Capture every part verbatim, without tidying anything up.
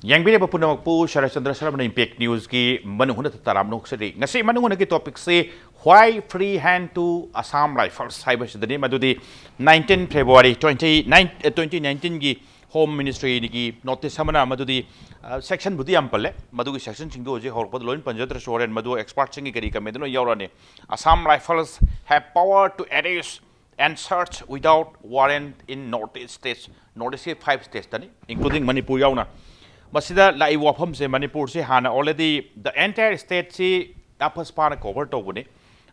ꯌꯦꯡꯕꯤꯔꯤꯕ ꯄꯨꯝꯅꯃꯛꯄꯨ ꯁꯔꯠꯆꯟꯗ꯭ꯔ ꯁꯔꯃꯅ ꯏꯝꯄꯦꯛ ꯅ꯭ꯌꯨꯁꯀꯤ ꯃꯅꯨꯡ ꯍꯨꯠꯅ ꯇꯔꯥꯝꯅ ꯑꯣꯛꯆꯔꯤ꯫ ꯉꯁꯤ ꯃꯅꯨꯡ ꯍꯨꯠꯅꯒꯤ ꯇꯣꯄꯤꯛꯁꯤ Why Free Hand to Assam Rifles ꯍꯥꯏꯕꯁꯤꯗꯅꯤ꯫ ꯃꯗꯨꯗꯤ nineteen February twenty nine, twenty nineteenꯒꯤ ꯍꯣꯝ ꯃꯤꯅꯤꯁꯇ꯭ꯔꯤꯒꯤ ꯅꯣꯇꯤꯁ ꯑꯃꯅ, ꯃꯗꯨꯗꯤ ꯁꯦꯛꯁꯟꯕꯨꯗꯤ ꯌꯥꯝ ꯄꯜꯂꯦ, ꯃꯗꯨꯒꯤ ꯁꯦꯛꯁꯟꯁꯤꯡꯗꯨ ꯍꯧꯖꯤꯛ ꯍꯧꯔꯛꯄꯗ ꯂꯣꯏꯅ ꯄꯟꯖꯗ꯭ꯔꯁꯨ ꯍꯣꯔꯦꯟ ꯃꯗꯨ ꯑꯦꯛꯁꯄꯥꯔꯠꯁꯤꯡꯒꯤ ꯀꯔꯤ ꯀꯃꯦꯟꯗ ꯂꯣꯏ ꯌꯥꯎꯔꯛꯑꯅꯤ꯫ Assam Rifles have power to arrest and search without warrant in North East states, North Eastꯀꯤ five states ꯇꯅꯤ, including ꯃꯅꯤꯄꯨꯔ ꯌꯥꯎꯅ꯫ ꯃꯁꯤꯗ ꯂꯥꯛꯏꯕ ꯋꯥꯐꯝꯁꯦ, ꯃꯅꯤꯄꯨꯔꯁꯦ ꯍꯥꯟꯅ already the entire stateꯁꯤ ꯑꯐꯁꯄꯥꯅ ꯀꯣꯚꯔ ꯇꯧꯕꯅꯤ꯫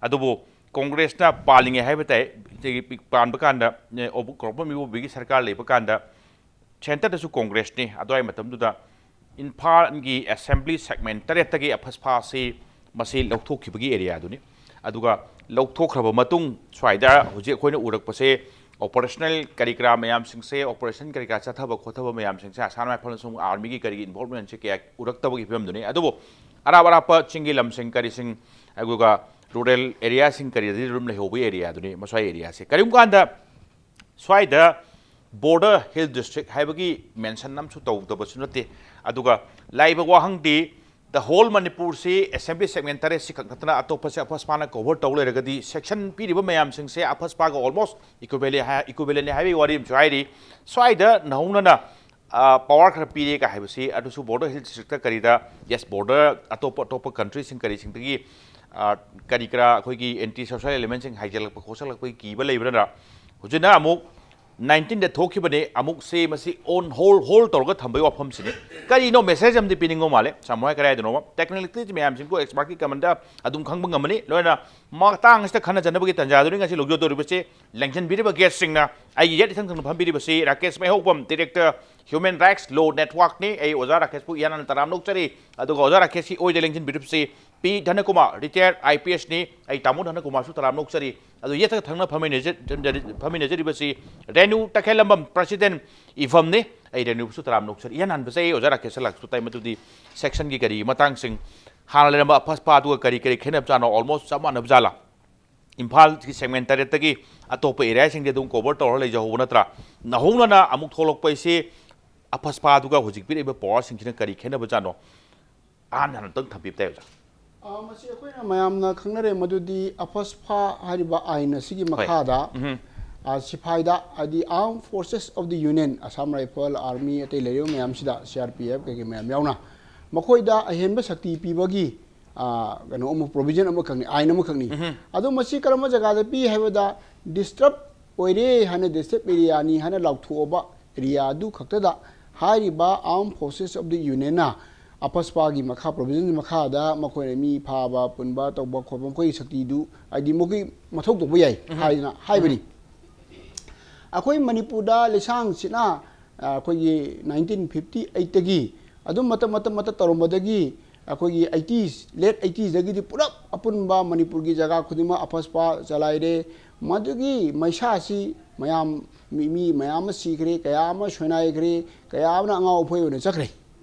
ꯑꯗꯨꯕꯨ ꯀꯣꯡꯒ꯭ꯔꯦꯁꯅ ꯄꯥꯜꯂꯤꯉꯩ ꯍꯥꯏꯕ ꯇꯥꯏ, ꯁꯤꯒꯤ ꯄꯥꯟꯕ ꯀꯥꯟꯗ, ꯑꯦ, ꯀꯣꯔꯣꯝꯕꯝ ꯏꯕꯣꯕꯤꯒꯤ ꯁꯔꯀꯥꯔ ꯂꯩꯕ ꯀꯥꯟꯗ ꯁꯦꯟꯇꯔꯗꯁꯨ ꯀꯣꯡꯒ꯭ꯔꯦꯁꯅꯤ꯫ ꯑꯗꯨꯋꯥꯏ ꯃꯇꯝꯗꯨꯗ ꯏꯝꯐꯥꯜꯒꯤ ꯑꯦꯁꯦꯝꯕ꯭ꯂꯤ ꯁꯦꯒꯃꯦꯟ ꯇꯔꯦꯠꯇꯒꯤ ꯑꯐꯁꯄꯥꯁꯤ ꯃꯁꯤ ꯂꯧꯊꯣꯛꯈꯤꯕꯒꯤ ꯑꯦꯔꯤꯌꯥꯗꯨꯅꯤ꯫ ꯑꯗꯨꯒ ꯂꯧꯊꯣꯛꯈ꯭ꯔꯕ ꯃꯇꯨꯡ ꯁ꯭ꯋꯥꯏꯗ ꯍꯧꯖꯤꯛ ꯑꯩꯈꯣꯏꯅ ꯎꯔꯛꯄꯁꯦ, ꯑꯣꯄꯔꯦꯁꯅꯦꯜ ꯀꯔꯤ ꯀꯔꯥ ꯃꯌꯥꯝꯁꯤꯡꯁꯦ, ꯑꯣꯄꯔꯦꯁꯟ ꯀꯔꯤ ꯀꯔꯥ ꯆꯠꯊꯕ ꯈꯣꯠꯊꯕ ꯃꯌꯥꯝꯁꯤꯡꯁꯦ, ꯑꯁꯥꯝ ꯔꯥꯏꯐꯜꯅꯁꯨ ꯑꯥꯔꯃꯤꯒꯤ ꯀꯔꯤꯒꯤ ꯏꯟꯚꯣꯜꯕꯃꯦꯟꯁꯦ ꯀꯌꯥ ꯎꯔꯛꯇꯕꯒꯤ ꯐꯤꯕꯝꯗꯨꯅꯤ꯫ ꯑꯗꯨꯕꯨ ꯑꯔꯥꯞ ꯑꯔꯥꯞꯄ ꯆꯤꯡꯒꯤ ꯂꯝꯁꯤꯡ ꯀꯔꯤꯁꯤꯡ, ꯑꯗꯨꯒ ꯔꯨꯔꯦꯜ ꯑꯦꯔꯤꯌꯥꯁꯤꯡ ꯀꯔꯤꯗꯗꯤ ꯑꯗꯨꯝ ꯂꯩꯍꯧꯕꯒꯤ ꯑꯦꯔꯤꯌꯥꯗꯨꯅꯤ ꯃꯁ꯭ꯋꯥꯏ ꯑꯦꯔꯤꯌꯥꯁꯦ꯫ ꯀꯔꯤꯒꯨꯝꯕ ꯀꯥꯟꯗ ꯁ꯭ꯋꯥꯏꯗ ꯕꯣꯔꯗꯔ ꯍꯤꯜ ꯗꯤꯁꯇ꯭ꯔꯤꯛ ꯍꯥꯏꯕꯒꯤ ꯃꯦꯟꯁꯟ ꯑꯃꯁꯨ ꯇꯧꯗꯕꯁꯨ ꯅꯠꯇꯦ꯫ ꯑꯗꯨꯒ ꯂꯥꯛꯏꯕ ꯋꯥꯍꯪꯗꯤ, the whole ꯃꯅꯤꯄꯨꯔꯁꯤ ꯑꯦꯁꯦꯝꯕ꯭ꯂꯤ ꯁꯦꯒꯃꯦꯟ ꯇꯔꯦꯠꯁꯤ ꯈꯛ ꯅꯠꯇꯅ ꯑꯇꯣꯞꯄꯁꯦ ꯑꯐꯁꯄꯥꯅ ꯀꯣꯚꯔ ꯇꯧ ꯂꯩꯔꯒꯗꯤ, ꯁꯦꯛꯁꯟ ꯄꯤꯔꯤꯕ ꯃꯌꯥꯝꯁꯤꯡꯁꯦ ꯑꯐꯁꯄꯥꯒ almost equivalent ꯍꯥꯏ, equivalentꯅꯤ ꯍꯥꯏꯕꯒꯤ ꯋꯥꯔꯤ ꯑꯃꯁꯨ ꯍꯥꯏꯔꯤ꯫ ꯁ꯭ꯋꯥꯏꯗ ꯅꯧꯍꯧꯅꯅ, ꯑ, ꯄꯋꯥꯔ ꯈꯔ ꯄꯤꯔꯦꯒ ꯍꯥꯏꯕꯁꯤ, ꯑꯗꯨꯁꯨ ꯕꯣꯔꯗꯔ ꯍꯤꯜ ꯗꯤꯁꯇ꯭ꯔꯤꯛꯇ ꯀꯔꯤꯗ, ꯌꯦꯁ, ꯕꯣꯔꯗꯔ ꯑꯇꯣꯞꯄ ꯑꯇꯣꯞꯄ ꯀꯟꯇ꯭ꯔꯤꯁꯤꯡ ꯀꯔꯤꯁꯤꯡꯗꯒꯤ, ꯑ, ꯀꯔꯤ ꯀꯔꯥ ꯑꯩꯈꯣꯏꯒꯤ ꯑꯦꯟꯇꯤ ꯁꯣꯁꯤꯌꯦꯜ ꯑꯦꯂꯤꯃꯦꯟꯁꯤꯡ ꯍꯥꯏꯖꯤꯜꯂꯛꯄ ꯈꯣꯠꯆꯜꯂꯛꯄꯒꯤ ꯀꯤꯕ ꯂꯩꯕꯅ ꯍꯧꯖꯤꯛꯅ ꯑꯃꯨꯛ nineteenꯗ ꯊꯣꯛꯈꯤꯕꯅꯤ꯫ ꯑꯃꯨꯛꯁꯦ ꯃꯁꯤ on hold, hold ꯇꯧꯔꯒ ꯊꯝꯕꯒꯤ ꯋꯥꯐꯝꯁꯤꯅꯤ꯫ ꯀꯔꯤꯅꯣ ꯃꯦꯁꯦꯖ ꯑꯃꯗꯤ ꯄꯤꯅꯤꯡꯕ ꯃꯥꯜꯂꯦ, ꯁꯝꯍꯥꯏ ꯀꯗꯥꯏꯗꯅꯣꯃ꯫ ꯇꯦꯛꯅꯤꯀꯦꯂꯤꯇꯤꯁ ꯃꯌꯥꯝꯁꯤꯡꯕꯨ ꯑꯦꯛꯁꯄꯥꯔꯠꯀꯤ ꯀꯃꯟꯗ ꯑꯗꯨꯝ ꯈꯪꯕ ꯉꯝꯃꯅꯤ꯫ ꯂꯣꯏꯅ ꯃꯇꯥꯡ ꯑꯁꯤꯗ ꯈꯟꯅ ꯆꯠꯅꯕꯒꯤ ꯇꯥꯟꯖꯥꯗꯨꯅꯤ ꯉꯁꯤ ꯂꯧꯖꯗꯧꯔꯤꯕꯁꯤ꯫ ꯂꯦꯡꯁꯤꯟꯕꯤꯔꯤꯕ ꯒꯦꯁꯁꯤꯡꯅ, ꯑꯩꯒꯤ ꯌꯦꯠ ꯏꯊꯪ ꯊꯪꯅ ꯐꯝꯕꯤꯔꯤꯕꯁꯤ ꯔꯥꯀꯦꯁ ꯃꯩꯍꯧꯕꯝ, ꯗꯤꯔꯦꯛꯇꯔ ꯍ꯭ꯌꯨꯃꯦꯟ ꯔꯥꯏꯠꯁ ꯂꯣ ꯅꯦꯠꯋꯥꯔꯛꯅꯤ꯫ ꯑꯩ ꯑꯣꯖꯥ ꯔꯥꯀꯦꯁꯄꯨ ꯏꯍꯥꯟ ꯍꯥꯟꯅ ꯇꯔꯥꯝꯅ ꯑꯣꯛꯆꯔꯤ꯫ ꯑꯗꯨꯒ ꯑꯣꯖꯥ ꯔꯥꯀꯦꯁꯀꯤ ꯑꯣꯏꯗ ꯂꯦꯡꯁꯤꯟꯕꯤꯔꯤꯕꯁꯤ ꯄꯤ ꯙꯅꯀꯨꯃꯥꯔ, ꯔꯤꯇꯥꯌꯔ ꯑꯥꯏ ꯄꯤ ꯑꯦꯁꯅꯤ꯫ ꯑꯩ ꯇꯥꯃꯣ ꯙꯅꯀꯨꯃꯥꯔꯁꯨ ꯇꯔꯥꯝꯅ ꯑꯣꯛꯆꯔꯤ꯫ ꯑꯗꯨ ꯌꯦꯠꯇ ꯊꯪꯅ ꯐꯝꯃꯤꯟꯅꯖ-, ꯐꯝꯃꯤꯟꯅꯖꯔꯤꯕꯁꯤ ꯔꯦꯅꯨ ꯇꯈꯦꯜꯂꯝꯕꯝ, ꯄ꯭ꯔꯁꯤꯗꯦꯟ ꯏꯐꯝꯅꯤ꯫ ꯑꯩ ꯔꯦꯅꯨꯕꯨꯁꯨ ꯇꯔꯥꯝꯅ ꯑꯣꯛꯆꯔꯤ꯫ ꯏꯍꯥꯟ ꯍꯥꯟꯕꯁꯦ ꯑꯩ ꯑꯣꯖꯥ ꯔꯥꯀꯦꯁꯇ ꯂꯥꯛꯆ ꯇꯥꯏ, ꯃꯗꯨꯗꯤ ꯁꯦꯛꯁꯟꯒꯤ ꯀꯔꯤꯒꯤ ꯃꯇꯥꯡꯁꯤꯡ, ꯍꯥꯟꯅ ꯂꯩꯔꯝꯕ ꯑꯐꯁꯄꯥ ꯑꯗꯨꯒ ꯀꯔꯤ ꯀꯔꯤ ꯈꯦꯠꯅꯕ ꯖꯥꯠꯅꯣ? Almost ꯆꯞ ꯃꯥꯟꯅꯕ ꯖꯥꯠꯂꯥ? ꯏꯝꯐꯥꯜꯒꯤ ꯁꯦꯒꯃꯦꯟ ꯇꯔꯦꯠꯇꯒꯤ ꯑꯇꯣꯞꯄ ꯑꯦꯔꯤꯌꯥꯁꯤꯡꯗꯤ ꯑꯗꯨꯝ ꯀꯣꯚꯔ ꯇꯧꯔ ꯂꯩꯖꯍꯧꯕ ꯅꯠꯇ꯭ꯔꯥ? ꯅꯧꯍꯧꯅꯅ ꯑꯃꯨꯛ ꯊꯣꯛꯂꯛꯄ ꯑꯁꯤ ꯑꯐꯁꯄꯥꯗꯨꯒ ꯍꯧꯖꯤꯛ ꯄꯤꯔꯛꯏꯕ ꯄꯋꯥꯔꯁꯤꯡꯁꯤꯅ ꯀꯔꯤ ꯈꯦꯠꯅꯕꯖꯥꯠꯅꯣ? ꯑꯍꯥꯟ ꯍꯥꯟꯅ ꯑꯝꯇꯪ ꯊꯝꯕꯤꯕ ꯇꯥꯏ, ꯑꯣꯖꯥ꯫ ꯑ, ꯃꯁꯤ ꯑꯩꯈꯣꯏꯅ ꯃꯌꯥꯝꯅ ꯈꯪꯅꯔꯦ ꯃꯗꯨꯗꯤ ꯑꯐꯁꯄꯥ ꯍꯥꯏꯔꯤꯕ ꯑꯥꯏꯟ ꯑꯁꯤꯒꯤ ꯍꯣꯏ꯫ ꯃꯈꯥꯗ ꯎꯝ꯫ ꯑ, ꯁꯤꯐꯥꯏꯗ, ꯍꯥꯏꯗꯤ Armed Forces of the Union, Assam Rifle, Army, ꯑꯇꯩ ꯂꯩꯔꯤꯕ ꯃꯌꯥꯝꯁꯤꯗ, C R P F ꯀꯩꯀꯩ ꯃꯌꯥꯝ ꯌꯥꯎꯅ, ꯃꯈꯣꯏꯗ ꯑꯍꯦꯟꯕ ꯁꯛꯇꯤ ꯄꯤꯕꯒꯤ, ꯑ, ꯀꯩꯅꯣ ꯑꯃ, provision ꯑꯃꯈꯛꯅꯤ, ꯑꯥꯏꯟ ꯑꯃꯈꯛꯅꯤ꯫ ꯎꯝ꯫ ꯑꯗꯣ ꯃꯁꯤ ꯀꯔꯝꯕ ꯖꯒꯥꯗ ꯄꯤ ꯍꯥꯏꯕꯗ, disturb ꯑꯣꯏꯔꯦ ꯍꯥꯏꯅ, disturb areaꯅꯤ ꯍꯥꯏꯅ ꯂꯥꯎꯊꯣꯛꯑꯕ area ꯑꯗꯨ ꯈꯛꯇꯗ ꯍꯥꯏꯔꯤꯕ Armed Forces of the Unionꯅ ꯑꯐꯁꯄꯥꯒꯤ ꯃꯈꯥ, provision ꯃꯈꯥꯗ ꯃꯈꯣꯏꯅ ꯃꯤ ꯐꯥꯕ, ꯄꯨꯟꯕ, ꯇꯧꯕ ꯈꯣꯠꯄ, ꯃꯈꯣꯏꯒꯤ ꯁꯛꯇꯤꯗꯨ, ꯍꯥꯏꯗꯤ ꯃꯈꯣꯏꯒꯤ ꯃꯊꯧ ꯇꯧꯕ ꯌꯥꯏ ꯍꯥꯏꯗꯅ ꯍꯥꯏꯕꯅꯤ꯫ ꯑꯩꯈꯣꯏ ꯃꯅꯤꯄꯨꯔꯗ ꯂꯤꯁꯥꯡꯁꯤꯠꯅ, ꯑ, ꯑꯩꯈꯣꯏꯒꯤ nineteen fifty eightꯇꯒꯤ ꯑꯗꯨꯝ ꯃꯇꯝ, ꯃꯇꯝ, ꯃꯇꯝ ꯇꯧꯔꯝꯕꯗꯒꯤ ꯑꯩꯈꯣꯏꯒꯤ eighties, late eighteesꯗꯒꯤꯗꯤ ꯄꯨꯂꯞ ꯑꯄꯨꯟꯕ ꯃꯅꯤꯄꯨꯔꯒꯤ ꯖꯒꯥ ꯈꯨꯗꯤꯡꯃꯛ ꯑꯐꯁꯄꯥ ꯆꯂꯥꯏꯔꯦ꯫ ꯃꯗꯨꯒꯤ ꯃꯩꯁꯥꯁꯤ ꯃꯌꯥꯝ, ꯃꯤ, ꯃꯤ ꯃꯌꯥꯝ ꯑꯃ ꯁꯤꯈ꯭ꯔꯦ, ꯀꯌꯥ ꯑꯃ ꯁꯣꯏꯅꯥꯏꯈ꯭ꯔꯦ, ꯀꯌꯥ ꯑꯃꯅ ꯑꯉꯥꯎ ꯑꯐꯩ ꯑꯣꯏꯅ ꯆꯠꯈ꯭ꯔꯦ꯫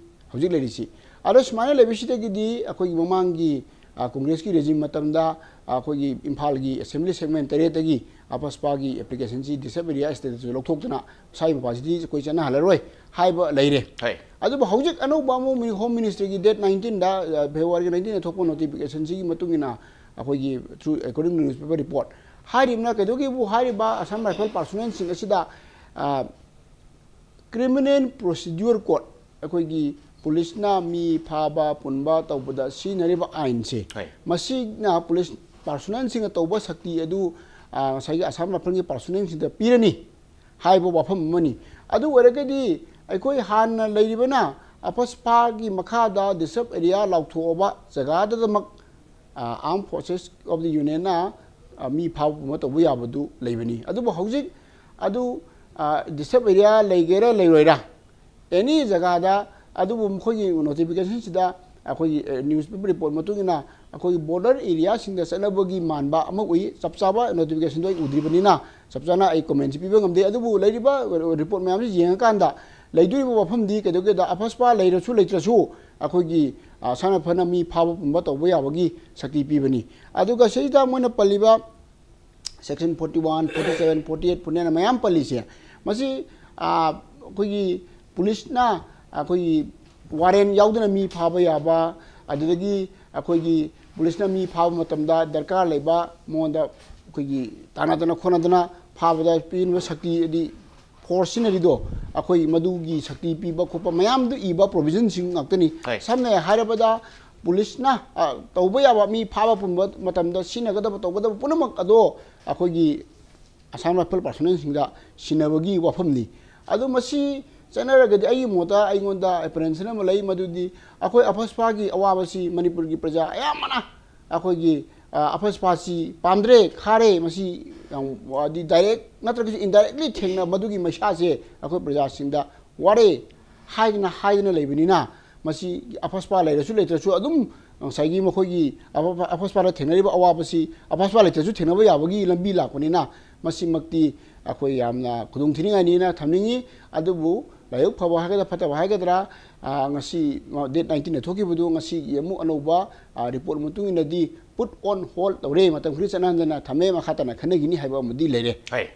ꯍꯧꯖꯤꯛ ꯂꯩꯔꯤꯁꯤ꯫ ꯑꯗꯣ ꯁꯨꯃꯥꯏꯅ ꯂꯩꯕꯁꯤꯗꯒꯤꯗꯤ ꯑꯩꯈꯣꯏꯒꯤ ꯃꯃꯥꯡꯒꯤ, ꯑ, ꯀꯣꯡꯒ꯭ꯔꯦꯁꯀꯤ regime ꯃꯇꯝꯗ, ꯑ, ꯑꯩꯈꯣꯏꯒꯤ ꯏꯝꯐꯥꯜꯒꯤ assembly segment ꯇꯔꯦꯠꯇꯒꯤ ꯑꯐꯁꯄꯥꯒꯤ applicationꯁꯤ disturb area statusꯇ ꯂꯧꯊꯣꯛꯇꯅ ꯃꯁꯥꯒꯤ ꯃꯄꯥꯁꯤꯗꯤ ꯑꯩꯈꯣꯏ ꯆꯠꯅꯍꯜꯂꯔꯣꯏ ꯍꯥꯏꯕ ꯂꯩꯔꯦ꯫ ꯍꯣꯏ꯫ ꯑꯗꯨꯕꯨ ꯍꯧꯖꯤꯛ ꯑꯅꯧꯕ ꯑꯃꯨꯛ Home Ministryꯒꯤ date nineteenꯗ, ꯑ, Februaryꯒꯤ nineteenꯗ ꯊꯣꯛꯄ notificationꯁꯤꯒꯤ ꯃꯇꯨꯡ ꯏꯟꯅ ꯑꯩꯈꯣꯏꯒꯤ through, according to newspaper report, ꯍꯥꯏꯔꯤꯕꯅ ꯀꯩꯗꯧꯒꯦꯕꯨ ꯍꯥꯏꯔꯤꯕ Assam Rifle personnelꯁꯤꯡ ꯑꯁꯤꯗ, ꯑ, Criminal Procedure Code, ꯑꯩꯈꯣꯏꯒꯤ ꯄꯨꯂꯤꯁꯅ ꯃꯤ ꯐꯥꯕ, ꯄꯨꯟꯕ ꯇꯧꯕꯗ ꯁꯤꯖꯤꯟꯅꯔꯤꯕ ꯑꯥꯏꯟꯁꯦ, ꯍꯣꯏ꯫ ꯃꯁꯤꯅ ꯄꯨꯂꯤꯁ personnelꯁꯤꯡꯅ ꯇꯧꯕ ꯁꯛꯇꯤ ꯑꯗꯨ, ꯑ, ꯉꯁꯥꯏꯒꯤ Assam Rifleꯒꯤ personnelꯁꯤꯡꯗ ꯄꯤꯔꯅꯤ ꯍꯥꯏꯕ ꯋꯥꯐꯝ ꯑꯃꯅꯤ꯫ ꯑꯗꯨ ꯑꯣꯏꯔꯒꯗꯤ ꯑꯩꯈꯣꯏ ꯍꯥꯟꯅ ꯂꯩꯔꯤꯕꯅ ꯑꯐꯁꯄꯥꯒꯤ ꯃꯈꯥꯗ disturb area ꯂꯥꯎꯊꯣꯛꯑꯕ ꯖꯒꯥꯗꯨꯗꯃꯛ, ꯑ, Armed Forces of the Unionꯅ, ꯑ, ꯃꯤ ꯐꯥꯕ ꯄꯨꯟꯕ ꯇꯧꯕ ꯌꯥꯕꯗꯨ ꯂꯩꯕꯅꯤ꯫ ꯑꯗꯨꯕꯨ ꯍꯧꯖꯤꯛ ꯑꯗꯨ, ꯑ, disturb area ꯂꯩꯒꯦꯔꯥ ꯂꯩꯔꯣꯏꯔꯥ, any ꯖꯒꯥꯗ, ꯑꯗꯨꯕꯨ ꯃꯈꯣꯏꯒꯤ notificationꯁꯤꯗ ꯑꯩꯈꯣꯏꯒꯤ, ꯑ, newspaper report ꯃꯇꯨꯡ ꯏꯟꯅ ꯑꯩꯈꯣꯏꯒꯤ border areaꯁꯤꯡꯗ ꯆꯠꯅꯕꯒꯤ ꯃꯥꯟꯕ ꯑꯃ ꯎꯏ꯫ ꯆꯞ ꯆꯥꯕ notificationꯗꯣ ꯑꯩ ꯎꯗ꯭ꯔꯤꯕꯅꯤꯅ ꯆꯞ ꯆꯥꯅ ꯑꯩ commentꯁꯤ ꯄꯤꯕ ꯉꯝꯗꯦ꯫ ꯑꯗꯨꯕꯨ ꯂꯩꯔꯤꯕ report ꯃꯌꯥꯝꯁꯤ ꯌꯦꯡꯉꯀꯥꯟꯗ ꯂꯩꯗꯣꯔꯤꯕ ꯋꯥꯐꯝꯗꯤ ꯀꯩꯗꯧꯒꯦꯗ, ꯑꯐꯁꯄꯥ ꯂꯩꯔꯁꯨ ꯂꯩꯇ꯭ꯔꯁꯨ ꯑꯩꯈꯣꯏꯒꯤ, ꯑ, ꯁꯥꯟꯅ ꯐꯅ ꯃꯤ ꯐꯥꯕ ꯄꯨꯟꯕ ꯇꯧꯕ ꯌꯥꯕꯒꯤ ꯁꯛꯇꯤ ꯄꯤꯕꯅꯤ꯫ ꯑꯗꯨꯒ ꯁꯤꯗ ꯃꯣꯏꯅ ꯄꯜꯂꯤꯕ section forty one, forty seven, forty eight, forty nine ꯃꯌꯥꯝ ꯄꯜꯂꯤꯁꯦ, ꯃꯁꯤ, ꯑ, ꯑꯩꯈꯣꯏꯒꯤ ꯄꯨꯂꯤꯁꯅ ꯑꯩꯈꯣꯏꯒꯤ ꯋꯥꯔꯦꯟ ꯌꯥꯎꯗꯅ ꯃꯤ ꯐꯥꯕ ꯌꯥꯕ, ꯑꯗꯨꯗꯒꯤ ꯑꯩꯈꯣꯏꯒꯤ ꯄꯨꯂꯤꯁꯅ ꯃꯤ ꯐꯥꯕ ꯃꯇꯝꯗ ꯗꯔꯀꯥꯔ ꯂꯩꯕ ꯃꯉꯣꯟꯗ ꯑꯩꯈꯣꯏꯒꯤ ꯇꯥꯟꯅꯗꯅ ꯈꯣꯠꯅꯗꯅ ꯐꯥꯕꯗ ꯄꯤꯅꯕ ꯁꯛꯇꯤ, ꯍꯥꯏꯗꯤ ꯐꯣꯔꯁ ꯁꯤꯖꯤꯟꯅꯔꯤꯗꯣ, ꯑꯩꯈꯣꯏ ꯃꯗꯨꯒꯤ ꯁꯛꯇꯤ ꯄꯤꯕ ꯈꯣꯠꯄ ꯃꯌꯥꯝꯗꯨ ꯏꯕ ꯄ꯭ꯔꯣꯕꯤꯖꯟꯁꯤꯡ ꯉꯥꯛꯇꯅꯤ꯫ ꯍꯣꯏ꯫ ꯁꯝꯅ ꯍꯥꯏꯔꯕꯗ, ꯄꯨꯂꯤꯁꯅ, ꯑ, ꯇꯧꯕ ꯌꯥꯕ, ꯃꯤ ꯐꯥꯕ ꯄꯨꯟꯕ ꯃꯇꯝꯗ ꯁꯤꯖꯤꯟꯅꯒꯗꯕ, ꯇꯧꯒꯗꯕ ꯄꯨꯝꯅꯃꯛ ꯑꯗꯣ ꯑꯩꯈꯣꯏꯒꯤ ꯑꯁꯥꯝ ꯔꯥꯏꯐꯜ ꯄꯥꯔꯁꯣꯅꯦꯜꯁꯤꯡꯗ ꯁꯤꯟꯅꯕꯒꯤ ꯋꯥꯐꯝꯅꯤ꯫ ꯑꯗꯣ ꯃꯁꯤ ꯆꯠꯅꯔꯒꯗꯤ ꯑꯩꯒꯤ ꯃꯣꯠꯇ ꯑꯩꯉꯣꯟꯗ ꯑꯦꯄ꯭ꯔꯤꯍꯦꯟꯁꯟ ꯑꯃ ꯂꯩ, ꯃꯗꯨꯗꯤ ꯑꯩꯈꯣꯏ ꯑꯐꯁꯄꯥꯒꯤ ꯑꯋꯥꯕꯁꯤ ꯃꯅꯤꯄꯨꯔꯒꯤ ꯄ꯭ꯔꯖꯥ ꯑꯌꯥꯝꯕꯅ ꯑꯩꯈꯣꯏꯒꯤ, ꯑ, ꯑꯐꯁꯄꯥꯁꯤ ꯄꯥꯝꯗ꯭ꯔꯦ, ꯈꯥꯔꯦ, ꯃꯁꯤ ꯌꯥꯝ, ꯍꯥꯏꯗꯤ ꯗꯥꯏꯔꯦꯛ ꯅꯠꯇ꯭ꯔꯒꯁꯨ ꯏꯟꯗꯥꯏꯔꯦꯛꯂꯤ ꯊꯦꯡꯅ ꯃꯗꯨꯒꯤ ꯃꯩꯁꯥꯁꯦ ꯑꯩꯈꯣꯏ ꯄ꯭ꯔꯖꯥꯁꯤꯡꯗ ꯋꯥꯔꯦ ꯍꯥꯏꯗꯅ, ꯍꯥꯏꯗꯅ ꯂꯩꯕꯅꯤꯅ, ꯃꯁꯤ ꯑꯐꯁꯄꯥ ꯂꯩꯔꯁꯨ ꯂꯩꯇ꯭ꯔꯁꯨ ꯑꯗꯨꯝ ꯉꯁꯥꯏꯒꯤ ꯃꯈꯣꯏꯒꯤ ꯑꯐ-, ꯑꯐꯁꯄꯥꯗ ꯊꯦꯡꯅꯔꯤꯕ ꯑꯋꯥꯕꯁꯤ ꯑꯐꯁꯄꯥ ꯂꯩꯇ꯭ꯔꯁꯨ ꯊꯦꯡꯅꯕ ꯌꯥꯕꯒꯤ ꯂꯝꯕꯤ ꯂꯥꯛꯄꯅꯤꯅ, ꯃꯁꯤꯃꯛꯇꯤ ꯑꯩꯈꯣꯏ ꯌꯥꯝꯅ ꯈꯨꯗꯣꯡ ꯊꯤꯅꯤꯡꯉꯥꯏꯅꯤꯅ ꯊꯝꯅꯤꯡꯉꯤ꯫ ꯑꯗꯨꯕꯨ ꯂꯥꯏꯕꯛ ꯐꯕ ꯍꯥꯏꯒꯗ꯭ꯔꯥ, ꯐꯠꯇꯕ ꯍꯥꯏꯒꯗ꯭ꯔꯥ, ꯑ, ꯉꯁꯤ, ꯗꯦꯠ ꯅꯥꯏꯟꯇꯤꯟꯗ ꯊꯣꯛꯈꯤꯕꯗꯨ ꯉꯁꯤꯒꯤ ꯑꯃꯨꯛ ꯑꯅꯧꯕ, ꯑ, ꯔꯤꯄꯣꯔꯠ ꯃꯇꯨꯡ ꯏꯟꯅꯗꯤ ꯄꯨꯠ ꯑꯣꯟ ꯍꯣꯜ ꯇꯧꯔꯦ, ꯃꯇꯝ ꯈꯔ ꯆꯠꯅꯍꯟꯗꯅ ꯊꯝꯃꯦ, ꯃꯈꯥ ꯇꯥꯅ ꯈꯟꯅꯈꯤꯅꯤ ꯍꯥꯏꯕ ꯑꯃꯗꯤ ꯂꯩꯔꯦ꯫ ꯍꯣꯏ꯫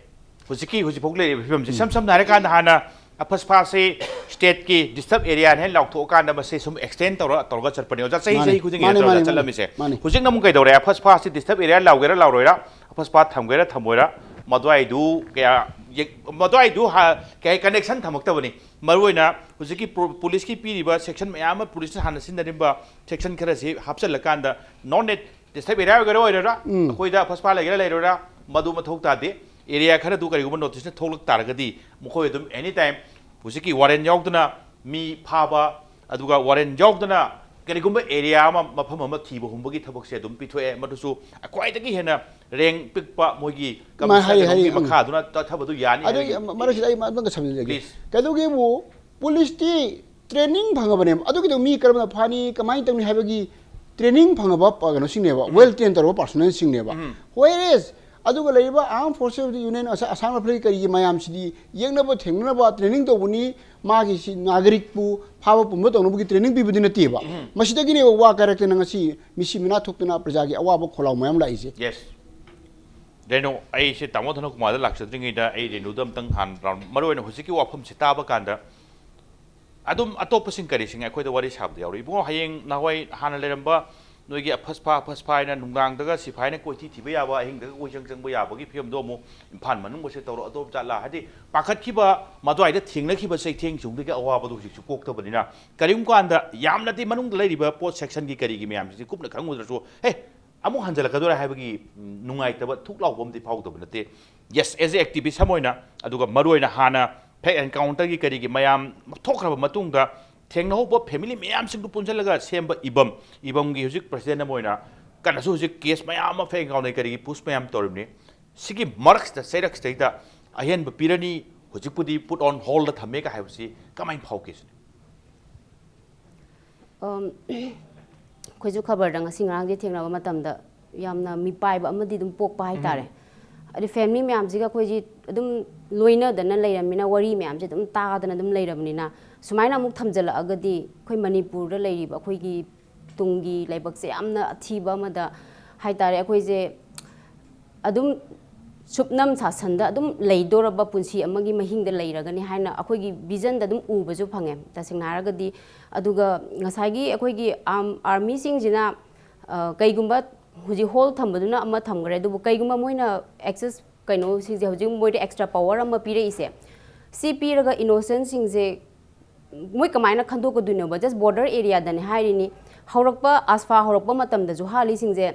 ꯍꯧꯖꯤꯛꯀꯤ, ꯍꯧꯖꯤꯛ ꯐꯥꯎ ꯂꯩꯔꯤꯕ ꯐꯤꯕꯝꯁꯦ, ꯎꯝ꯫ ꯏꯁꯝ ꯁꯝꯅ ꯍꯥꯏꯔꯀꯥꯟꯗ, ꯍꯥꯟꯅ ꯑꯐꯁꯄꯥꯁꯤ ꯁ꯭ꯇꯦꯠꯀꯤ ꯗꯤꯁꯇꯔꯕ ꯑꯦꯔꯤꯌꯥꯅꯦ ꯍꯥꯏꯅ ꯂꯥꯎꯊꯣꯛꯑꯀꯥꯟꯗ ꯃꯁꯤ ꯁꯨꯝ ꯑꯦꯛꯁꯇꯦꯟ ꯇꯧꯔ, ꯇꯧꯔꯒ ꯆꯠꯄꯅꯦ ꯑꯣꯖꯥ꯫ ꯆꯍꯤ, ꯃꯥꯅꯦ, ꯆꯍꯤ ꯈꯨꯗꯤꯡꯒꯤ ꯃꯥꯅꯦ, ꯅꯠꯇ꯭ꯔꯣ ꯃꯥꯅꯦ, ꯆꯠꯂꯝꯃꯤꯁꯦ? ꯃꯥꯅꯦ꯫ ꯍꯧꯖꯤꯛꯅ ꯑꯃꯨꯛ ꯀꯩꯗꯧꯔꯦ? ꯑꯐꯁꯄꯥꯁꯤ ꯗꯤꯁꯇꯔꯕ ꯑꯦꯔꯤꯌꯥ ꯂꯥꯎꯒꯦꯔꯥ ꯂꯥꯎꯔꯣꯏꯔꯥ, ꯑꯐꯁꯄꯥ ꯊꯝꯒꯦꯔꯥ ꯊꯝꯃꯣꯏꯔꯥ, ꯃꯗꯨꯋꯥꯏꯗꯨ ꯀꯌꯥ ꯌꯦ-, ꯃꯗꯨꯋꯥꯏꯗꯨ ꯍꯥ-, ꯀꯩ ꯍꯥꯏ, ꯀꯅꯦꯛꯁꯟ ꯊꯝꯃꯛꯇꯕꯅꯤ꯫ ꯃꯔꯨꯑꯣꯏꯅ ꯍꯧꯖꯤꯛꯀꯤ ꯄꯨ-, ꯄꯨꯂꯤꯁꯀꯤ ꯄꯤꯔꯤꯕ ꯁꯦꯛꯁꯟ ꯃꯌꯥꯝ ꯑꯃ, ꯄꯨꯂꯤꯁꯅ ꯍꯥꯟꯅ ꯁꯤꯖꯤꯟꯅꯔꯤꯕ ꯁꯦꯛꯁꯟ ꯈꯔꯁꯤ ꯍꯥꯞꯆꯤꯜꯂꯀꯥꯟꯗ, ꯅꯣꯟ ꯅꯦꯠ ꯗꯤꯁꯇꯔꯕ ꯑꯦꯔꯤꯌꯥ ꯑꯣꯏꯒꯦꯔꯥ ꯑꯣꯏꯔꯣꯏꯔꯥ, ꯎꯝ꯫ ꯑꯩꯈꯣꯏꯗ ꯐꯁꯄꯥ ꯂꯩꯒꯦꯔꯥ ꯂꯩꯔꯣꯏꯔꯥ, ꯃꯗꯨ ꯃꯊꯧ ꯇꯥꯗꯦ꯫ ꯑꯦꯔꯤꯌꯥ ꯈꯔꯗꯨ ꯀꯔꯤꯒꯨꯝꯕ ꯅꯣꯇꯤꯁꯅ ꯊꯣꯛꯂꯛ ꯇꯥꯔꯒꯗꯤ, ꯃꯈꯣꯏ ꯑꯗꯨꯝ ꯑꯦꯅꯤ ꯇꯥꯏꯝ ꯍꯧꯖꯤꯛꯀꯤ ꯋꯥꯔꯦꯟ ꯌꯥꯎꯗꯅ ꯃꯤ ꯐꯥꯕ, ꯑꯗꯨꯒ ꯋꯥꯔꯦꯟ ꯌꯥꯎꯗꯅ ꯀꯔꯤꯒꯨꯝꯕ ꯑꯦꯔꯤꯌꯥ ꯑꯃ, ꯃꯐꯝ ꯑꯃ ꯊꯤꯕ ꯍꯨꯝꯕꯒꯤ ꯊꯕꯛꯁꯦ ꯑꯗꯨꯝ ꯄꯤꯊꯣꯛꯑꯦ꯫ ꯃꯗꯨꯁꯨ ꯈ꯭ꯋꯥꯏꯗꯒꯤ ꯍꯦꯟꯅ ꯔꯦꯡ ꯄꯤꯛꯄ ꯃꯣꯏꯒꯤ ꯃꯥ ꯍꯥꯏꯔꯤ, ꯀꯃꯤꯁꯅꯔ ꯍꯥꯏꯔꯤ, ꯀꯩꯅꯣꯒꯤ ꯎꯝ꯫ ꯃꯈꯥꯗꯨꯅ ꯆꯠꯊꯕꯗꯨ ꯌꯥꯅꯤ ꯑꯗꯨꯒꯤ ꯍꯥꯏꯕꯒꯤ ꯃ-, ꯃꯔꯛꯁꯤꯗ ꯑꯩ ꯑꯃꯇꯪꯒ ꯁꯝꯖꯤꯟꯖꯒꯦ꯫ Please꯫ ꯀꯩꯗꯧꯒꯦꯕꯨ, ꯄꯨꯂꯤꯁꯇꯤ ꯇ꯭ꯔꯦꯅꯤꯡ ꯐꯪꯉꯕꯅꯦꯕ꯫ ꯑꯗꯨꯒꯤꯗꯣ ꯃꯤ ꯀꯔꯝꯅ ꯐꯥꯅꯤ, ꯀꯃꯥꯏꯅ ꯇꯧꯅꯤ ꯍꯥꯏꯕꯒꯤ ꯇ꯭ꯔꯦꯅꯤꯡ ꯐꯪꯉꯕ ꯄ-, ꯀꯩꯅꯣꯁꯤꯡꯅꯦꯕ, ꯎꯝ꯫ ꯋꯦꯜ ꯇ꯭ꯔꯦꯟ ꯇꯧꯔꯕ ꯄꯥꯔꯁꯣꯅꯦꯜꯁꯤꯡꯅꯦꯕ꯫ ꯎꯝ꯫ Whereas, ꯑꯗꯨꯒ ꯂꯩꯔꯤꯕ Armed Forces of the Union, ꯑꯁꯥ-, ꯑꯁꯥꯝ ꯔꯥꯏꯐꯜꯒꯤ ꯀꯔꯤꯒꯤ ꯃꯌꯥꯝꯁꯤꯗꯤ ꯌꯦꯡꯅꯕ ꯊꯦꯡꯅꯅꯕ ꯇ꯭ꯔꯦꯅꯤꯡ ꯇꯧꯕꯅꯤ, ꯃꯥꯒꯤ ꯁꯤ ꯅꯥꯒꯔꯤꯛꯄꯨ ꯐꯥꯕ ꯄꯨꯝꯕ ꯇꯧꯅꯕꯒꯤ ꯇ꯭ꯔꯦꯅꯤꯡ ꯄꯤꯕꯗꯤ ꯅꯠꯇꯦꯕ꯫ ꯎꯝ꯫ ꯃꯁꯤꯗꯒꯤꯅꯦꯕ ꯋꯥ ꯀꯥꯏꯔꯛꯇꯅ ꯉꯁꯤ ꯃꯤꯁꯤ ꯃꯤꯅꯥ ꯊꯣꯛꯇꯅ ꯄ꯭ꯔꯖꯥꯒꯤ ꯑꯋꯥꯕ ꯈꯣꯜꯂꯥꯎ ꯃꯌꯥꯝ ꯂꯥꯛꯏꯁꯦ꯫ Yes꯫ ꯔꯦꯅꯨ, ꯑꯩꯁꯦ ꯇꯥꯃꯣ ꯙꯅꯀꯨꯃꯥꯔꯗ ꯂꯥꯛꯆꯗ꯭ꯔꯤꯉꯩꯗ ꯑꯩ ꯔꯦꯅꯨꯗ ꯑꯝꯇꯪ ꯍꯥꯟꯅ ꯔꯥꯎꯟ, ꯃꯔꯨꯑꯣꯏꯅ ꯍꯧꯖꯤꯛꯀꯤ ꯋꯥꯐꯝꯁꯦ ꯇꯥꯕ ꯀꯥꯟꯗ, ꯑꯗꯨꯝ ꯑꯇꯣꯞꯄꯁꯤꯡ ꯀꯔꯤꯁꯤꯡ ꯑꯩꯈꯣꯏꯗ ꯋꯥꯔꯤ ꯁꯥꯕꯗ ꯌꯥꯎꯔꯤ꯫ ꯏꯕꯨꯡꯉꯣ, ꯍꯌꯦꯡ ꯅꯍꯥꯟꯋꯥꯏ ꯍꯥꯟꯅ ꯂꯩꯔꯝꯕ ꯅꯣꯏꯒꯤ ꯑꯐꯁꯐꯥ ꯑꯐꯁꯐꯥ ꯍꯥꯏꯅ ꯅꯨꯡꯗꯥꯡꯗꯒ ꯁꯤꯐꯥꯏꯅ ꯀꯣꯏꯊꯤ ꯊꯤꯕ ꯌꯥꯕ, ꯑꯍꯤꯡꯗꯒ ꯀꯣꯏꯆꯪ ꯆꯪꯕ ꯌꯥꯕꯒꯤ ꯐꯤꯕꯝꯗꯣ ꯑꯃꯨꯛ ꯏꯝꯐꯥꯜ ꯃꯅꯨꯡꯒꯁꯦ ꯇꯧꯔꯛꯑꯗꯧꯕ ꯖꯥꯠꯂꯥ? ꯍꯥꯏꯗꯤ ꯄꯥꯈꯠꯈꯤꯕ, ꯃꯗꯨꯋꯥꯏꯗ ꯊꯦꯡꯅꯈꯤꯕ ꯆꯩꯊꯦꯡ ꯆꯨꯝꯗꯒꯤ ꯑꯋꯥꯕꯗꯣ ꯍꯧꯖꯤꯛꯁꯨ ꯀꯣꯛꯇꯕꯅꯤꯅ, ꯀꯔꯤꯒꯨꯝꯕ ꯀꯥꯟꯗ ꯌꯥꯝꯅꯗꯤ ꯃꯅꯨꯡꯗ ꯂꯩꯔꯤꯕ ꯄꯣꯠ ꯁꯦꯛꯁꯟꯒꯤ ꯀꯔꯤꯒꯤ ꯃꯌꯥꯝꯁꯤꯗꯤ ꯀꯨꯞꯅ ꯈꯪꯉꯨꯗ꯭ꯔꯁꯨ, ꯍꯦ, ꯑꯃꯨꯛ ꯍꯟꯖꯤꯜꯂꯛꯀꯗꯣꯏꯔꯥ ꯍꯥꯏꯕꯒꯤ ꯅꯨꯡꯉꯥꯏꯇꯕ ꯊꯨꯛ ꯂꯥꯎꯕ ꯑꯃꯗꯤ ꯐꯥꯎꯗꯕ ꯅꯠꯇꯦ꯫ Yes, as a activist ꯑꯃ ꯑꯣꯏꯅ, ꯑꯗꯨꯒ ꯃꯔꯨꯑꯣꯏꯅ ꯍꯥꯟꯅ ꯐꯦꯛ ꯑꯦꯟꯀꯥꯎꯟꯇꯔꯒꯤ ꯀꯔꯤꯒꯤ ꯃꯌꯥꯝ ꯊꯣꯛꯈ꯭ꯔꯕ ꯃꯇꯨꯡꯗ ꯊꯦꯡꯅꯍꯧꯕ ꯐꯦꯃꯤꯂꯤ ꯃꯌꯥꯝꯁꯤꯡꯗꯨ ꯄꯨꯟꯁꯤꯜꯂꯒ ꯁꯦꯝꯕ ꯏꯕꯝ, ꯏꯕꯝꯒꯤ ꯍꯧꯖꯤꯛ ꯄ꯭ꯔꯁꯤꯗꯦꯟ ꯑꯃ ꯑꯣꯏꯅ ꯀꯟꯅꯁꯨ ꯍꯧꯖꯤꯛ ꯀꯦꯁ ꯃꯌꯥꯝ ꯑꯃ ꯐꯦꯛ ꯑꯦꯟꯀꯥꯎꯟꯇꯔ ꯀꯔꯤꯒꯤ ꯄꯨꯁ ꯃꯌꯥꯝ ꯇꯧꯔꯤꯕꯅꯤ꯫ ꯁꯤꯒꯤ ꯃꯔꯛꯁꯤꯗ, ꯆꯩꯔꯛꯁꯤꯗꯩꯗ ꯑꯍꯦꯟꯕ ꯄꯤꯔꯅꯤ, ꯍꯧꯖꯤꯛꯄꯨꯗꯤ put on holdꯗ ꯊꯝꯃꯦꯒ ꯍꯥꯏꯕꯁꯤ ꯀꯃꯥꯏꯅ ꯐꯥꯎꯒꯦ ꯁꯤꯅꯤ? ꯑꯝ, ꯑꯩꯈꯣꯏꯁꯨ ꯈꯕꯔꯗ ꯉꯁꯤ ꯉꯔꯥꯡꯁꯦ ꯊꯦꯡꯅꯕ ꯃꯇꯝꯗ ꯌꯥꯝꯅ ꯃꯤꯄꯥꯏꯕ ꯑꯃꯗꯤ ꯑꯗꯨꯝ ꯄꯣꯛꯄ ꯍꯥꯏꯇꯥꯔꯦ꯫ ꯑꯗꯩ ꯐꯦꯃꯤꯂꯤ ꯃꯌꯥꯝꯁꯤꯒ ꯑꯩꯈꯣꯏꯁꯤ ꯑꯗꯨꯝ ꯂꯣꯏꯅꯗꯅ ꯂꯩꯔꯝꯃꯤꯅ, ꯋꯥꯔꯤ ꯃꯌꯥꯝꯁꯦ ꯑꯗꯨꯝ ꯇꯥꯗꯅ ꯑꯗꯨꯝ ꯂꯩꯔꯕꯅꯤꯅ, ꯁꯨꯃꯥꯏꯅ ꯑꯃꯨꯛ ꯊꯝꯖꯤꯜꯂꯛꯑꯒꯗꯤ ꯑꯩꯈꯣꯏ ꯃꯅꯤꯄꯨꯔꯗ ꯂꯩꯔꯤꯕ ꯑꯩꯈꯣꯏꯒꯤ ꯇꯨꯡꯒꯤ ꯂꯥꯏꯕꯛꯁꯦ ꯌꯥꯝꯅ ꯑꯊꯤꯕ ꯑꯃꯗ ꯍꯥꯏꯇꯥꯔꯦ꯫ ꯑꯩꯈꯣꯏꯁꯦ ꯑꯗꯨꯝ ꯁꯨꯞꯅꯝ ꯁꯥꯁꯟꯗ ꯑꯗꯨꯝ ꯂꯩꯗꯣꯔꯕ ꯄꯨꯟꯁꯤ ꯑꯃꯒꯤ ꯃꯍꯤꯡꯗ ꯂꯩꯔꯒꯅꯤ ꯍꯥꯏꯅ ꯑꯩꯈꯣꯏꯒꯤ ꯚꯤꯖꯟꯗ ꯑꯗꯨꯝ ꯎꯕꯁꯨ ꯐꯪꯉꯦ, ꯇꯁꯦꯡꯅ ꯍꯥꯏꯔꯒꯗꯤ꯫ ꯑꯗꯨꯒ ꯉꯁꯥꯏꯒꯤ ꯑꯩꯈꯣꯏꯒꯤ ꯑꯥꯔꯝ-, ꯑꯥꯔꯃꯤꯁꯤꯡꯁꯤꯅ, ꯑ, ꯀꯩꯒꯨꯝꯕ ꯍꯧꯖꯤꯛ ꯍꯣꯜ ꯊꯝꯕꯗꯨꯅ ꯑꯃ ꯊꯝꯈ꯭ꯔꯦ, ꯑꯗꯨꯕꯨ ꯀꯩꯒꯨꯝꯕ ꯃꯣꯏꯅ ꯑꯦꯛꯁꯦꯁ ꯀꯩꯅꯣꯁꯤꯡꯁꯦ, ꯍꯧꯖꯤꯛ ꯃꯣꯏꯗ ꯑꯦꯛꯁꯇ꯭ꯔꯥ ꯄꯋꯥꯔ ꯑꯃ ꯄꯤꯔꯛꯏꯁꯦ, ꯁꯤ ꯄꯤꯔꯒ ꯏꯅꯣꯁꯦꯟꯁꯤꯡꯁꯦ ꯃꯣꯏ ꯀꯃꯥꯏꯅ ꯈꯟꯗꯣꯛꯀꯗꯣꯏꯅꯣꯕ? Just border ꯑꯦꯔꯤꯌꯥꯗꯅꯦ ꯍꯥꯏꯔꯤꯅꯤ꯫ ꯍꯧꯔꯛꯄ, ꯑꯁꯐꯥ ꯍꯧꯔꯛꯄ ꯃꯇꯝꯗꯁꯨ ꯍꯥꯂꯤꯁꯤꯡꯁꯦ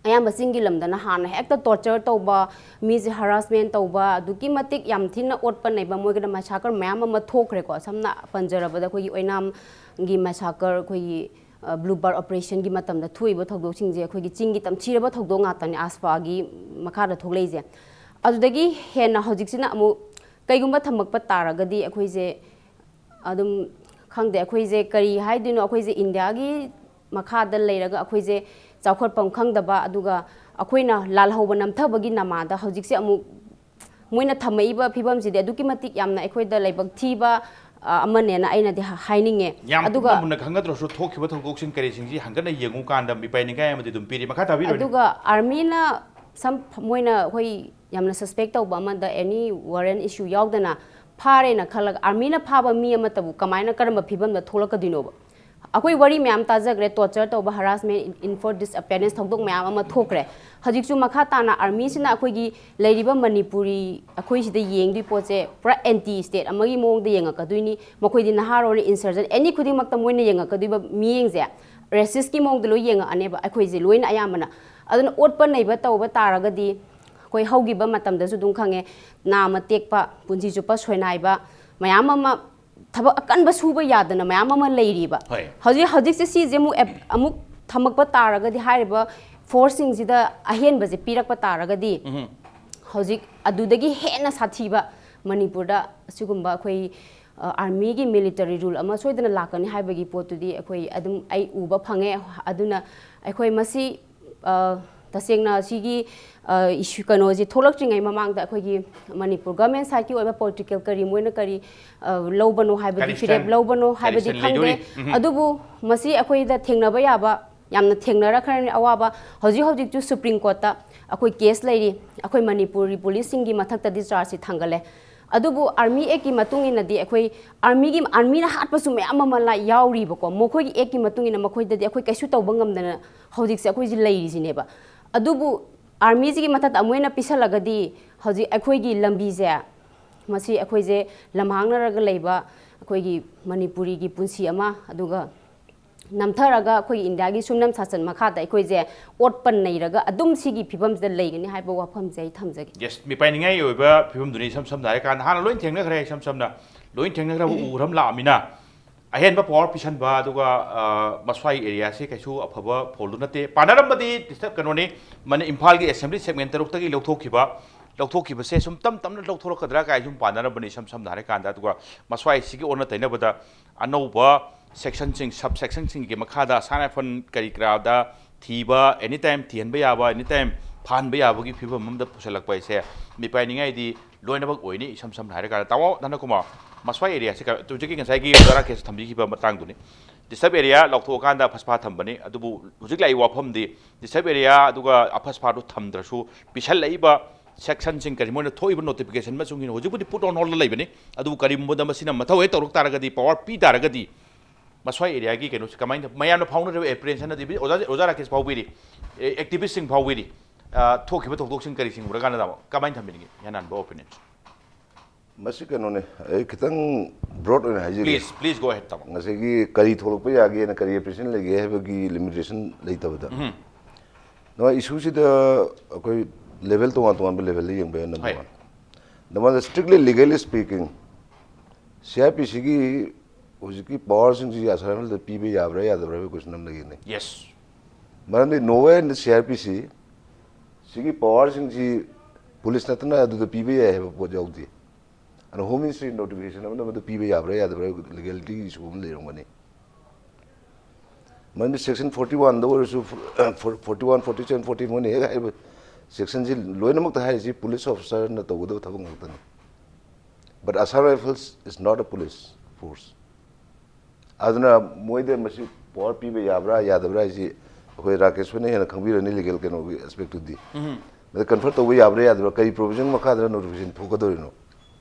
ꯑꯌꯥꯝꯕ ꯆꯤꯡꯒꯤ ꯂꯝꯗꯅ ꯍꯥꯟꯅ ꯍꯦꯛꯇ ꯇꯣꯔꯆꯔ ꯇꯧꯕ, ꯃꯤꯁꯦ ꯍꯔꯥꯁꯃꯦꯟ ꯇꯧꯕ, ꯑꯗꯨꯛꯀꯤ ꯃꯇꯤꯛ ꯌꯥꯝ ꯊꯤꯅ ꯑꯣꯠꯄ ꯅꯩꯕ, ꯃꯣꯏꯒꯤꯗ ꯃꯁꯥꯀꯔ ꯃꯌꯥꯝ ꯑꯃ ꯊꯣꯛꯈ꯭ꯔꯦꯀꯣ꯫ ꯁꯝꯅ ꯄꯟꯖꯔꯕꯗ ꯑꯩꯈꯣꯏꯒꯤ ꯑꯣꯏꯅꯥꯝꯒꯤ ꯃꯁꯥꯀꯔ, ꯑꯩꯈꯣꯏꯒꯤ, ꯑ, ꯕ꯭ꯂꯨ ꯕꯥꯔ ꯑꯣꯄꯔꯦꯁꯟꯒꯤ ꯃꯇꯝꯗ ꯊꯣꯛꯏꯕ ꯊꯧꯗꯣꯛꯁꯤꯡꯁꯦ ꯑꯩꯈꯣꯏꯒꯤ ꯆꯤꯡꯒꯤ ꯇꯝꯊꯤꯔꯕ ꯊꯧꯗꯣꯛ ꯉꯥꯛꯇꯅꯤ ꯑꯁꯐꯥꯒꯤ ꯃꯈꯥꯗ ꯊꯣꯛꯂꯛꯏꯁꯦ꯫ ꯑꯗꯨꯗꯒꯤ ꯍꯦꯟꯅ ꯍꯧꯖꯤꯛꯁꯤꯅ ꯑꯃꯨꯛ ꯀꯩꯒꯨꯝꯕ ꯊꯝꯃꯛꯄ ꯇꯥꯔꯒꯗꯤ ꯑꯩꯈꯣꯏꯁꯦ ꯑꯗꯨꯝ ꯈꯪꯗꯦ, ꯑꯩꯈꯣꯏꯁꯦ ꯀꯔꯤ ꯍꯥꯏꯗꯣꯏꯅꯣ, ꯑꯩꯈꯣꯏꯁꯦ ꯏꯟꯗꯤꯌꯥꯒꯤ ꯃꯈꯥꯗ ꯂꯩꯔꯒ ꯑꯩꯈꯣꯏꯁꯦ ꯆꯥꯎꯈꯠꯐꯝ ꯈꯪꯗꯕ, ꯑꯗꯨꯒ ꯑꯩꯈꯣꯏꯅ ꯂꯥꯜꯍꯧꯕ ꯅꯝꯊꯕꯒꯤ ꯅꯃꯥꯗ ꯍꯧꯖꯤꯛꯁꯦ ꯑꯃꯨꯛ ꯃꯣꯏꯅ ꯊꯝꯃꯛꯏꯕ ꯐꯤꯕꯝꯁꯤꯗꯤ ꯑꯗꯨꯛꯀꯤ ꯃꯇꯤꯛ ꯌꯥꯝꯅ ꯑꯩꯈꯣꯏꯗ ꯂꯥꯏꯕꯛ ꯊꯤꯕ, ꯑ, ꯑꯃꯅꯦꯅ ꯑꯩꯅꯗꯤ ꯍꯥ-, ꯍꯥꯏꯅꯤꯡꯉꯦ꯫ ꯌꯥꯝ ꯑꯗꯨꯒ ꯀꯨꯞꯅ ꯃꯨꯟꯅ ꯈꯪꯒꯗ꯭ꯔꯁꯨ, ꯊꯣꯛꯈꯤꯕ ꯊꯧꯗꯣꯛꯁꯤꯡ ꯀꯔꯤꯁꯤꯡꯁꯤ ꯍꯟꯒꯠꯅ ꯌꯦꯡꯉꯨ ꯀꯥꯟꯗ ꯃꯤꯄꯥꯏ ꯅꯤꯡꯀꯥꯏ ꯑꯃꯗꯤ ꯑꯗꯨꯝ ꯄꯤꯔꯤ꯫ ꯃꯈꯥ ꯇꯥꯕꯤꯔꯣꯅꯦ꯫ ꯑꯗꯨꯒ ꯑꯥꯔꯃꯤꯅ ꯁꯝ, ꯃꯣꯏꯅ ꯑꯩꯈꯣꯏ ꯌꯥꯝꯅ ꯁꯁꯄꯦꯛ ꯇꯧꯕ ꯑꯃꯗ ꯑꯦꯅꯤ ꯋꯥꯔꯦꯟ ꯏꯁꯨ ꯌꯥꯎꯗꯅ ꯐꯥꯔꯦꯅ ꯈꯜꯂꯒ ꯑꯥꯔꯃꯤꯅ ꯐꯥꯕ ꯃꯤ ꯑꯃꯠꯇꯕꯨ ꯀꯃꯥꯏꯅ, ꯀꯔꯝꯕ ꯐꯤꯕꯝꯗ ꯊꯣꯛꯂꯛꯀꯗꯣꯏꯅꯣꯕ? ꯑꯩꯈꯣꯏ ꯋꯥꯔꯤ ꯃꯌꯥꯝ ꯇꯥꯖꯈ꯭ꯔꯦ, ꯇꯣꯔꯆꯔ ꯇꯧꯕ, ꯍꯔꯥꯁꯃꯦꯟ, ꯏꯟꯐꯣꯔ ꯗꯤꯁꯑꯄꯤꯌꯔꯦꯟꯁ ꯊꯧꯗꯣꯛ ꯃꯌꯥꯝ ꯑꯃ ꯊꯣꯛꯈ꯭ꯔꯦ꯫ ꯍꯧꯖꯤꯛꯁꯨ ꯃꯈꯥ ꯇꯥꯅ ꯑꯥꯔꯃꯤꯁꯤꯅ ꯑꯩꯈꯣꯏꯒꯤ ꯂꯩꯔꯤꯕ ꯃꯅꯤꯄꯨꯔꯤ, ꯑꯩꯈꯣꯏ ꯁꯤꯗ ꯌꯦꯡꯗꯣꯏ ꯄꯣꯠꯁꯦ ꯄꯨꯔꯥ ꯑꯦꯟꯇꯤ ꯁ꯭ꯇꯦꯠ ꯑꯃꯒꯤ ꯃꯑꯣꯡꯗ ꯌꯦꯡꯉꯛꯀꯗꯣꯏꯅꯤ꯫ ꯃꯈꯣꯏꯗꯤ ꯅꯍꯥꯔꯣꯜꯅ, ꯏꯟꯁꯔꯖꯦꯟ, ꯑꯦꯅꯤ ꯈꯨꯗꯤꯡꯃꯛꯇ ꯃꯣꯏꯅ ꯌꯦꯡꯉꯛꯀꯗꯣꯏꯕ ꯃꯤꯠꯌꯦꯡꯁꯦ ꯔꯦꯁꯤꯁꯀꯤ ꯃꯑꯣꯡꯗ ꯂꯣꯏ ꯌꯦꯡꯉꯛꯑꯅꯦꯕ ꯑꯩꯈꯣꯏꯁꯦ ꯂꯣꯏꯅ ꯑꯌꯥꯝꯕꯅ꯫ ꯑꯗꯨꯅ ꯑꯣꯠꯄ ꯅꯩꯕ ꯇꯧꯕ ꯇꯥꯔꯒꯗꯤ, ꯑꯩꯈꯣꯏ ꯍꯧꯈꯤꯕ ꯃꯇꯝꯗꯁꯨ ꯑꯗꯨꯝ ꯈꯪꯉꯦ, ꯅꯥꯝꯃ ꯇꯦꯛꯄ, ꯄꯨꯟꯁꯤ ꯆꯨꯞꯄ ꯁꯣꯏꯅꯥꯏꯕ ꯃꯌꯥꯝ ꯑꯃ, ꯊꯕꯛ ꯑꯀꯟꯕ ꯁꯨꯕ ꯌꯥꯗꯅ ꯃꯌꯥꯝ ꯑꯃ ꯂꯩꯔꯤꯕ꯫ ꯍꯣꯏ꯫ ꯍꯧꯖꯤꯛ, ꯍꯧꯖꯤꯛꯁꯦ ꯁꯤꯁꯦ ꯑꯃꯨꯛ ꯑꯦꯞ-, ꯑꯃꯨꯛ ꯊꯝꯃꯛꯄ ꯇꯥꯔꯒꯗꯤ, ꯍꯥꯏꯔꯤꯕ ꯐꯣꯔꯁꯁꯤꯡꯁꯤꯗ ꯑꯍꯦꯟꯕꯁꯦ ꯄꯤꯔꯛꯄ ꯇꯥꯔꯒꯗꯤ, ꯍꯧꯖꯤꯛ ꯑꯗꯨꯗꯒꯤ ꯍꯦꯟꯅ ꯁꯥꯊꯤꯕ ꯃꯅꯤꯄꯨꯔꯗ ꯑꯁꯤꯒꯨꯝꯕ ꯑꯩꯈꯣꯏ, ꯑ, ꯑꯥꯔꯃꯤꯒꯤ ꯃꯤꯂꯤꯇꯔꯤ ꯔꯨꯜ ꯑꯃ ꯁꯣꯏꯗꯅ ꯂꯥꯛꯀꯅꯤ ꯍꯥꯏꯕꯒꯤ ꯄꯣꯠꯇꯨꯗꯤ ꯑꯩꯈꯣꯏ ꯑꯗꯨꯝ, ꯑꯩ ꯎꯕ ꯐꯪꯉꯦ꯫ ꯑꯗꯨꯅ ꯑꯩꯈꯣꯏ ꯃꯁꯤ, ꯑ, ꯇꯁꯦꯡꯅ ꯁꯤꯒꯤ, ꯑ, ꯏꯁꯨ, ꯀꯩꯅꯣꯁꯤ ꯊꯣꯛꯂꯛꯇ꯭ꯔꯤꯉꯩ ꯃꯃꯥꯡꯗ ꯑꯩꯈꯣꯏꯒꯤ ꯃꯅꯤꯄꯨꯔ ꯒꯚꯔꯟꯃꯦꯟ ꯁꯥꯏꯠꯀꯤ ꯑꯣꯏꯕ ꯄꯣꯂꯤꯇꯤꯀꯦꯜ ꯀꯔꯤ ꯃꯣꯏꯅ ꯀꯔꯤ, ꯑ, ꯂꯧꯕꯅꯣ ꯍꯥꯏꯕꯗꯤ, ꯀꯔꯤ ꯐꯤꯔꯦꯞ stand, ꯂꯧꯕꯅꯣ ꯀꯔꯤ ꯍꯥꯏꯕꯗꯤ stand ꯈꯪꯗꯦ꯫ ꯂꯩꯗꯣꯔꯤ? ꯎꯝ꯫ ꯑꯗꯨꯕꯨ ꯃꯁꯤ ꯑꯩꯈꯣꯏꯗ ꯊꯦꯡꯅꯕ ꯌꯥꯕ ꯌꯥꯝꯅ ꯊꯦꯡꯅꯔꯛꯈ꯭ꯔꯅꯤ ꯑꯋꯥꯕ꯫ ꯍꯧꯖꯤꯛ ꯍꯧꯖꯤꯛꯁꯨ ꯁꯨꯄ꯭ꯔꯤꯝ ꯀꯣꯔꯠꯇ ꯑꯩꯈꯣꯏ ꯀꯦꯁ ꯂꯩꯔꯤ, ꯑꯩꯈꯣꯏ ꯃꯅꯤꯄꯨꯔꯤ ꯄꯨꯂꯤꯁꯁꯤꯡꯒꯤ ꯃꯊꯛꯇꯗꯤ ꯆꯥꯔꯖꯁꯤ ꯊꯥꯡꯒꯠꯂꯦ꯫ ꯑꯗꯨꯕꯨ ꯑꯥꯔꯃꯤ ꯑꯦꯛꯀꯤ ꯃꯇꯨꯡ ꯏꯟꯅꯗꯤ ꯑꯩꯈꯣꯏ ꯑꯥꯔꯃꯤꯒꯤ, ꯑꯥꯔꯃꯤꯅ ꯍꯥꯠꯄꯁꯨ ꯃꯌꯥꯝ ꯑꯃ ꯂꯥ-, ꯌꯥꯎꯔꯤꯕꯀꯣ꯫ ꯃꯈꯣꯏꯒꯤ ꯑꯦꯛꯀꯤ ꯃꯇꯨꯡ ꯏꯟꯅ ꯃꯈꯣꯏꯗꯗꯤ ꯑꯩꯈꯣꯏ ꯀꯩꯁꯨ ꯇꯧꯕ ꯉꯝꯗꯅ ꯍꯧꯖꯤꯛꯁꯦ ꯑꯩꯈꯣꯏꯁꯦ ꯂꯩꯔꯤꯁꯤꯅꯦꯕ꯫ ꯑꯗꯨꯕꯨ ꯑꯥꯔꯃꯤꯁꯤꯒꯤ ꯃꯊꯛꯇ ꯑꯃꯨꯛ ꯍꯦꯟꯅ ꯄꯤꯁꯜꯂꯒꯗꯤ ꯍꯧꯖꯤꯛ ꯑꯩꯈꯣꯏꯒꯤ ꯂꯝꯕꯤꯁꯦ, ꯃꯁꯤ ꯑꯩꯈꯣꯏꯁꯦ ꯂꯝꯍꯥꯡꯅꯔꯒ ꯂꯩꯕ ꯑꯩꯈꯣꯏꯒꯤ ꯃꯅꯤꯄꯨꯔꯤꯒꯤ ꯄꯨꯟꯁꯤ ꯑꯃ, ꯑꯗꯨꯒ ꯅꯝꯊꯔꯒ ꯑꯩꯈꯣꯏꯒꯤ ꯏꯟꯗꯤꯌꯥꯒꯤ ꯁꯨꯝꯅꯝ ꯁꯥꯁꯟ ꯃꯈꯥꯗ ꯑꯩꯈꯣꯏꯁꯦ ꯑꯣꯠꯄ ꯅꯩꯔꯒ ꯑꯗꯨꯝ ꯁꯤꯒꯤ ꯐꯤꯕꯝꯁꯤꯗ ꯂꯩꯒꯅꯤ ꯍꯥꯏꯕ ꯋꯥꯐꯝꯁꯦ ꯑꯩ ꯊꯝꯖꯒꯦ꯫ ꯌꯦꯁ, ꯃꯤꯄꯥꯏꯅꯤꯡꯉꯥꯏ ꯑꯣꯏꯕ ꯐꯤꯕꯝꯗꯨꯅꯤ꯫ ꯏꯁꯝ ꯁꯝꯅ ꯍꯥꯏꯔꯀꯥꯟꯗ, ꯍꯥꯟꯅ ꯂꯣꯏ ꯊꯦꯡꯅꯈ꯭ꯔꯦ꯫ ꯏꯁꯝ ꯁꯝꯅ ꯂꯣꯏ ꯊꯦꯡꯅꯈ꯭ꯔꯕ ꯎꯍ꯭ꯔꯝ ꯂꯥꯛꯑꯃꯤꯅ, ꯑꯍꯦꯟꯕ ꯄꯋꯥꯔ ꯄꯤꯁꯟꯕ, ꯑꯗꯨꯒ, ꯑ, ꯃꯁ꯭ꯋꯥꯏ ꯑꯦꯔꯤꯌꯥꯁꯤ ꯀꯩꯁꯨ ꯑꯐꯕ ꯐꯣꯜꯗꯨ ꯅꯠꯇꯦ꯫ ꯄꯥꯟꯅꯔꯝꯕꯗꯤ ꯗꯤꯁꯇꯔꯕ, ꯀꯩꯅꯣꯅꯤ, ꯃꯅꯤ-, ꯏꯝꯐꯥꯜꯒꯤ ꯑꯦꯁꯦꯝꯕ꯭ꯂꯤ ꯁꯦꯒꯃꯦꯟ ꯇꯔꯨꯛꯇꯒꯤ ꯂꯧꯊꯣꯛꯈꯤꯕ, ꯂꯧꯊꯣꯛꯈꯤꯕꯁꯦ ꯁꯨꯝ ꯇꯞ ꯇꯞꯅ ꯂꯧꯊꯣꯔꯛꯀꯗ꯭ꯔꯥ ꯀꯥꯏ ꯁꯨꯝ ꯄꯥꯟꯅꯔꯝꯕꯅꯤ, ꯏꯁꯝ ꯁꯝꯅ ꯍꯥꯏꯔꯀꯥꯟꯗ꯫ ꯑꯗꯨꯒ ꯃꯁ꯭ꯋꯥꯏꯁꯤꯒꯤ ꯑꯣꯟꯅ ꯇꯩꯅꯕꯗ ꯑꯅꯧꯕ ꯁꯦꯛꯁꯟꯁꯤꯡ, ꯁꯕ ꯁꯦꯛꯁꯟꯁꯤꯡꯒꯤ ꯃꯈꯥꯗ ꯁꯥꯟꯅꯐꯟ ꯀꯔꯤ ꯀꯔꯥꯗ ꯊꯤꯕ, ꯑꯦꯅꯤ ꯇꯥꯏꯝ ꯊꯤꯍꯟꯕ ꯌꯥꯕ, ꯑꯦꯅꯤ ꯇꯥꯏꯝ ꯐꯥꯍꯟꯕ ꯌꯥꯕꯒꯤ ꯐꯤꯕꯝ ꯑꯃꯗ ꯄꯨꯁꯜꯂꯛꯄ ꯍꯥꯏꯁꯦ ꯃꯤꯄꯥꯏꯅꯤꯡꯉꯥꯏꯗꯤ ꯂꯣꯏꯅꯃꯛ ꯑꯣꯏꯅꯤ꯫ ꯏꯁꯝ ꯁꯝꯅ ꯍꯥꯏꯔꯀꯥꯟꯗ, ꯇꯥꯃꯣ ꯙꯅꯀꯨꯃꯥꯔ, ꯃꯁ꯭ꯋꯥꯏ ꯑꯦꯔꯤꯌꯥꯁꯤ ꯀ-, ꯍꯧꯖꯤꯛꯀꯤ ꯉꯁꯥꯏꯒꯤ ꯕꯔꯥ ꯀꯦꯁ ꯊꯝꯕꯤꯈꯤꯕ ꯃꯇꯥꯡꯗꯨꯅꯤ꯫ ꯗꯤꯁꯇꯔꯕ ꯑꯦꯔꯤꯌꯥ ꯂꯥꯎꯊꯣꯛꯑꯀꯥꯟꯗ ꯑꯐꯁꯐꯥ ꯊꯝꯕꯅꯤ꯫ ꯑꯗꯨꯕꯨ ꯍꯧꯖꯤꯛ ꯂꯥꯛꯏꯕ ꯋꯥꯐꯝꯗꯤ ꯗꯤꯁꯇꯔꯕ ꯑꯦꯔꯤꯌꯥ ꯑꯗꯨꯒ ꯑꯐꯁꯐꯥꯗꯨ ꯊꯝꯗ꯭ꯔꯁꯨ, ꯄꯤꯁꯜꯂꯛꯏꯕ ꯁꯦꯛꯁꯟꯁꯤꯡ ꯀꯔꯤ ꯃꯣꯏꯅ ꯊꯣꯛꯏꯕ ꯅꯣꯇꯤꯐꯤꯀꯦꯁꯟ ꯃꯇꯨꯡ ꯏꯟꯅ ꯍꯧꯖꯤꯛꯄꯨꯗꯤ ꯄꯨꯠ ꯑꯣꯟ ꯍꯣꯜꯗ ꯂꯩꯕꯅꯤ꯫ ꯑꯗꯨꯕꯨ ꯀꯔꯤꯒꯨꯝꯕꯗ ꯃꯁꯤꯅ ꯃꯊꯧ ꯍꯦꯛ ꯇꯧꯔꯛ ꯇꯥꯔꯒꯗꯤ, ꯄꯋꯥꯔ ꯄꯤ ꯇꯥꯔꯒꯗꯤ, ꯃꯁ꯭ꯋꯥꯏ ꯑꯦꯔꯤꯌꯥꯒꯤ ꯀꯩꯅꯣꯁꯤ ꯀꯃꯥꯏꯅ ꯇꯧ-, ꯃꯌꯥꯝꯅ ꯐꯥꯎꯅꯔꯤꯕ ꯑꯦꯄ꯭ꯔꯤꯍꯦꯟꯁꯟ ꯑꯗꯤ ꯑꯣꯖꯥ, ꯑꯣꯖꯥ ꯔꯥꯀꯦꯁ ꯐꯥꯎꯕꯤꯔꯤ, ꯑꯦ, ꯑꯦꯛꯇꯤꯚꯤꯁ꯭ꯠꯁꯤꯡ ꯐꯥꯎꯕꯤꯔꯤ, ꯑ, ꯊꯣꯛꯈꯤꯕ ꯊꯧꯗꯣꯛꯁꯤꯡ ꯀꯔꯤꯁꯤꯡ ꯎꯔꯀꯥꯟꯗ ꯀꯃꯥꯏꯅ ꯊꯝꯕꯤꯅꯤꯡꯉꯤ? ꯌꯥꯅꯥꯟꯕ ꯑꯣꯄꯤꯅꯤꯌꯟ꯫ ꯃꯁꯤ ꯀꯩꯅꯣꯅꯦ, ꯑꯩ ꯈꯤꯇꯪ ꯕ꯭ꯔꯣꯗ ꯑꯣꯏꯅ ꯍꯥꯏꯖꯒꯦ꯫ Please, please go ahead, ꯇꯥꯃꯣ꯫ ꯉꯁꯥꯏꯒꯤ ꯀꯔꯤ ꯊꯣꯛꯂꯛꯄ ꯌꯥꯒꯦꯅ, ꯀꯔꯤ ꯑꯦꯄ꯭ꯔꯤꯍꯦꯟꯁꯟ ꯂꯩꯒꯦ ꯍꯥꯏꯕꯒꯤ ꯂꯤꯃꯤꯇꯦꯁꯟ ꯂꯩꯇꯕꯗ꯫ ꯎꯝ꯫ ꯅꯣ, ꯏꯁꯨꯁꯤꯗ ꯑꯩꯈꯣꯏ ꯂꯦꯚꯦꯜ ꯇꯣꯉꯥꯟ ꯇꯣꯉꯥꯟꯕ ꯂꯦꯚꯦꯜꯗ ꯌꯦꯡꯕ ꯌꯥꯏ, ꯅꯝꯕꯔ ꯍꯣꯏ꯫ ꯋꯥꯟ꯫ ꯅꯝꯕꯔ ꯋꯥꯟꯗ, strictly legally speaking, C R P ꯁꯤꯒꯤ ꯍꯧꯖꯤꯛꯀꯤ ꯄꯋꯥꯔꯁꯤꯡꯁꯤ ꯑꯁꯥꯝ ꯔꯥꯏꯐꯜꯗ ꯄꯤꯕ ꯌꯥꯕ꯭ꯔꯥ ꯌꯥꯗꯕ꯭ꯔꯥ ꯍꯥꯏꯕꯒꯤ ꯀꯣꯏꯁꯟ ꯑꯃ ꯂꯩꯒꯅꯤ꯫ Yes꯫ ꯃꯔꯝꯗꯤ nowhere in the C R P C ꯁꯤꯒꯤ ꯄꯋꯥꯔꯁꯤꯡꯁꯤ ꯄꯨꯂꯤꯁ ꯅꯠꯇꯅ ꯑꯗꯨꯗ ꯄꯤꯕ ꯌꯥꯏ ꯍꯥꯏꯕ ꯄꯣꯠ ꯌꯥꯎꯗꯦ꯫ ꯑꯗꯨꯅ ꯍꯣꯝ ꯃꯤꯅꯤꯁꯇ꯭ꯔꯤ ꯅꯣꯇꯤꯐꯤꯀꯦꯁꯟ ꯑꯃꯅ ꯃꯗꯨ ꯄꯤꯕ ꯌꯥꯕ꯭ꯔꯥ ꯌꯥꯗꯕ꯭ꯔꯥ, ꯂꯤꯒꯦꯂꯤꯇꯤꯒꯤ ꯏꯁꯨ ꯑꯃ ꯂꯩꯔꯝꯒꯅꯤ꯫ ꯃꯔꯝꯗꯤ ꯁꯦꯛꯁꯟ ꯐꯣꯔꯇꯤ ꯋꯥꯟꯗ ꯑꯣꯏꯔꯁꯨ, forty one, forty seven, forty, ꯃꯣꯏꯅ ꯍꯦꯛ ꯍꯥꯏꯔꯤꯕ ꯁꯦꯛꯁꯟꯁꯤ ꯂꯣꯏꯅꯃꯛꯇ ꯍꯥꯏꯔꯤꯁꯤ ꯄꯨꯂꯤꯁ ꯑꯣꯐꯤꯁꯥꯔꯅ ꯇꯧꯒꯗꯕ ꯊꯕꯛ ꯉꯥꯛꯇꯅꯤ꯫ But Assam Rifles is not a police force. ꯑꯗꯨꯅ ꯃꯣꯏꯗ ꯃꯁꯤ ꯄꯋꯥꯔ ꯄꯤꯕ ꯌꯥꯕ꯭ꯔꯥ ꯌꯥꯗꯕ꯭ꯔꯥ ꯍꯥꯏꯁꯤ ꯑꯩꯈꯣꯏ ꯔꯥꯀꯦꯁ ꯍꯣꯏꯅ ꯍꯦꯟꯅ ꯈꯪꯕꯤꯔꯅꯤ, ꯂꯤꯒꯦꯜ ꯀꯩꯅꯣꯒꯤ ꯑꯦꯁꯄꯦꯛꯇꯨꯗꯤ꯫ ꯎꯝ꯫ ꯃꯗꯨ ꯀꯟꯐꯔ ꯇꯧꯕ ꯌꯥꯕ꯭ꯔꯥ ꯌꯥꯗꯕ꯭ꯔꯥ, ꯀꯔꯤ ꯄ꯭ꯔꯣꯚꯤꯖꯟ ꯃꯈꯥꯗ ꯅꯣꯇꯤꯐꯤꯀꯦꯁꯟ ꯊꯣꯛꯀꯗꯧꯔꯤꯅꯣ?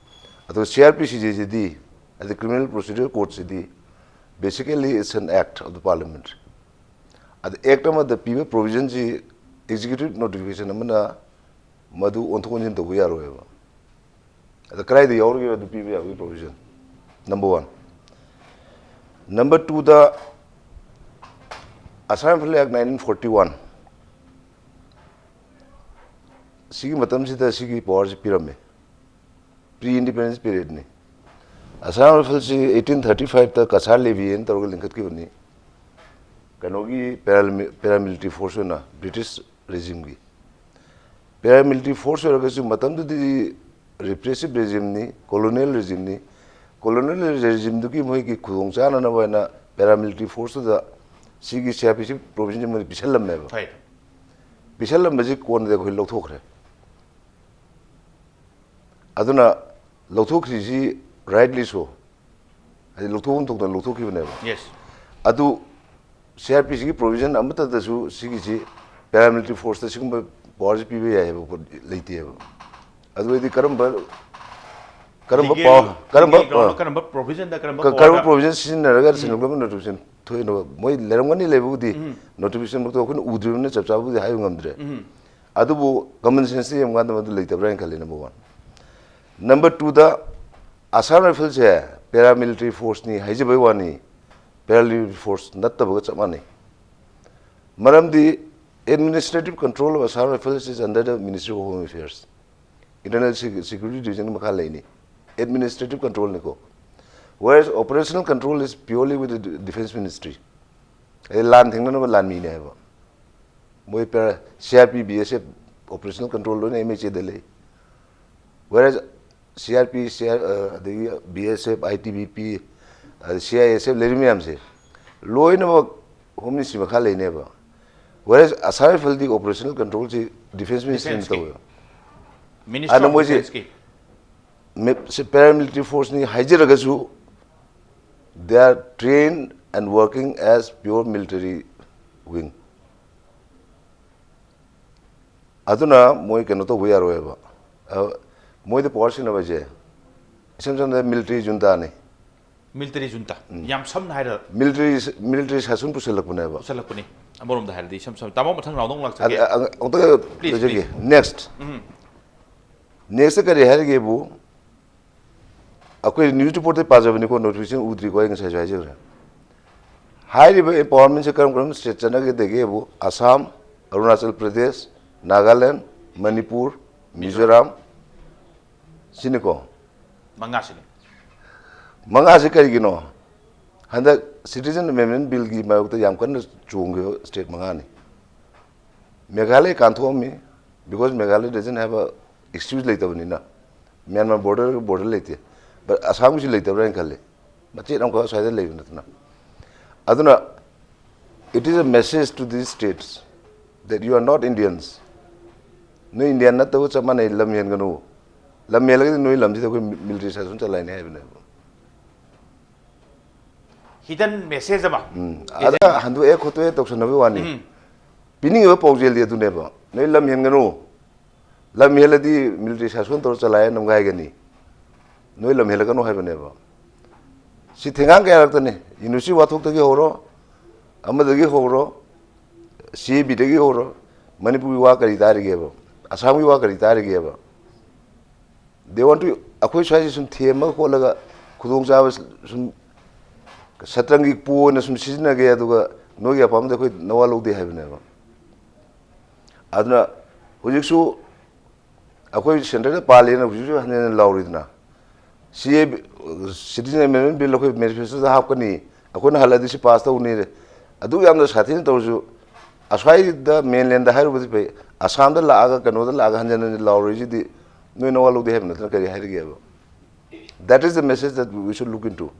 ꯑꯗꯨꯒ C R P C ꯁꯤꯗꯤ, ꯍꯥꯏꯗꯤ Criminal Procedure Code CD, basically it's an act of the parliament. ꯑꯗ ꯑꯦꯛ ꯑꯃꯗ ꯄꯤꯕ ꯄ꯭ꯔꯣꯚꯤꯖꯟꯁꯤ ꯑꯦꯛꯖꯤꯀ꯭ꯌꯨꯇꯤꯚ ꯅꯣꯇꯤꯐꯤꯀꯦꯁꯟ ꯑꯃꯅ ꯃꯗꯨ ꯑꯣꯟꯊꯣꯛ ꯑꯣꯟꯁꯤꯟ ꯇꯧꯕ ꯌꯥꯔꯣꯏꯕ꯫ ꯑꯗ ꯀꯗꯥꯏꯗ ꯌꯥꯎꯔꯤꯒꯦ ꯑꯗꯨ ꯄꯤꯕ ꯌꯥꯕꯒꯤ ꯄ꯭ꯔꯣꯚꯤꯖꯟ? Number one. ꯅꯝꯕꯔ ꯇꯨꯗ, Assam Rifle Act nineteen forty one, ꯁꯤꯒꯤ ꯃꯇꯝꯁꯤꯗ ꯁꯤꯒꯤ ꯄꯋꯥꯔꯁꯤ ꯄꯤꯔꯝꯃꯦ꯫ ꯄ꯭ꯔꯤ ꯏꯟꯗꯤꯄꯦꯟꯗꯦꯟꯁ ꯄꯤꯔꯤꯌꯠꯅꯤ꯫ ꯑꯁꯥꯝ ꯔꯥꯏꯐꯜꯁꯤ eighteen thirty five ꯇ ꯀꯁꯥꯔ ꯂꯦꯚꯤ ꯍꯥꯏꯅ ꯇꯧꯔꯒ ꯂꯤꯡꯈꯠꯈꯤꯕꯅꯤ, ꯀꯩꯅꯣꯒꯤ ꯄꯦꯔꯥꯃꯤ-, ꯄꯦꯔꯥꯃꯤꯂꯤꯇꯔꯤ ꯐꯣꯔꯁ ꯑꯣꯏꯅ, ꯕ꯭ꯔꯤꯇꯤꯁ ꯔꯦꯖꯤꯝꯒꯤ꯫ ꯄꯦꯔꯥꯃꯤꯂꯤꯇꯔꯤ ꯐꯣꯔꯁ ꯑꯣꯏꯔꯒꯁꯨ ꯃꯇꯝꯗꯨꯗꯤ ꯔꯤꯄ꯭ꯔꯦꯁꯤꯞ ꯔꯦꯖꯤꯝꯅꯤ, ꯀꯣꯂꯣꯅꯤꯌꯦꯜ ꯔꯦꯖꯤꯝꯅꯤ꯫ ꯀꯣꯂꯣꯅꯤꯌꯦꯜ ꯔꯦꯖꯤꯝꯗꯨꯒꯤ ꯃꯣꯏꯒꯤ ꯈꯨꯗꯣꯡ ꯆꯥꯅꯅꯕ ꯍꯥꯏꯅ ꯄꯦꯔꯥꯃꯤꯂꯤꯇꯔꯤ ꯐꯣꯔꯁꯇꯨꯗ ꯁꯤꯒꯤ C R P C ꯄ꯭ꯔꯣꯚꯤꯖꯟꯁꯦ ꯃꯣꯏꯅ ꯄꯤꯁꯜꯂꯝꯃꯦꯕ꯫ ꯍꯣꯏ꯫ ꯄꯤꯁꯜꯂꯝꯕꯁꯤ ꯀꯣꯟꯅꯗꯤ ꯑꯩꯈꯣꯏ ꯂꯧꯊꯣꯛꯈ꯭ꯔꯦ꯫ ꯑꯗꯨꯅ ꯂꯧꯊꯣꯛꯈ꯭ꯔꯤꯁꯤ rightly so, ꯍꯥꯏꯗꯤ ꯂꯧꯊꯣꯛꯐꯝ ꯊꯣꯛꯇꯅ ꯂꯧꯊꯣꯛꯈꯤꯕꯅꯦꯕ꯫ Yes꯫ ꯑꯗꯨ C R P C ꯒꯤ ꯄ꯭ꯔꯣꯚꯤꯖꯟ ꯑꯃꯠꯇꯗꯁꯨ ꯁꯤꯒꯤꯁꯤ ꯄꯦꯔꯥꯃꯤꯂꯤꯇꯔꯤ ꯐꯣꯔꯁꯇ ꯁꯤꯒꯨꯝꯕ ꯄꯋꯥꯔꯁꯤ ꯄꯤꯕ ꯌꯥꯏ ꯍꯥꯏꯕ ꯄꯣꯠ ꯂꯩꯇꯦꯕ꯫ ꯑꯗꯨ ꯑꯣꯏꯔꯗꯤ ꯀꯔꯝꯕ ꯀꯔꯝꯕ Legal- ꯄꯋꯥꯔ ꯀꯔꯝꯕ legal ground ꯀꯔꯝꯕ provision ꯗ ꯀꯔꯝꯕ ꯀ- power ꯀꯔꯝꯕ ꯗ? Provision ꯁꯤꯖꯤꯟꯅꯔꯒ central government notification ꯊꯣꯛꯏꯅꯣ? ꯃꯣꯏ ꯂꯩꯔꯝꯒꯅꯤ, ꯂꯩꯕꯕꯨꯗꯤ notification ꯃꯛꯇ ꯑꯩꯈꯣꯏꯅ ꯎꯗ꯭ꯔꯤꯕꯅꯤꯅ ꯆꯞ ꯆꯥꯕꯕꯨꯗꯤ ꯍꯥꯏꯕ ꯉꯝꯗ꯭ꯔꯦ꯫ ꯑꯗꯨꯕꯨ common sense ꯇ ꯌꯦꯡꯕ ꯀꯥꯟꯗ ꯃꯗꯨ ꯂꯩꯇꯕ꯭ꯔꯥ ꯍꯥꯏꯅ ꯈꯜꯂꯦ, number one꯫ Number two ꯗ Assam Rifles ꯁꯦ paramilitary force ꯅꯤ ꯍꯥꯏꯖꯕꯩ ꯋꯥꯅꯤ, paramilitary force ꯅꯠꯇꯕꯒ ꯆꯞ ꯃꯥꯟꯅꯩ꯫ ꯃꯔꯝꯗꯤ administrative control of Assam Rifles is under the Ministry of Home Affairs, Internal Sec- Security Division ꯒꯤ ꯃꯈꯥ ꯂꯩꯅꯤ, administrative control ꯅꯤꯀꯣ꯫ Whereas operational control is purely with the Defence Ministry꯫ ꯍꯥꯏꯗꯤ ꯂꯥꯟ ꯊꯦꯡꯅꯅꯕ ꯂꯥꯟꯃꯤꯅꯦ ꯍꯥꯏꯕ꯫ ꯃꯣꯏ ꯄꯦꯔꯥ ꯁꯤ ꯑꯥꯔ ꯄꯤ, ꯕꯤ ꯑꯦꯁ F operational control ꯂꯣꯏꯅ M H ꯑꯦꯗ ꯂꯩ꯫ Whereas C R P, C R, ꯑ, ꯑꯗꯒꯤ B S F, I T B P, ꯑꯗ C I S F ꯂꯩꯔꯤ ꯃꯌꯥꯝꯁꯦ ꯂꯣꯏꯅꯃꯛ Home Ministry ꯃꯈꯥ ꯂꯩꯅꯦꯕ꯫ Whereas Assam Rifle ꯗꯤ operational control ꯁꯤ Defence Ministry ꯅ Defence ꯀꯤ꯫ ꯇꯧꯋꯦꯕ꯫ Ministry ꯑꯗꯨꯅ of ꯃꯣꯏꯁꯦ Defence ꯀꯤ꯫ ꯃꯦ- ꯁꯤ paramilitary force ꯅꯤ ꯍꯥꯏꯖꯔꯒꯁꯨ, they are trained and working as pure military wing. ꯑꯗꯨꯅ ꯃꯣꯏ ꯀꯩꯅꯣ ꯇꯧꯕ ꯌꯥꯔꯣꯏꯕ꯫ ꯑ, ꯃꯣꯏꯗ power ꯁꯤꯟꯅꯕꯁꯦ ꯏꯁꯝ ꯁꯝꯅ military junta ꯅꯤ꯫ Military junta꯫ ꯌꯥꯝ ꯁꯝꯅ ꯍꯥꯏꯔ Military military ꯁꯥꯁꯟ ꯄꯨꯁꯜꯂꯛꯄꯅꯦꯕ꯫ ꯄꯨꯁꯜꯂꯛꯄꯅꯤ꯫ ꯑꯃꯔꯣꯝꯗ ꯍꯥꯏꯔꯗꯤ ꯏꯁꯝ ꯁꯝꯅ ꯇꯥꯃꯣ ꯃꯊꯪ round ꯑꯃꯨꯛ ꯂꯥꯛꯆꯒꯦ꯫ ꯑ- ꯑ- ꯑꯃꯨꯛꯇ Please, ꯂꯣꯏꯖꯒꯦ꯫ please. Next꯫ Um. Next ꯀꯔꯤ ꯍꯥꯏꯔꯒꯦꯕꯨ, ꯑꯩꯈꯣꯏ news report ꯇ ꯄꯥꯖꯕꯅꯤꯀꯣ, notification ꯎꯗ꯭ꯔꯤꯀꯣ, ꯑꯩ ꯉꯁꯥꯏꯁꯨ ꯍꯥꯏꯖꯈ꯭ꯔꯦ꯫ ꯍꯥꯏꯔꯤꯕ empowerment ꯁꯦ ꯀꯔꯝ ꯀꯔꯝꯕ state ꯆꯠꯅꯒꯗꯒꯦꯕꯨ, ꯑꯁꯥꯝ, ꯑꯔꯨꯅꯥꯆꯜ ꯄ꯭ꯔꯗꯦꯁ, ꯅꯥꯒꯥꯂꯦꯟ, ꯃꯅꯤꯄꯨꯔ, ꯃꯤꯖꯣꯔꯥꯝ, ꯁꯤꯅꯤꯀꯣ꯫ ꯃꯉꯥꯁꯤꯅꯤ꯫ ꯃꯉꯥꯁꯤ ꯀꯔꯤꯒꯤꯅꯣ? ꯍꯟꯗꯛ Citizen Amendment Bill ꯒꯤ ꯃꯥꯌꯣꯛꯇ ꯌꯥꯝ ꯀꯟꯅ ꯆꯣꯡꯈꯤꯕ state ꯃꯉꯥꯅꯤ꯫ Meghalaya ꯀꯥꯟꯊꯣꯛꯑꯝꯃꯤ, because Meghalaya doesn't have a excuse ꯂꯩꯇꯕꯅꯤꯅ꯫ ꯃ꯭ꯌꯥꯟꯃꯥꯔ border border ꯂꯩꯇꯦ, but ꯑꯁꯥꯝꯒꯤꯁꯨ ꯂꯩꯇꯕ꯭ꯔꯥ ꯍꯥꯏꯅ ꯈꯜꯂꯤ, ꯃꯆꯦꯠ ꯑꯃꯈꯛ ꯑꯁ꯭ꯋꯥꯏꯗ ꯂꯩꯕ ꯅꯠꯇꯅ꯫ ꯑꯗꯨꯅ it is a message to these states that you are not Indians. ꯅꯣꯏ Indian ꯅꯠꯇꯕ ꯆꯞ ꯃꯥꯟꯅꯩ, ꯂꯝ ꯍꯦꯟꯒꯅꯨ꯫ ꯂꯝ ꯍꯦꯜꯂꯒꯗꯤ ꯅꯣꯏ ꯂꯝꯁꯤꯗ ꯑꯩꯈꯣꯏ military ꯁꯥꯁꯟ ꯆꯂꯥꯏꯅꯤ ꯍꯥꯏꯕꯅꯦꯕ꯫ Hidden message ꯑꯃ꯫ ꯎꯝ, ꯑꯗ ꯍꯟꯗꯣꯛꯑꯦ ꯈꯣꯠꯇꯣꯛꯑꯦ ꯇꯧꯁꯟꯅꯕꯒꯤ ꯋꯥꯅꯤ꯫ ꯎꯝ꯫ ꯄꯤꯅꯤꯡꯉꯤꯕ ꯄꯥꯎꯖꯦꯜꯗꯤ ꯑꯗꯨꯅꯦꯕ꯫ ꯅꯣꯏ ꯂꯝ ꯍꯦꯟꯒꯅꯨ, ꯂꯝ ꯍꯦꯜꯂꯗꯤ ꯃꯤꯂꯤꯇꯔꯤ ꯁꯥꯁꯟ ꯇꯧꯔ ꯆꯂꯥꯏ ꯅꯝꯒꯥꯏꯒꯅꯤ, ꯅꯣꯏ ꯂꯝ ꯍꯦꯜꯂꯛꯀꯅꯨ ꯍꯥꯏꯕꯅꯦꯕ꯫ ꯁꯤ ꯊꯦꯡꯒꯥꯡ ꯀꯌꯥꯔꯛꯇꯅꯤ, ꯌꯨꯅꯤꯚꯔꯁꯤꯇꯤ ꯋꯥꯊꯣꯛꯇꯒꯤ ꯍꯧꯔꯣ, ꯑꯃꯗꯒꯤ ꯍꯧꯔꯣ, ꯁꯤ ꯑꯦ ꯕꯤꯗꯒꯤ ꯍꯧꯔꯣ, ꯃꯅꯤꯄꯨꯔꯒꯤ ꯋꯥ ꯀꯔꯤ ꯇꯥꯔꯤꯒꯦꯕ? ꯑꯁꯥꯝꯒꯤ ꯋꯥ ꯀꯔꯤ ꯇꯥꯔꯤꯒꯦꯕ? They want to, ꯑꯩꯈꯣꯏ ꯁ꯭ꯋꯥꯏꯁꯤ ꯁꯨꯝ ꯊꯦꯝꯃꯒ ꯈꯣꯠꯂꯒ ꯈꯨꯗꯣꯡꯆꯥꯕ ꯁꯨꯝ ꯁꯠꯇ꯭ꯔꯪꯒꯤ ꯄꯣ ꯑꯣꯏꯅ ꯁꯨꯝ ꯁꯤꯖꯤꯟꯅꯒꯦ, ꯑꯗꯨꯒ ꯅꯣꯏꯒꯤ ꯑꯄꯥꯝꯕꯗ ꯑꯩꯈꯣꯏ ꯅꯋꯥ ꯂꯧꯗꯦ ꯍꯥꯏꯕꯅꯦꯕ꯫ ꯑꯗꯨꯅ ꯍꯧꯖꯤꯛꯁꯨ ꯑꯩꯈꯣꯏ ꯁꯦꯟꯇꯔꯗ ꯄꯥꯜꯂꯦꯅ ꯍꯧꯖꯤꯛꯁꯨ ꯍꯟꯖꯤꯟ ꯍꯟꯖꯤꯟ ꯂꯥꯎꯔꯤꯗꯅ, ꯁꯤ ꯑꯦ, ꯁꯤꯇꯤꯖꯟ ꯑꯦꯃꯦꯟꯃꯦꯟ ꯕꯤꯜ ꯑꯩꯈꯣꯏ ꯃꯦꯅꯤꯐꯦꯁꯇꯣꯗ ꯍꯥꯞꯀꯅꯤ, ꯑꯩꯈꯣꯏꯅ ꯍꯜꯂꯗꯤ ꯁꯤ ꯄꯥꯁ ꯇꯧꯅꯤ, ꯑꯗꯨ ꯌꯥꯝꯅ ꯁꯥꯊꯤꯅ ꯇꯧꯔꯁꯨ, ꯑꯁ꯭ꯋꯥꯏꯗ ꯃꯦꯟꯂꯦꯟꯗ ꯍꯥꯏꯔꯨꯕꯗꯤ ꯐꯩ, ꯑꯁꯥꯝꯗ ꯂꯥꯛꯑꯒ, ꯀꯩꯅꯣꯗ ꯂꯥꯛꯑꯒ ꯍꯟꯖꯤꯟ ꯍꯟꯖꯤꯟ ꯂꯥꯎꯔꯤꯁꯤꯗꯤ ꯅꯣꯏ ꯅꯋꯥ ꯂꯧꯗꯦ ꯍꯥꯏꯕ ꯅꯠꯇꯅ ꯀꯔꯤ ꯍꯥꯏꯔꯤꯒꯦꯕ? That is the message that we should look into.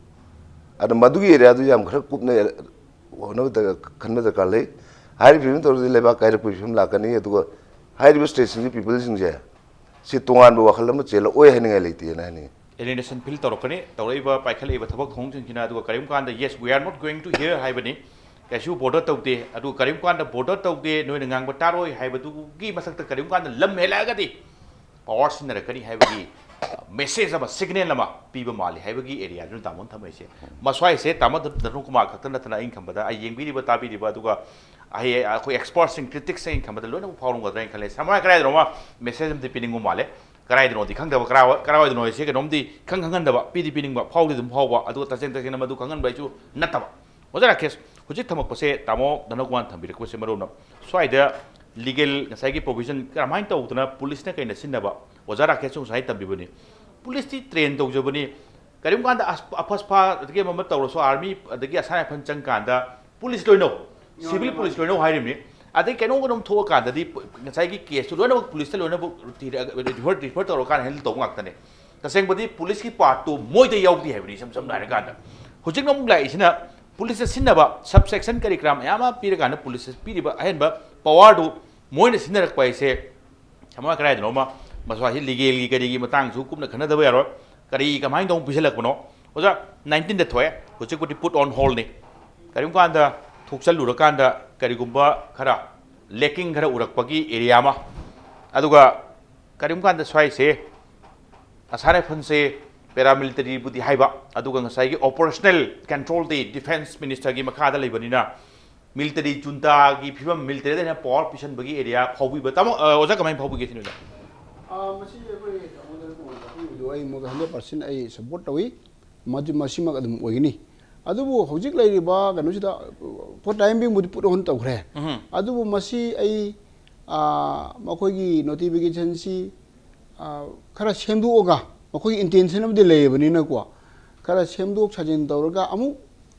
ꯑꯗꯣ ꯃꯗꯨꯒꯤ ꯑꯦꯔꯤꯌꯥꯗꯨ ꯌꯥꯝ ꯈꯔ ꯀꯨꯞꯅ ꯍꯣꯠꯅꯕ ꯗꯔꯀꯥꯔ, ꯈꯟꯕ ꯗꯔꯀꯥꯔ ꯂꯩ꯫ ꯍꯥꯏꯔꯤꯕ ꯐꯤꯕꯝ ꯇꯧꯔꯗꯤ ꯂꯩꯕꯥꯛ ꯀꯥꯏꯔꯛꯄꯒꯤ ꯐꯤꯕꯝ ꯂꯥꯛꯀꯅꯤ, ꯑꯗꯨꯒ ꯍꯥꯏꯔꯤꯕ ꯁ꯭ꯇꯦꯠꯁꯤꯡꯒꯤ ꯄꯤꯄꯜꯁꯤꯡꯁꯦ ꯁꯤ ꯇꯣꯉꯥꯟꯕ ꯋꯥꯈꯜ ꯑꯃ ꯆꯦꯜꯂꯛꯑꯣꯏ ꯍꯥꯏꯅꯤꯡꯉꯥꯏ ꯂꯩꯇꯦꯅ ꯍꯥꯏꯅꯤꯡꯉꯤ꯫ ꯑꯦꯂꯤꯅꯦꯁꯟ ꯐꯤꯜ ꯇꯧꯔꯛꯀꯅꯤ, ꯇꯧꯔꯛꯏꯕ, ꯄꯥꯏꯈꯠꯂꯛꯏꯕ ꯊꯕꯛ ꯊꯧꯑꯣꯡꯁꯤꯡꯁꯤꯅ꯫ ꯑꯗꯨꯒ ꯀꯔꯤꯒꯨꯝꯕ ꯀꯥꯟꯗ, "Yes, we are not going to hear" ꯍꯥꯏꯕꯅꯤ, ꯀꯩꯁꯨ ꯕꯣꯗꯔ ꯇꯧꯗꯦ꯫ ꯑꯗꯨꯒ ꯀꯔꯤꯒꯨꯝꯕ ꯀꯥꯟꯗ ꯕꯣꯗꯔ ꯇꯧꯗꯦ, ꯅꯣꯏꯅ ꯉꯥꯡꯕ ꯇꯥꯔꯣꯏ ꯍꯥꯏꯕꯗꯨꯒꯤ ꯃꯊꯛꯇ ꯀꯔꯤꯒꯨꯝꯕ ꯀꯥꯟꯗ ꯂꯝ ꯍꯦꯜꯂꯛꯑꯒꯗꯤ ꯄꯋꯥꯔ ꯁꯤꯖꯤꯟꯅꯔꯛꯀꯅꯤ ꯍꯥꯏꯕꯒꯤ ꯃꯦꯁꯦꯖ ꯑꯃ, ꯁꯤꯒꯅꯦꯜ ꯑꯃ ꯄꯤꯕ ꯃꯥꯜꯂꯤ ꯍꯥꯏꯕꯒꯤ ꯑꯦꯔꯤꯌꯥꯗꯨꯅ ꯇꯥꯃꯣꯅ ꯊꯝꯃꯛꯏꯁꯦ꯫ ꯃꯁ꯭ꯋꯥꯏꯁꯦ ꯇꯥꯃꯣ ꯙꯅꯨ ꯀꯨꯃꯥꯔ ꯈꯛꯇ ꯅꯠꯇꯅ, ꯑꯩꯅ ꯈꯟꯕꯗ, ꯑꯩ ꯌꯦꯡꯕꯤꯔꯤꯕ, ꯇꯥꯕꯤꯔꯤꯕ, ꯑꯗꯨꯒ ꯑꯩ, ꯑꯩꯈꯣꯏ ꯑꯦꯛꯁꯄꯔꯠꯁꯤꯡ, ꯀ꯭ꯔꯤꯇꯤꯛꯁꯤꯡ, ꯑꯩꯅ ꯈꯟꯕꯗ ꯂꯣꯏꯅꯃꯛ ꯐꯥꯎꯔꯝꯒꯗ꯭ꯔꯥ ꯍꯥꯏꯅ ꯈꯜꯂꯦ꯫ ꯁꯝꯅ ꯍꯥꯏꯔꯕꯗ ꯀꯗꯥꯏꯗꯅꯣꯃ ꯃꯦꯁꯦꯖ ꯑꯃꯗꯤ ꯄꯤꯅꯤꯡꯕ ꯃꯥꯜꯂꯦ꯫ ꯀꯗꯥꯏꯗꯅꯣꯗꯤ ꯈꯪꯗꯕ, ꯀꯔꯥꯏ-, ꯀꯗꯥꯏꯋꯥꯏꯗꯅꯣ ꯍꯥꯏꯁꯦ ꯀꯩꯅꯣꯝꯗꯤ ꯈꯪ ꯈꯪꯍꯟꯗꯕ, ꯄꯤꯗꯤ ꯄꯤꯅꯤꯡꯕ, ꯐꯥꯎꯗꯤ ꯑꯗꯨꯝ ꯐꯥꯎꯕ, ꯑꯗꯨꯒ ꯇꯁꯦꯡ ꯇꯁꯦꯡꯅ ꯃꯗꯨ ꯈꯪꯍꯟꯕ ꯍꯥꯏꯁꯨ ꯅꯠꯇꯕ꯫ ꯑꯣꯖꯥ ꯔꯥꯀꯦꯁ, ꯍꯧꯖꯤꯛ ꯊꯝꯃꯛꯄꯁꯦ, ꯇꯥꯃꯣ ꯙꯅꯀꯨꯃꯥꯔꯅ ꯊꯝꯕꯤꯔꯛꯄꯁꯦ, ꯃꯔꯨ ꯑꯣꯏꯅ ꯁ꯭ꯋꯥꯏꯗ ꯂꯤꯒꯦꯜ ꯉꯁꯥꯏꯒꯤ ꯄ꯭ꯔꯣꯚꯤꯖꯟ ꯀꯔꯝꯍꯥꯏꯅ ꯇꯧꯗꯅ ꯄꯨꯂꯤꯁꯅ ꯀꯩꯅ ꯁꯤꯟꯅꯕ, ꯑꯣꯖꯥ ꯔꯥꯀꯦꯁꯁꯨ ꯉꯁꯥꯏ ꯇꯝꯕꯤꯕꯅꯤ꯫ ꯄꯨꯂꯤꯁꯇꯤ ꯇ꯭ꯔꯦꯟ ꯇꯧꯖꯕꯅꯤ, ꯀꯔꯤꯒꯨꯝꯕ ꯀꯥꯟꯗ ꯑꯁ-, ꯑꯐꯁ ꯐꯥ ꯑꯗꯒꯤ ꯑꯃ ꯑꯃ ꯇꯧꯔꯁꯨ, ꯑꯥꯔꯃꯤ ꯑꯗꯒꯤ ꯑꯁꯥꯝ ꯔꯥꯏꯐꯜ ꯆꯪꯀꯥꯟꯗ ꯄꯨꯂꯤꯁ ꯂꯣꯏꯅꯧ, ꯁꯤꯚꯤꯜ ꯄꯨꯂꯤꯁ ꯂꯣꯏꯅꯧ ꯍꯥꯏꯔꯤꯕꯅꯤ꯫ ꯑꯗꯩ ꯀꯩꯅꯣꯝ ꯀꯩꯅꯣꯝ ꯊꯣꯛꯑꯀꯥꯟꯗꯗꯤ ꯄꯨ-, ꯉꯁꯥꯏꯒꯤ ꯀꯦꯁꯇꯨ ꯂꯣꯏꯅꯃꯛ ꯄꯨꯂꯤꯁꯇ ꯂꯣꯏꯅꯃꯛ ꯔꯤꯐꯔ, ꯔꯤꯐꯔ ꯇꯧꯔꯀꯥꯟꯗ ꯍꯦꯟꯗꯜ ꯇꯧꯕ ꯉꯥꯛꯇꯅꯦ꯫ ꯇꯁꯦꯡꯕꯗꯤ ꯄꯨꯂꯤꯁꯀꯤ ꯄꯥꯔꯠꯇꯨ ꯃꯣꯏꯗ ꯌꯥꯎꯗꯦ ꯍꯥꯏꯕꯅꯤ, ꯏꯁꯝ ꯁꯝꯅ ꯍꯥꯏꯔꯀꯥꯟꯗ꯫ ꯍꯧꯖꯤꯛꯅ ꯑꯃꯨꯛ ꯂꯥꯛꯏꯁꯤꯅ ꯄꯨꯂꯤꯁꯇ ꯁꯤꯟꯅꯕ ꯁꯕ ꯁꯦꯛꯁꯟ ꯀꯔꯤ ꯀꯔꯥ ꯃꯌꯥꯝ ꯑꯃ ꯄꯤꯔꯀꯥꯟꯗ ꯄꯨꯂꯤꯁꯇ ꯄꯤꯔꯤꯕ ꯑꯍꯦꯟꯕ ꯄꯋꯥꯔꯗꯨ ꯃꯣꯏꯅ ꯁꯤꯖꯤꯟꯅꯔꯛꯄ ꯍꯥꯏꯁꯦ, ꯁꯝꯅ ꯀꯗꯥꯏꯗꯅꯣꯃ, ꯃꯁꯥꯁꯤ ꯂꯤꯒꯦꯜꯒꯤ ꯀꯔꯤꯒꯤ ꯃꯇꯥꯡꯁꯨ ꯀꯨꯞꯅ ꯈꯟꯅꯗꯕ ꯌꯥꯔꯣꯏ꯫ ꯀꯔꯤ ꯀꯃꯥꯏꯅ ꯇꯧꯅ ꯄꯤꯁꯤꯜꯂꯛꯄꯅꯣ? ꯑꯣꯖꯥ, ꯅꯥꯏꯟꯇꯤꯟꯗ ꯊꯣꯛꯑꯦ, ꯍꯧꯖꯤꯛꯄꯨꯗꯤ put on hold ꯅꯤ꯫ ꯀꯔꯤꯒꯨꯝꯕ ꯀꯥꯟꯗ ꯊꯣꯛꯆꯜꯂꯨꯔꯀꯥꯟꯗ ꯀꯔꯤꯒꯨꯝꯕ ꯈꯔ ꯂꯦꯀꯤꯡ ꯈꯔ ꯎꯔꯛꯄꯒꯤ ꯑꯦꯔꯤꯌꯥ ꯑꯃ, ꯑꯗꯨꯒ ꯀꯔꯤꯒꯨꯝꯕ ꯀꯥꯟꯗ ꯁ꯭ꯋꯥꯏꯁꯦ ꯑꯁꯥꯝ ꯔꯥꯏꯐꯜꯁꯦ ꯄꯦꯔꯥꯃꯤꯂꯤꯇꯔꯤꯕꯨꯗꯤ ꯍꯥꯏꯕ, ꯑꯗꯨꯒ ꯉꯁꯥꯏꯒꯤ ꯑꯣꯄꯔꯦꯁꯅꯦꯜ ꯀꯟꯇ꯭ꯔꯣꯜꯗꯤ ꯗꯤꯐꯦꯟꯁ ꯃꯤꯅꯤꯁꯇꯔꯒꯤ ꯃꯈꯥꯗ ꯂꯩꯕꯅꯤꯅ, ꯃꯤꯂꯤꯇꯔꯤ ꯖꯨꯟꯇꯥꯒꯤ ꯐꯤꯕꯝ, ꯃꯤꯂꯤꯇꯔꯤꯗ ꯑꯩꯅ ꯄꯋꯥꯔ ꯄꯤꯁꯟꯕꯒꯤ ꯑꯦꯔꯤꯌꯥ ꯐꯥꯎꯕꯤꯕ꯫ ꯇꯥꯃꯣ, ꯑ, ꯑꯣꯖꯥ, ꯀꯃꯥꯏꯅ ꯐꯥꯎꯕꯤꯒꯦ ꯁꯤꯅꯤꯗ? ꯑꯥ, ꯃꯁꯤ ꯑꯩꯈꯣꯏ ꯇꯥꯃꯣꯗ ꯇꯥꯛꯄꯤꯕꯗꯨ ꯑꯩ ꯃꯣꯏꯒ ꯍꯟꯗ꯭ꯔꯦꯠ ꯄꯥꯔꯁꯦꯟ ꯑꯩ ꯁꯄꯣꯔꯠ ꯇꯧꯏ꯫ ꯃꯗꯨ, ꯃꯁꯤꯃꯛ ꯑꯗꯨꯝ ꯑꯣꯏꯒꯅꯤ꯫ ꯑꯗꯨꯕꯨ ꯍꯧꯖꯤꯛ ꯂꯩꯔꯤꯕ ꯀꯩꯅꯣꯁꯤꯗ, for time beingꯕꯨꯗꯤ put on ꯇꯧꯈ꯭ꯔꯦ꯫ ꯎꯝ꯫ ꯑꯗꯨꯕꯨ ꯃꯁꯤ ꯑꯩ, ꯑꯥ, ꯃꯈꯣꯏꯒꯤ ꯅꯣꯇꯤꯐꯤꯀꯦꯁꯟꯁꯤ, ꯑꯥ, ꯈꯔ ꯁꯦꯝꯗꯣꯛꯑꯒ, ꯃꯈꯣꯏꯒꯤ ꯏꯟꯇꯦꯟꯁꯟ ꯑꯃꯗꯤ ꯂꯩꯔꯕꯅꯤꯅꯀꯣ, ꯈꯔ ꯁꯦꯝꯗꯣꯛ ꯁꯥꯖꯤꯟ ꯇꯧꯔꯒ ꯑꯃꯨꯛ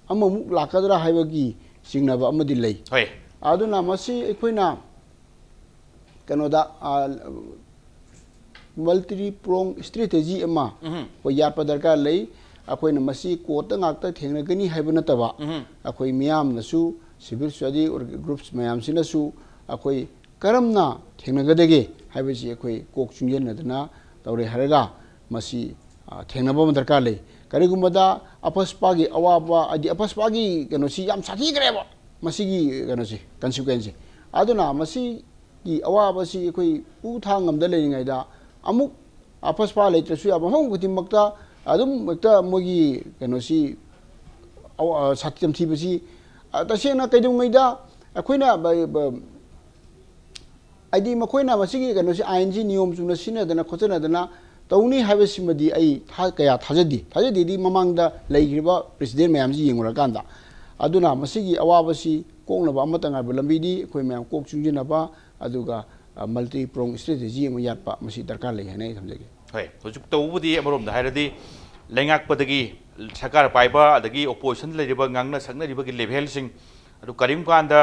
ꯑꯃꯃꯨꯛ ꯂꯥꯛꯀꯗ꯭ꯔꯥ ꯍꯥꯏꯕꯒꯤ ꯆꯤꯡꯅꯕ ꯑꯃꯗꯤ ꯂꯩ꯫ ꯍꯣꯏ꯫ ꯑꯗꯨꯅ ꯃꯁꯤ ꯑꯩꯈꯣꯏꯅ ꯀꯩꯅꯣꯗ, ꯑꯥ, multi prong strategy ꯑꯃ ꯎꯝ꯫ ꯑꯩꯈꯣꯏ ꯌꯥꯠꯄ ꯗꯔꯀꯥꯔ ꯂꯩ꯫ ꯑꯩꯈꯣꯏꯅ ꯃꯁꯤ ꯀꯣꯔꯠꯇ ꯉꯥꯛꯇ ꯊꯦꯡꯅꯒꯅꯤ ꯍꯥꯏꯕ ꯅꯠꯇꯕ, ꯎꯝ꯫ ꯑꯩꯈꯣꯏ ꯃꯤꯌꯥꯝꯅꯁꯨ, civil society groups ꯃꯌꯥꯝꯁꯤꯅꯁꯨ ꯑꯩꯈꯣꯏ ꯀꯔꯝꯅ ꯊꯦꯡꯅꯒꯗꯒꯦ ꯍꯥꯏꯕꯁꯤ ꯑꯩꯈꯣꯏ ꯀꯣꯛ ꯆꯨꯡꯁꯤꯟꯅꯗꯅ ꯇꯧꯔꯦ ꯍꯥꯏꯔꯒ ꯃꯁꯤ, ꯑ, ꯊꯦꯡꯅꯕ ꯑꯃ ꯗꯔꯀꯥꯔ ꯂꯩ꯫ ꯀꯔꯤꯒꯨꯝꯕꯗ ꯑꯄꯁꯄꯥꯒꯤ ꯑꯋꯥꯕ, ꯍꯥꯏꯗꯤ ꯑꯄꯁꯄꯥꯒꯤ ꯀꯩꯅꯣꯁꯤ ꯌꯥꯝ ꯁꯥꯊꯤꯈ꯭ꯔꯦꯕ, ꯃꯁꯤꯒꯤ ꯀꯩꯅꯣꯁꯤ, consequenceꯁꯤ꯫ ꯑꯗꯨꯅ ꯃꯁꯤꯒꯤ ꯑꯋꯥꯕꯁꯤ ꯑꯩꯈꯣꯏ ꯄꯨ ꯊꯥꯡ ꯉꯝꯗ ꯂꯩꯔꯤꯉꯩꯗ ꯑꯃꯨꯛ ꯑꯄꯁꯄꯥ ꯂꯩꯇ꯭ꯔꯁꯨ ꯌꯥꯕ ꯃꯐꯝ ꯈꯨꯗꯤꯡꯃꯛꯇ ꯑꯗꯨꯝ ꯍꯦꯛꯇ ꯃꯣꯏꯒꯤ ꯀꯩꯅꯣꯁꯤ, ꯑꯋꯥ-, ꯁꯥꯊꯤ ꯌꯥꯝꯊꯤꯕꯁꯤ, ꯑ, ꯇꯁꯦꯡꯅ ꯀꯩꯗꯧꯉꯩꯗ ꯑꯩꯈꯣꯏꯅ ꯕ-, ꯕ-, ꯍꯥꯏꯗꯤ ꯃꯈꯣꯏꯅ ꯃꯁꯤꯒꯤ ꯀꯩꯅꯣꯁꯤ, ꯑꯥꯏꯟꯁꯤ ꯅꯤꯌꯣꯝ ꯆꯨꯝꯅ ꯁꯤꯖꯤꯟꯅꯗꯅ ꯈꯣꯠꯆꯟꯅꯗꯅ ꯇꯧꯅꯤ ꯍꯥꯏꯕꯁꯤꯃꯗꯤ ꯑꯩ ꯊꯥ-, ꯀꯌꯥ ꯊꯥꯖꯗꯦ꯫ ꯊꯥꯖꯗꯦꯗꯤ ꯃꯃꯥꯡꯗ ꯂꯩꯈ꯭ꯔꯤꯕ ꯄ꯭ꯔꯦꯁꯤꯗꯦꯟ ꯃꯌꯥꯝꯁꯤ ꯌꯦꯡꯉꯨꯔꯀꯥꯟꯗ꯫ ꯑꯗꯨꯅ ꯃꯁꯤꯒꯤ ꯑꯋꯥꯕꯁꯤ ꯀꯣꯛꯅꯕ ꯑꯃꯠꯇ ꯉꯥꯏꯕ ꯂꯝꯕꯤꯗꯤ ꯑꯩꯈꯣꯏ ꯃꯌꯥꯝ ꯀꯣꯛ ꯆꯨꯡꯁꯤꯟꯅꯕ, ꯑꯗꯨꯒ, ꯑ, multi prong strategy ꯑꯃ ꯌꯥꯠꯄ ꯃꯁꯤ ꯗꯔꯀꯥꯔ ꯂꯩ ꯍꯥꯏꯅ ꯑꯩ ꯊꯝꯖꯒꯦ꯫ ꯍꯣꯏ, ꯍꯧꯖꯤꯛ ꯇꯧꯕꯕꯨꯗꯤ ꯑꯃꯔꯣꯝꯗ ꯍꯥꯏꯔꯗꯤ ꯂꯩꯉꯥꯛꯄꯗꯒꯤ ꯁꯔꯀꯥꯔ ꯄꯥꯏꯕ ꯑꯗꯒꯤ opposition ꯂꯩꯔꯤꯕ ꯉꯥꯡꯅ ꯁꯛꯅꯔꯤꯕꯒꯤ levelꯁꯤꯡ ꯑꯗꯨ ꯀꯔꯤꯒꯨꯝꯕ ꯀꯥꯟꯗ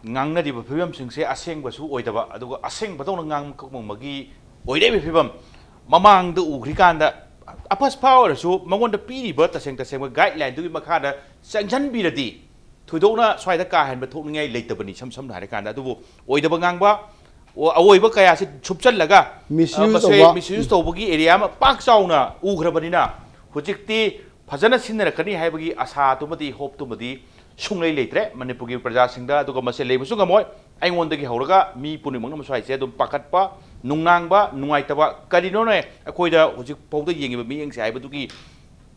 ꯉꯥꯡꯅꯔꯤꯕ ꯐꯤꯕꯝꯁꯤꯡꯁꯦ ꯑꯁꯦꯡꯕꯁꯨ ꯑꯣꯏꯗꯕ, ꯑꯗꯨꯒ ꯑꯁꯦꯡꯕꯗꯧꯅ ꯉꯥꯡꯕ ꯃꯒꯤ ꯑꯣꯏꯔꯛꯏꯕ ꯐꯤꯕꯝ ꯃꯃꯥꯡꯗ ꯎꯈ꯭ꯔꯤꯀꯥꯟꯗ ꯑꯄꯁꯄꯥ ꯑꯣꯏꯔꯁꯨ ꯃꯉꯣꯟꯗ ꯄꯤꯔꯤꯕ ꯇꯁꯦꯡ ꯇꯁꯦꯡꯕ guideline ꯗꯨꯒꯤ ꯃꯈꯥꯗ ꯆꯪꯁꯤꯟꯕꯤꯔꯗꯤ ꯊꯣꯏꯗꯣꯛꯅ ꯁ꯭ꯋꯥꯏꯗ ꯀꯥ ꯍꯦꯟꯕ ꯊꯣꯛꯅꯤꯡꯉꯥꯏ ꯂꯩꯇꯕꯅꯤ, ꯏꯁꯝ ꯁꯝꯅ ꯍꯥꯏꯔꯀꯥꯟꯗ꯫ ꯑꯗꯨꯕꯨ ꯑꯣꯏꯗꯕ ꯉꯥꯡꯕ, ꯑꯣ-, ꯑꯑꯣꯏꯕ ꯀꯌꯥꯁꯤ ꯁꯨꯞꯆꯜꯂꯒ, misuse ꯑ, ꯃꯁꯦ ꯇꯧꯕ꯫ Misuse ꯇꯧꯕꯒꯤ area ꯑꯃ ꯄꯥꯛ ꯆꯥꯎꯅ ꯎꯈ꯭ꯔꯕꯅꯤꯅ ꯍꯧꯖꯤꯛꯇꯤ ꯐꯖꯅ ꯁꯤꯖꯤꯟꯅꯔꯛꯀꯅꯤ ꯍꯥꯏꯕꯒꯤ ꯑꯁꯥꯗꯨꯃꯗꯤ, hopeꯇꯨꯃꯗꯤ ꯁꯨꯡꯂꯩ ꯂꯩꯇ꯭ꯔꯦ ꯃꯅꯤꯄꯨꯔꯒꯤ ꯄ꯭ꯔꯖꯥꯁꯤꯡꯗ, ꯑꯗꯨꯒ ꯃꯁꯤ ꯂꯩꯕꯁꯨ ꯉꯝꯃꯣꯏ꯫ ꯑꯩꯉꯣꯟꯗꯒꯤ ꯍꯧꯔꯒ ꯃꯤ ꯄꯨꯝꯅꯃꯛꯅ ꯃꯁ꯭ꯋꯥꯏꯁꯦ ꯑꯗꯨꯝ ꯄꯥꯈꯠꯄ, ꯅꯨꯡꯅꯥꯡꯕ, ꯅꯨꯡꯉꯥꯏꯇꯕ꯫ ꯀꯔꯤꯅꯣꯅꯦ, ꯑꯩꯈꯣꯏꯗ ꯍꯧꯖꯤꯛ ꯐꯥꯎꯗ ꯌꯦꯡꯉꯤꯕ ꯃꯤꯠꯌꯦꯡꯁꯦ ꯍꯥꯏꯕꯗꯨꯒꯤ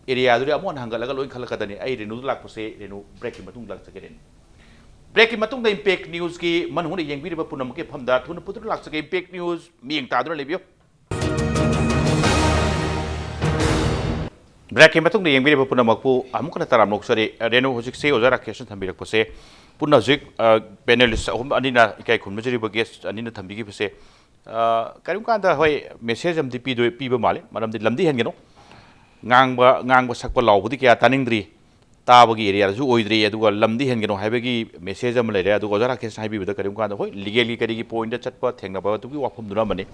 ꯑꯦꯔꯤꯌꯥꯗꯨꯗꯤ ꯑꯃꯨꯛ ꯍꯟꯅ ꯍꯟꯒꯠꯂꯒ ꯂꯣꯏ ꯈꯜꯂꯛꯀꯗꯅꯤ꯫ ꯑꯩ ꯔꯦꯅꯨꯗ ꯂꯥꯛꯄꯁꯦ, ꯔꯦꯅꯨ, ꯕ꯭ꯔꯦꯛꯀꯤ ꯃꯇꯨꯡꯗ ꯂꯥꯛꯆꯒꯦ, ꯔꯦꯅꯨ꯫ ꯕ꯭ꯔꯦꯛꯀꯤ ꯃꯇꯨꯡꯗ ꯏꯝꯄꯦꯛ ꯅ꯭ꯌꯨꯁꯀꯤ ꯃꯅꯨꯡꯗ ꯌꯦꯡꯕꯤꯔꯤꯕ ꯄꯨꯝꯅꯃꯛꯀꯤ ꯃꯐꯝꯗ ꯊꯨꯅ ꯄꯨꯗꯨꯅ ꯂꯥꯛꯆꯒꯦ꯫ ꯏꯝꯄꯦꯛ ꯅ꯭ꯌꯨꯁ ꯃꯤꯠꯌꯦꯡ ꯇꯥꯗꯨꯅ ꯂꯩꯕꯤꯌꯨ꯫ ꯕ꯭ꯔꯦꯛꯀꯤ ꯃꯇꯨꯡꯗ ꯌꯦꯡꯕꯤꯔꯤꯕ ꯄꯨꯝꯅꯃꯛꯄꯨ ꯑꯃꯨꯛ ꯍꯟꯅ ꯇꯔꯥꯝꯅ ꯑꯣꯛꯆꯔꯤ꯫ ꯔꯦꯅꯨ, ꯍꯧꯖꯤꯛꯁꯤ ꯑꯣꯖꯥ ꯔꯥꯀꯦꯁꯅ ꯊꯝꯕꯤꯔꯛꯄꯁꯦ, ꯄꯨꯟꯅ ꯍꯧꯖꯤꯛ, ꯑ, ꯄꯦꯅꯦꯂꯤꯁ ꯑꯍꯨꯝ, ꯑꯅꯤꯅ, ꯏꯀꯥꯏ ꯈꯨꯝꯅꯖꯔꯤꯕ ꯒꯦꯁ ꯑꯅꯤꯅ ꯊꯝꯕꯤꯈꯤꯕꯁꯦ, ꯑ, ꯀꯔꯤꯒꯨꯝꯕ ꯀꯥꯟꯗ, ꯍꯣꯏ, ꯃꯦꯁꯦꯖ ꯑꯃꯗꯤ ꯄꯤꯗꯣꯏ-, ꯄꯤꯕ ꯃꯥꯜꯂꯤ꯫ ꯃꯔꯝꯗꯤ ꯂꯝꯗꯤ ꯍꯦꯟꯒꯅꯨ, ꯉꯥꯡꯕ, ꯉꯥꯡꯕ, ꯁꯛꯄ, ꯂꯥꯎꯕꯗꯤ ꯀꯌꯥ ꯇꯥꯅꯤꯡꯗ꯭ꯔꯤ, ꯇꯥꯕꯒꯤ ꯑꯦꯔꯤꯌꯥꯗꯁꯨ ꯑꯣꯏꯗ꯭ꯔꯤ, ꯑꯗꯨꯒ ꯂꯝꯗꯤ ꯍꯦꯟꯒꯅꯨ ꯍꯥꯏꯕꯒꯤ ꯃꯦꯁꯦꯖ ꯑꯃ ꯂꯩꯔꯦ꯫ ꯑꯗꯨꯒ ꯑꯣꯖꯥ ꯔꯥꯀꯦꯁꯅ ꯍꯥꯏꯕꯤꯕꯗ ꯀꯔꯤꯒꯨꯝꯕ ꯀꯥꯟꯗ, ꯍꯣꯏ, ꯂꯤꯒꯦꯜꯒꯤ ꯀꯔꯤꯒꯤ ꯄꯣꯏꯟꯠꯇ ꯆꯠꯄ ꯊꯦꯡꯅꯕ ꯑꯗꯨꯒꯤ ꯋꯥꯐꯝꯗꯨꯅ ꯑꯃꯅꯤ꯫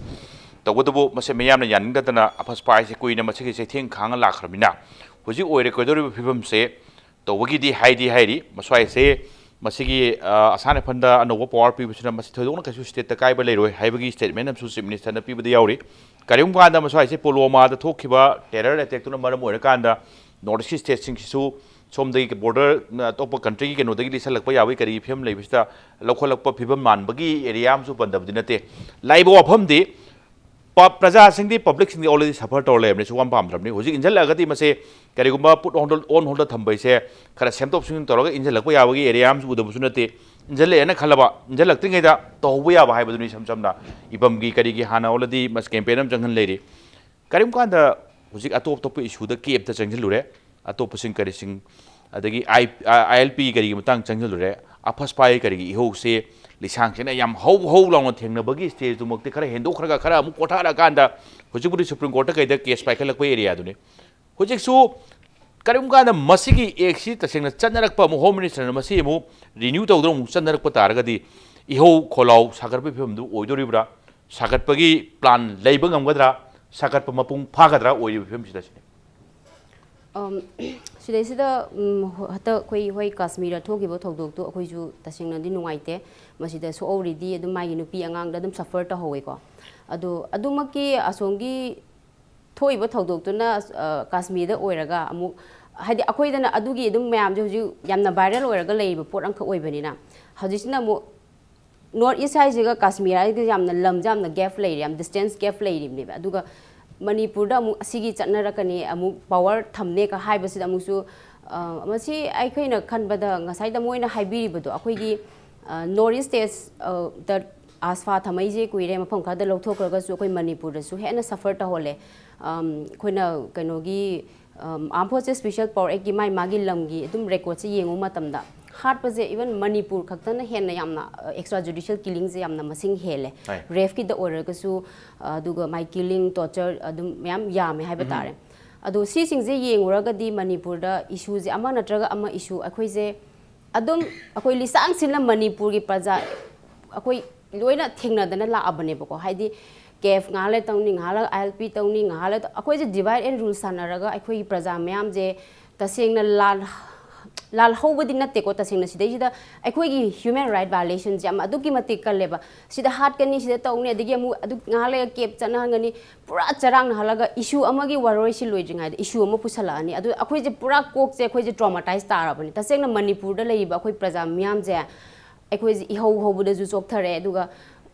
ꯇꯧꯕꯇꯕꯨ ꯃꯁꯦ ꯃꯤꯌꯥꯝꯅ ꯌꯥꯅꯤꯡꯗꯗꯅ ꯑꯐꯁꯄꯥ ꯍꯥꯏꯁꯦ ꯀꯨꯏꯅ ꯃꯁꯤꯒꯤ ꯆꯩꯊꯦꯡ ꯈꯥꯡꯉ ꯂꯥꯛꯈ꯭ꯔꯕꯅꯤꯅ, ꯍꯧꯖꯤꯛ ꯑꯣꯏꯔꯛꯀꯗꯧꯔꯤꯕ ꯐꯤꯕꯝꯁꯦ ꯇꯧꯕꯒꯤꯗꯤ ꯍꯥꯏꯗꯤ ꯍꯥꯏꯔꯤ꯫ ꯃꯁ꯭ꯋꯥꯏꯁꯦ ꯃꯁꯤꯒꯤ, ꯑ, ꯑꯁꯥꯝ ꯔꯥꯏꯐꯜꯗ ꯑꯅꯧꯕ ꯄꯋꯥꯔ ꯄꯤꯕꯁꯤꯅ ꯃꯁꯤ ꯊꯣꯏꯗꯣꯛꯅ ꯀꯩꯁꯨ ꯁ꯭ꯇꯦꯠꯇ ꯀꯥꯏꯕ ꯂꯩꯔꯣꯏ ꯍꯥꯏꯕꯒꯤ ꯁ꯭ꯇꯦꯠꯃꯦꯟ ꯑꯃꯁꯨ ꯆꯤꯐ ꯃꯤꯅꯤꯁꯇꯔꯅ ꯄꯤꯕꯗ ꯌꯥꯎꯔꯤ꯫ ꯀꯔꯤꯒꯨꯝꯕ ꯀꯥꯟꯗ ꯃꯁ꯭ꯋꯥꯏꯁꯦ ꯄꯨꯜꯋꯥꯃꯥꯗ ꯊꯣꯛꯈꯤꯕ ꯇꯦꯔꯔ ꯑꯦꯇꯦꯛꯇꯨꯅ ꯃꯔꯝ ꯑꯣꯏꯔꯀꯥꯟꯗ ꯅꯣꯔꯠ ꯏꯁꯀꯤ ꯁ꯭ꯇꯦꯠꯁꯤꯡꯁꯤꯁꯨ ꯁꯣꯝꯗꯒꯤ ꯕꯣꯔꯗꯔ, ꯑ, ꯑꯇꯣꯞꯄ ꯀꯟꯇ꯭ꯔꯤꯒꯤ ꯀꯩꯅꯣꯗꯒꯤ ꯂꯤꯁꯜꯂꯛꯄ ꯌꯥꯕꯒꯤ ꯀꯔꯤꯒꯤ ꯐꯤꯕꯝ ꯂꯩꯕꯁꯤꯗ ꯂꯧꯈꯠꯂꯛꯄ ꯐꯤꯕꯝ ꯃꯥꯟꯕꯒꯤ ꯑꯦꯔꯤꯌꯥ ꯑꯃꯁꯨ ꯄꯟꯗꯕꯗꯤ ꯅꯠꯇꯦ꯫ ꯂꯥꯛꯏꯕ ꯋꯥꯐꯝꯗꯤ ꯄ-, ꯄ꯭ꯔꯖꯥꯁꯤꯡꯗꯤ, ꯄꯕ꯭ꯂꯤꯛꯁꯤꯡꯗꯤ already suffer ꯇꯧꯔ ꯂꯩꯔꯕꯅꯤ, ꯁꯨꯛꯄꯥꯝ ꯄꯥꯝꯗ꯭ꯔꯕꯅꯤ꯫ ꯍꯧꯖꯤꯛ ꯏꯟꯁꯤꯜꯂꯛꯑꯒꯗꯤ ꯃꯁꯦ ꯀꯔꯤꯒꯨꯝꯕ put on hold, on hold ꯊꯝꯕꯩꯁꯦ ꯈꯔ ꯁꯦꯝꯗꯣꯛ ꯁꯦꯝꯖꯤꯟ ꯇꯧꯔꯒ ꯏꯟꯁꯤꯜꯂꯛꯄ ꯌꯥꯕꯒꯤ ꯑꯦꯔꯤꯌꯥ ꯑꯃꯁꯨ ꯎꯗꯕꯁꯨ ꯅꯠꯇꯦ꯫ ꯏꯟꯁꯤꯜꯂꯛꯑꯦꯅ ꯈꯜꯂꯕ, ꯏꯟꯁꯤꯜꯂꯛꯇ꯭ꯔꯤꯉꯩꯗ ꯇꯧꯍꯧꯕ ꯌꯥꯕ ꯍꯥꯏꯕꯗꯨꯅꯤ꯫ ꯏꯁꯝ ꯁꯝꯅ ꯏꯕꯝꯒꯤ ꯀꯔꯤꯒꯤ ꯍꯥꯟꯅ already ꯃꯁ-, ꯀꯦꯝꯄꯦꯟ ꯑꯃ ꯆꯪꯍꯟ ꯂꯩꯔꯤ꯫ ꯀꯔꯤꯒꯨꯝꯕ ꯀꯥꯟꯗ ꯍꯧꯖꯤꯛ ꯑꯇꯣꯞ ꯑꯇꯣꯞꯄ ꯏꯁꯨꯗ ꯀꯦꯞꯇ ꯆꯪꯁꯤꯜꯂꯨꯔꯦ, ꯑꯇꯣꯞꯄꯁꯤꯡ ꯀꯔꯤꯁꯤꯡ, ꯑꯗꯒꯤ ꯑꯥꯏ-, ꯑꯥꯏ ꯑꯦꯜ ꯄꯤ ꯀꯔꯤꯒꯤ ꯃꯇꯥꯡ ꯆꯪꯁꯤꯜꯂꯨꯔꯦ, ꯑꯐꯁꯄꯥꯏ ꯀꯔꯤꯒꯤ ꯏꯍꯧꯁꯦ ꯂꯤꯁꯥꯡꯁꯤꯠꯅ ꯌꯥꯝ ꯍꯧ ꯍꯧ ꯂꯥꯎꯅ ꯊꯦꯡꯅꯕꯒꯤ ꯁ꯭ꯇꯦꯖꯇꯨꯃꯛꯇꯤ ꯈꯔ ꯍꯦꯟꯗꯣꯛꯈ꯭ꯔꯒ, ꯈꯔ ꯑꯃꯨꯛ ꯀꯣꯊꯔꯛꯑꯀꯥꯟꯗ ꯍꯧꯖꯤꯛꯄꯨꯗꯤ ꯁꯨꯄ꯭ꯔꯤꯝ ꯀꯣꯔꯠꯇ ꯀꯩꯗ ꯀꯦꯁ ꯄꯥꯏꯈꯠꯂꯛꯄ ꯑꯦꯔꯤꯌꯥꯗꯨꯅꯤ꯫ ꯍꯧꯖꯤꯛꯁꯨ ꯀꯔꯤꯒꯨꯝꯕ ꯀꯥꯟꯗ ꯃꯁꯤꯒꯤ ꯑꯦꯛꯁꯤ ꯇꯁꯦꯡꯅ ꯆꯠꯅꯔꯛꯄ ꯑꯃꯨꯛ ꯍꯣꯝ ꯃꯤꯅꯤꯁꯇꯔꯅ ꯃꯁꯤ ꯑꯃꯨꯛ ꯔꯤꯅ꯭ꯌꯨ ꯇꯧꯗꯨꯅ ꯑꯃꯨꯛ ꯆꯠꯅꯔꯛꯄ ꯇꯥꯔꯒꯗꯤ, ꯏꯍꯧ ꯈꯣꯜꯂꯥꯎ ꯁꯥꯒꯠꯄꯒꯤ ꯐꯤꯕꯝꯗꯨ ꯑꯣꯏꯗꯣꯔꯤꯕ꯭ꯔꯥ? ꯁꯥꯒꯠꯄꯒꯤ ꯄ꯭ꯂꯥꯟ ꯂꯩꯕ ꯉꯝꯒꯗ꯭ꯔꯥ? ꯁꯥꯒꯠꯄ ꯃꯄꯨꯡ ꯐꯥꯒꯗ꯭ꯔꯥ ꯑꯣꯏꯔꯤꯕ ꯐꯤꯕꯝꯁꯤꯗ? ꯁꯤꯅꯤ꯫ ꯑꯝ, ꯁꯤꯗꯩꯁꯤꯗ, ꯎꯝ, ꯍꯣ-, ꯍꯟꯗꯛ ꯑꯩꯈꯣꯏ, ꯍꯣꯏ, ꯀꯥꯁꯃꯤꯔꯗ ꯊꯣꯛꯈꯤꯕ ꯊꯧꯗꯣꯛꯇꯨ ꯑꯩꯈꯣꯏꯁꯨ ꯇꯁꯦꯡꯅꯗꯤ ꯅꯨꯡꯉꯥꯏꯇꯦ꯫ ꯃꯁꯤꯗ ꯁꯣꯛꯍꯧꯔꯤꯗꯤ ꯑꯗꯨꯝ ꯃꯥꯒꯤ ꯅꯨꯄꯤ ꯑꯉꯥꯡꯗ ꯑꯗꯨꯝ suffer ꯇꯧꯍꯧꯋꯦꯀꯣ꯫ ꯑꯗꯣ ꯑꯗꯨꯃꯛꯀꯤ ꯑꯁꯣꯝꯒꯤ ꯊꯣꯛꯏꯕ ꯊꯧꯗꯣꯛꯇꯨꯅ, ꯑ, ꯀꯥꯁꯃꯤꯔꯗ ꯑꯣꯏꯔꯒ ꯑꯃꯨꯛ, ꯍꯥꯏꯗꯤ ꯑꯩꯈꯣꯏꯗꯅ ꯑꯗꯨꯒꯤ ꯑꯗꯨꯝ ꯃꯌꯥꯝꯁꯦ ꯍꯧꯖꯤꯛ ꯌꯥꯝꯅ viral ꯑꯣꯏꯔꯒ ꯂꯩꯔꯤꯕ ꯄꯣꯠ ꯑꯃꯈꯛ ꯑꯣꯏꯕꯅꯤꯅ, ꯍꯧꯖꯤꯛꯁꯤꯅ ꯑꯃꯨꯛ North East ꯍꯥꯏꯁꯤꯒ ꯀꯥꯁꯃꯤꯔ ꯍꯥꯏꯁꯤꯒ ꯌꯥꯝꯅ ꯂꯝꯁꯦ ꯌꯥꯝꯅ gap ꯂꯩꯔꯤ, ꯌꯥꯝ distance gap ꯂꯩꯔꯤꯕꯅꯦꯕ꯫ ꯑꯗꯨꯒ ꯃꯅꯤꯄꯨꯔꯗ ꯑꯃꯨꯛ ꯑꯁꯤꯒꯤ ꯆꯠꯅꯔꯛꯀꯅꯤ, ꯑꯃꯨꯛ power ꯊꯝꯅꯦꯒ ꯍꯥꯏꯕꯁꯤꯗ ꯑꯃꯨꯛꯁꯨ, ꯑ, ꯃꯁꯤ ꯑꯩꯈꯣꯏꯅ ꯈꯟꯕꯗ ꯉꯁꯥꯏꯗ ꯃꯣꯏꯅ ꯍꯥꯏꯕꯤꯔꯤꯕꯗꯣ, ꯑꯩꯈꯣꯏꯒꯤ, ꯑ, North East states, ꯑ, ꯗ AFSPA ꯊꯝꯃꯛꯏꯁꯦ ꯀꯨꯏꯔꯦ, ꯃꯐꯝ ꯈꯔꯗ ꯂꯧꯊꯣꯛꯈ꯭ꯔꯒꯁꯨ ꯑꯩꯈꯣꯏ ꯃꯅꯤꯄꯨꯔꯗꯁꯨ ꯍꯦꯟꯅ suffer ꯇꯧꯍꯜꯂꯦ꯫ ꯑꯝ, ꯑꯩꯈꯣꯏꯅ ꯀꯩꯅꯣꯒꯤ, ꯑꯝ, Armed Forces Special Power Actꯀꯤ ꯃꯥꯏ ꯃꯥꯒꯤ ꯂꯝꯒꯤ ꯑꯗꯨꯝ recordꯁꯦ ꯌꯦꯡꯉꯨ ꯃꯇꯝꯗ, ꯍꯥꯠꯄꯁꯦ even ꯃꯅꯤꯄꯨꯔ ꯈꯛꯇꯅ ꯍꯦꯟꯅ ꯌꯥꯝꯅ, ꯑ, extrajudicial killingꯁꯦ ꯌꯥꯝꯅ ꯃꯁꯤꯡ ꯍꯦꯜꯂꯦ꯫ ꯍꯣꯏ꯫ Rapeꯀꯤꯗ ꯑꯣꯏꯔꯒꯁꯨ, ꯑ, ꯑꯗꯨꯒ ꯃꯥꯏ killing, torture ꯑꯗꯨꯝ ꯃꯌꯥꯝ ꯌꯥꯝꯃꯦ ꯍꯥꯏꯕ ꯇꯥꯔꯦ꯫ ꯑꯗꯣ ꯁꯤꯁꯤꯡꯁꯦ ꯌꯦꯡꯉꯨꯔꯒꯗꯤ ꯃꯅꯤꯄꯨꯔꯗ issueꯁꯦ ꯑꯃ ꯅꯠꯇ꯭ꯔꯒ ꯑꯃ issue ꯑꯩꯈꯣꯏꯁꯦ ꯑꯗꯨꯝ, ꯑꯩꯈꯣꯏ ꯂꯤꯁꯥꯡ ꯁꯤꯟꯅ ꯃꯅꯤꯄꯨꯔꯒꯤ ꯄ꯭ꯔꯖꯥ ꯑꯩꯈꯣꯏ ꯂꯣꯏꯅ ꯊꯦꯡꯅꯗꯅ ꯂꯥꯛꯑꯕꯅꯦꯕꯀꯣ꯫ ꯍꯥꯏꯗꯤ CAF ꯉꯥꯏꯍꯥꯛ ꯂꯩ ꯇꯧꯅꯤ, ꯉꯥꯏꯍꯥꯛ ꯂꯩ ILP ꯇꯧꯅꯤ, ꯉꯥꯏꯍꯥꯛ ꯂꯩ, ꯑꯩꯈꯣꯏꯁꯦ divide and rule ꯁꯥꯟꯅꯔꯒ ꯑꯩꯈꯣꯏꯒꯤ ꯄ꯭ꯔꯖꯥ ꯃꯌꯥꯝꯁꯦ ꯇꯁꯦꯡꯅ ꯂꯥꯜ-, ꯂꯥꯜꯍꯧꯕꯗꯤ ꯅꯠꯇꯦꯀꯣ꯫ ꯇꯁꯦꯡꯅ ꯁꯤꯗꯩꯁꯤꯗ ꯑꯩꯈꯣꯏꯒꯤ human right violationꯁꯦ ꯌꯥꯝ ꯑꯗꯨꯛꯀꯤ ꯃꯇꯤꯛ ꯀꯜꯂꯦꯕ꯫ ꯁꯤꯗ ꯍꯥꯠꯀꯅꯤ, ꯁꯤꯗ ꯇꯧꯅꯤ, ꯑꯗꯒꯤ ꯑꯃꯨꯛ ꯑꯗꯨ ꯉꯥꯏꯍꯥꯛ ꯂꯩꯔꯒ CAF ꯆꯠꯅꯍꯟꯒꯅꯤ, ꯄꯨꯔꯥ ꯆꯔꯥꯡꯅꯍꯜꯂꯒ issue ꯑꯃꯒꯤ ꯋꯥꯔꯣꯏꯁꯤ ꯂꯣꯏꯗ꯭ꯔꯤꯉꯩꯗ issue ꯑꯃ ꯄꯨꯁꯜꯂꯛꯑꯅꯤ꯫ ꯑꯗꯨ ꯑꯩꯈꯣꯏꯁꯦ ꯄꯨꯔꯥ ꯀꯣꯛꯁꯦ ꯑꯩꯈꯣꯏꯁꯦ traumatise ꯇꯥꯔꯕꯅꯤ꯫ ꯇꯁꯦꯡꯅ ꯃꯅꯤꯄꯨꯔꯗ ꯂꯩꯔꯤꯕ ꯑꯩꯈꯣꯏ ꯄ꯭ꯔꯖꯥ ꯃꯤꯌꯥꯝꯁꯦ ꯑꯩꯈꯣꯏꯁꯦ ꯏꯍꯧ ꯍꯧꯕꯗꯁꯨ ꯆꯣꯛꯊꯔꯦ꯫ ꯑꯗꯨꯒ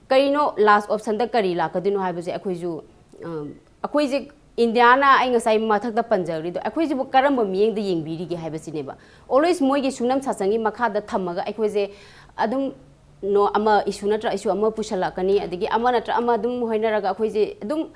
ꯀꯔꯤꯅꯣ last optionꯗ ꯀꯔꯤ ꯂꯥꯛꯀꯗꯣꯏꯅꯣ ꯍꯥꯏꯕꯁꯦ ꯑꯩꯈꯣꯏꯁꯨ, ꯑꯝ, ꯑꯩꯈꯣꯏꯁꯦ ꯏꯟꯗꯤꯌꯥꯅ ꯑꯩ ꯉꯁꯥꯏ ꯃꯊꯛꯇ ꯄꯟꯖꯈ꯭ꯔꯤꯗꯣ, ꯑꯩꯈꯣꯏꯁꯤꯕꯨ ꯀꯔꯝꯕ ꯃꯤꯠꯌꯦꯡꯗ ꯌꯦꯡꯕꯤꯔꯤꯒꯦ ꯍꯥꯏꯕꯁꯤꯅꯦꯕ꯫ Always ꯃꯣꯏꯒꯤ ꯁꯨꯡꯅꯝ ꯁꯥꯁꯟꯒꯤ ꯃꯈꯥꯗ ꯊꯝꯃꯒ ꯑꯩꯈꯣꯏꯁꯦ ꯑꯗꯨꯝ ꯅꯣ-, ꯑꯃ issue ꯅꯠꯇ꯭ꯔ issue ꯑꯃ ꯄꯨꯁꯜꯂꯛꯀꯅꯤ, ꯑꯗꯒꯤ ꯑꯃ ꯅꯠꯇ꯭ꯔ ꯑꯃ ꯑꯗꯨꯝ ꯍꯣꯏꯅꯔꯒ ꯑꯩꯈꯣꯏꯁꯦ ꯑꯗꯨꯝ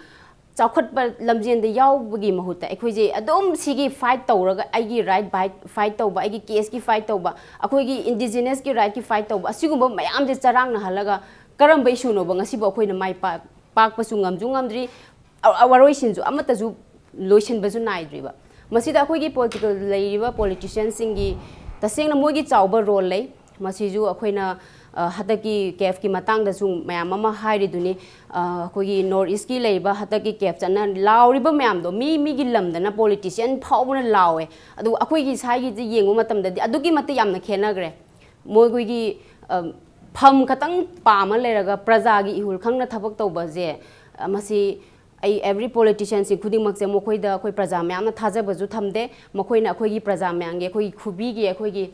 ꯆꯥꯎꯈꯠꯄ ꯂꯝꯖꯦꯟꯗ ꯌꯥꯎꯕꯒꯤ ꯃꯍꯨꯠꯇ ꯑꯩꯈꯣꯏꯁꯦ ꯑꯗꯨꯝ ꯁꯤꯒꯤ fight ꯇꯧꯔꯒ, ꯑꯩꯒꯤ right fight, fight ꯇꯧꯕ, ꯑꯩꯒꯤ caseꯀꯤ fight ꯇꯧꯕ, ꯑꯩꯈꯣꯏꯒꯤ indigenousꯀꯤ rightꯀꯤ fight ꯇꯧꯕ, ꯑꯁꯤꯒꯨꯝꯕ ꯃꯌꯥꯝꯁꯦ ꯆꯔꯥꯡꯅꯍꯜꯂꯒ ꯀꯔꯝꯕ issueꯅꯣꯕ ꯉꯁꯤꯕꯨ ꯑꯩꯈꯣꯏꯅ ꯃꯥꯏ ꯄꯥꯛ-, ꯄꯥꯛꯄꯁꯨ ꯉꯝꯁꯨ ꯉꯝꯗ꯭ꯔꯤ, ꯑ-, ꯑ-, ꯋꯥꯔꯣꯏꯁꯤꯟꯁꯨ ꯑꯃꯠꯇꯁꯨ ꯂꯣꯏꯁꯤꯟꯕꯁꯨ ꯅꯥꯏꯗ꯭ꯔꯤꯕ꯫ ꯃꯁꯤꯗ ꯑꯩꯈꯣꯏꯒꯤ political ꯂꯩꯔꯤꯕ politicianꯁꯤꯡꯒꯤ ꯇꯁꯦꯡꯅ ꯃꯣꯏꯒꯤ ꯆꯥꯎꯕ role ꯂꯩ꯫ ꯃꯁꯤꯁꯨ ꯑꯩꯈꯣꯏꯅ, ꯑ, ꯍꯟꯗꯛꯀꯤ CAFꯀꯤ ꯃꯇꯥꯡꯗꯁꯨ ꯃꯌꯥꯝ ꯑꯃ ꯍꯥꯏꯔꯤꯗꯨꯅꯤ꯫ ꯑ, ꯑꯩꯈꯣꯏꯒꯤ North Eastꯀꯤ ꯂꯩꯔꯤꯕ ꯍꯟꯗꯛꯀꯤ CAF ꯆꯠꯅ ꯂꯥꯎꯔꯤꯕ ꯃꯌꯥꯝꯗꯣ, ꯃꯤ ꯃꯤꯒꯤ ꯂꯝꯗꯅ politician ꯐꯥꯎꯕꯅ ꯂꯥꯎꯋꯦ, ꯑꯗꯨꯒ ꯑꯩꯈꯣꯏꯒꯤ ꯁ꯭ꯋꯥꯏꯒꯤꯁꯦ ꯌꯦꯡꯕ ꯃꯇꯝꯗꯗꯤ ꯑꯗꯨꯛꯀꯤ ꯃꯇꯤꯛ ꯌꯥꯝꯅ ꯈꯦꯠꯅꯈ꯭ꯔꯦ꯫ ꯃꯣꯏꯈꯣꯏꯒꯤ, ꯑ, ꯐꯝ ꯈꯛꯇꯪ ꯄꯥꯝꯃ ꯂꯩꯔꯒ ꯄ꯭ꯔꯖꯥꯒꯤ ꯏꯍꯨꯜ ꯈꯪꯅ ꯊꯕꯛ ꯇꯧꯕꯁꯦ, ꯑ, ꯃꯁꯤ ꯑꯩ every politicianꯁꯤꯡ ꯈꯨꯗꯤꯡꯃꯛꯁꯦ ꯃꯈꯣꯏꯗ ꯑꯩꯈꯣꯏ ꯄ꯭ꯔꯖꯥ ꯃꯌꯥꯝꯅ ꯊꯥꯖꯕꯁꯨ ꯊꯝꯗꯦ꯫ ꯃꯈꯣꯏꯅ ꯑꯩꯈꯣꯏꯒꯤ ꯄ꯭ꯔꯖꯥ ꯃꯌꯥꯝꯒꯤ, ꯑꯩꯈꯣꯏꯒꯤ ꯈꯨꯕꯤꯒꯤ, ꯑꯩꯈꯣꯏꯒꯤ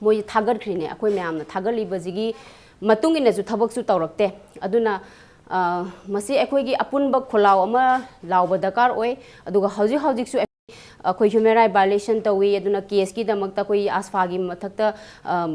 ꯃꯣꯏ ꯊꯥꯒꯠꯈ꯭ꯔꯤꯅꯦ꯫ ꯑꯩꯈꯣꯏ ꯃꯌꯥꯝꯅ ꯊꯥꯒꯠꯂꯤꯕꯁꯤꯒꯤ ꯃꯇꯨꯡ ꯏꯟꯅꯁꯨ ꯊꯕꯛꯁꯨ ꯇꯧꯔꯛꯇꯦ꯫ ꯑꯗꯨꯅ, ꯑ, ꯃꯁꯤ ꯑꯩꯈꯣꯏꯒꯤ ꯑꯄꯨꯟꯕ ꯈꯣꯜꯂꯥꯎ ꯑꯃ ꯂꯥꯎꯕ ꯗꯔꯀꯥꯔ ꯑꯣꯏ꯫ ꯑꯗꯨꯒ ꯍꯧꯖꯤꯛ ꯍꯧꯖꯤꯛꯁꯨ ꯑꯩꯈꯣꯏ human right violation ꯇꯧꯏ꯫ ꯑꯗꯨꯅ caseꯀꯤꯗꯃꯛꯇ ꯑꯩꯈꯣꯏ ASFAꯒꯤ ꯃꯊꯛꯇ, ꯑ,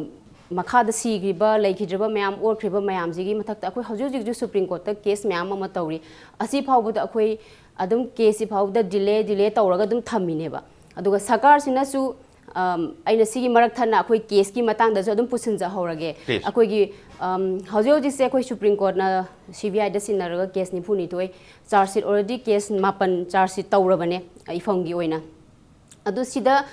ꯃꯈꯥꯗ ꯁꯤꯈ꯭ꯔꯤꯕ, ꯂꯩꯈꯤꯗ꯭ꯔꯤꯕ ꯃꯌꯥꯝ, ꯑꯣꯠꯈ꯭ꯔꯤꯕ ꯃꯌꯥꯝꯁꯤꯒꯤ ꯃꯊꯛꯇ ꯑꯩꯈꯣꯏ ꯍꯧꯖꯤꯛ ꯍꯧꯖꯤꯛꯁꯨ Supreme Courtꯇ case ꯃꯌꯥꯝ ꯑꯃ ꯇꯧꯔꯤ꯫ ꯑꯁꯤ ꯐꯥꯎꯕꯗ ꯑꯩꯈꯣꯏ ꯑꯗꯨꯝ caseꯁꯤ ꯐꯥꯎꯕꯗ delay, delay ꯇꯧꯔꯒ ꯑꯗꯨꯝ ꯊꯝꯃꯤꯅꯦꯕ꯫ ꯑꯗꯨꯒ ꯁꯔꯀꯥꯔꯁꯤꯅꯁꯨ, ꯑꯝ, ꯑꯩꯅ ꯁꯤꯒꯤ ꯃꯔꯛ ꯊꯠꯅ ꯑꯩꯈꯣꯏ caseꯀꯤ ꯃꯇꯥꯡꯗꯁꯨ ꯑꯗꯨꯝ ꯄꯨꯁꯤꯟꯖꯍꯧꯔꯒꯦ꯫ Please. ꯑꯩꯈꯣꯏꯒꯤ, ꯑꯝ, ꯍꯧꯖꯤꯛ ꯍꯧꯖꯤꯛꯁꯦ ꯑꯩꯈꯣꯏ Supreme Courtꯅ CBIꯗ ꯁꯤꯟꯅꯔꯒ case ꯅꯤꯐꯨ ꯅꯤꯊꯣꯏ, charge sheet already case ꯃꯥꯄꯟ charge sheet ꯇꯧꯔꯕꯅꯦ ꯏꯐꯝꯒꯤ ꯑꯣꯏꯅ꯫ ꯑꯗꯨ ꯁꯤꯗ,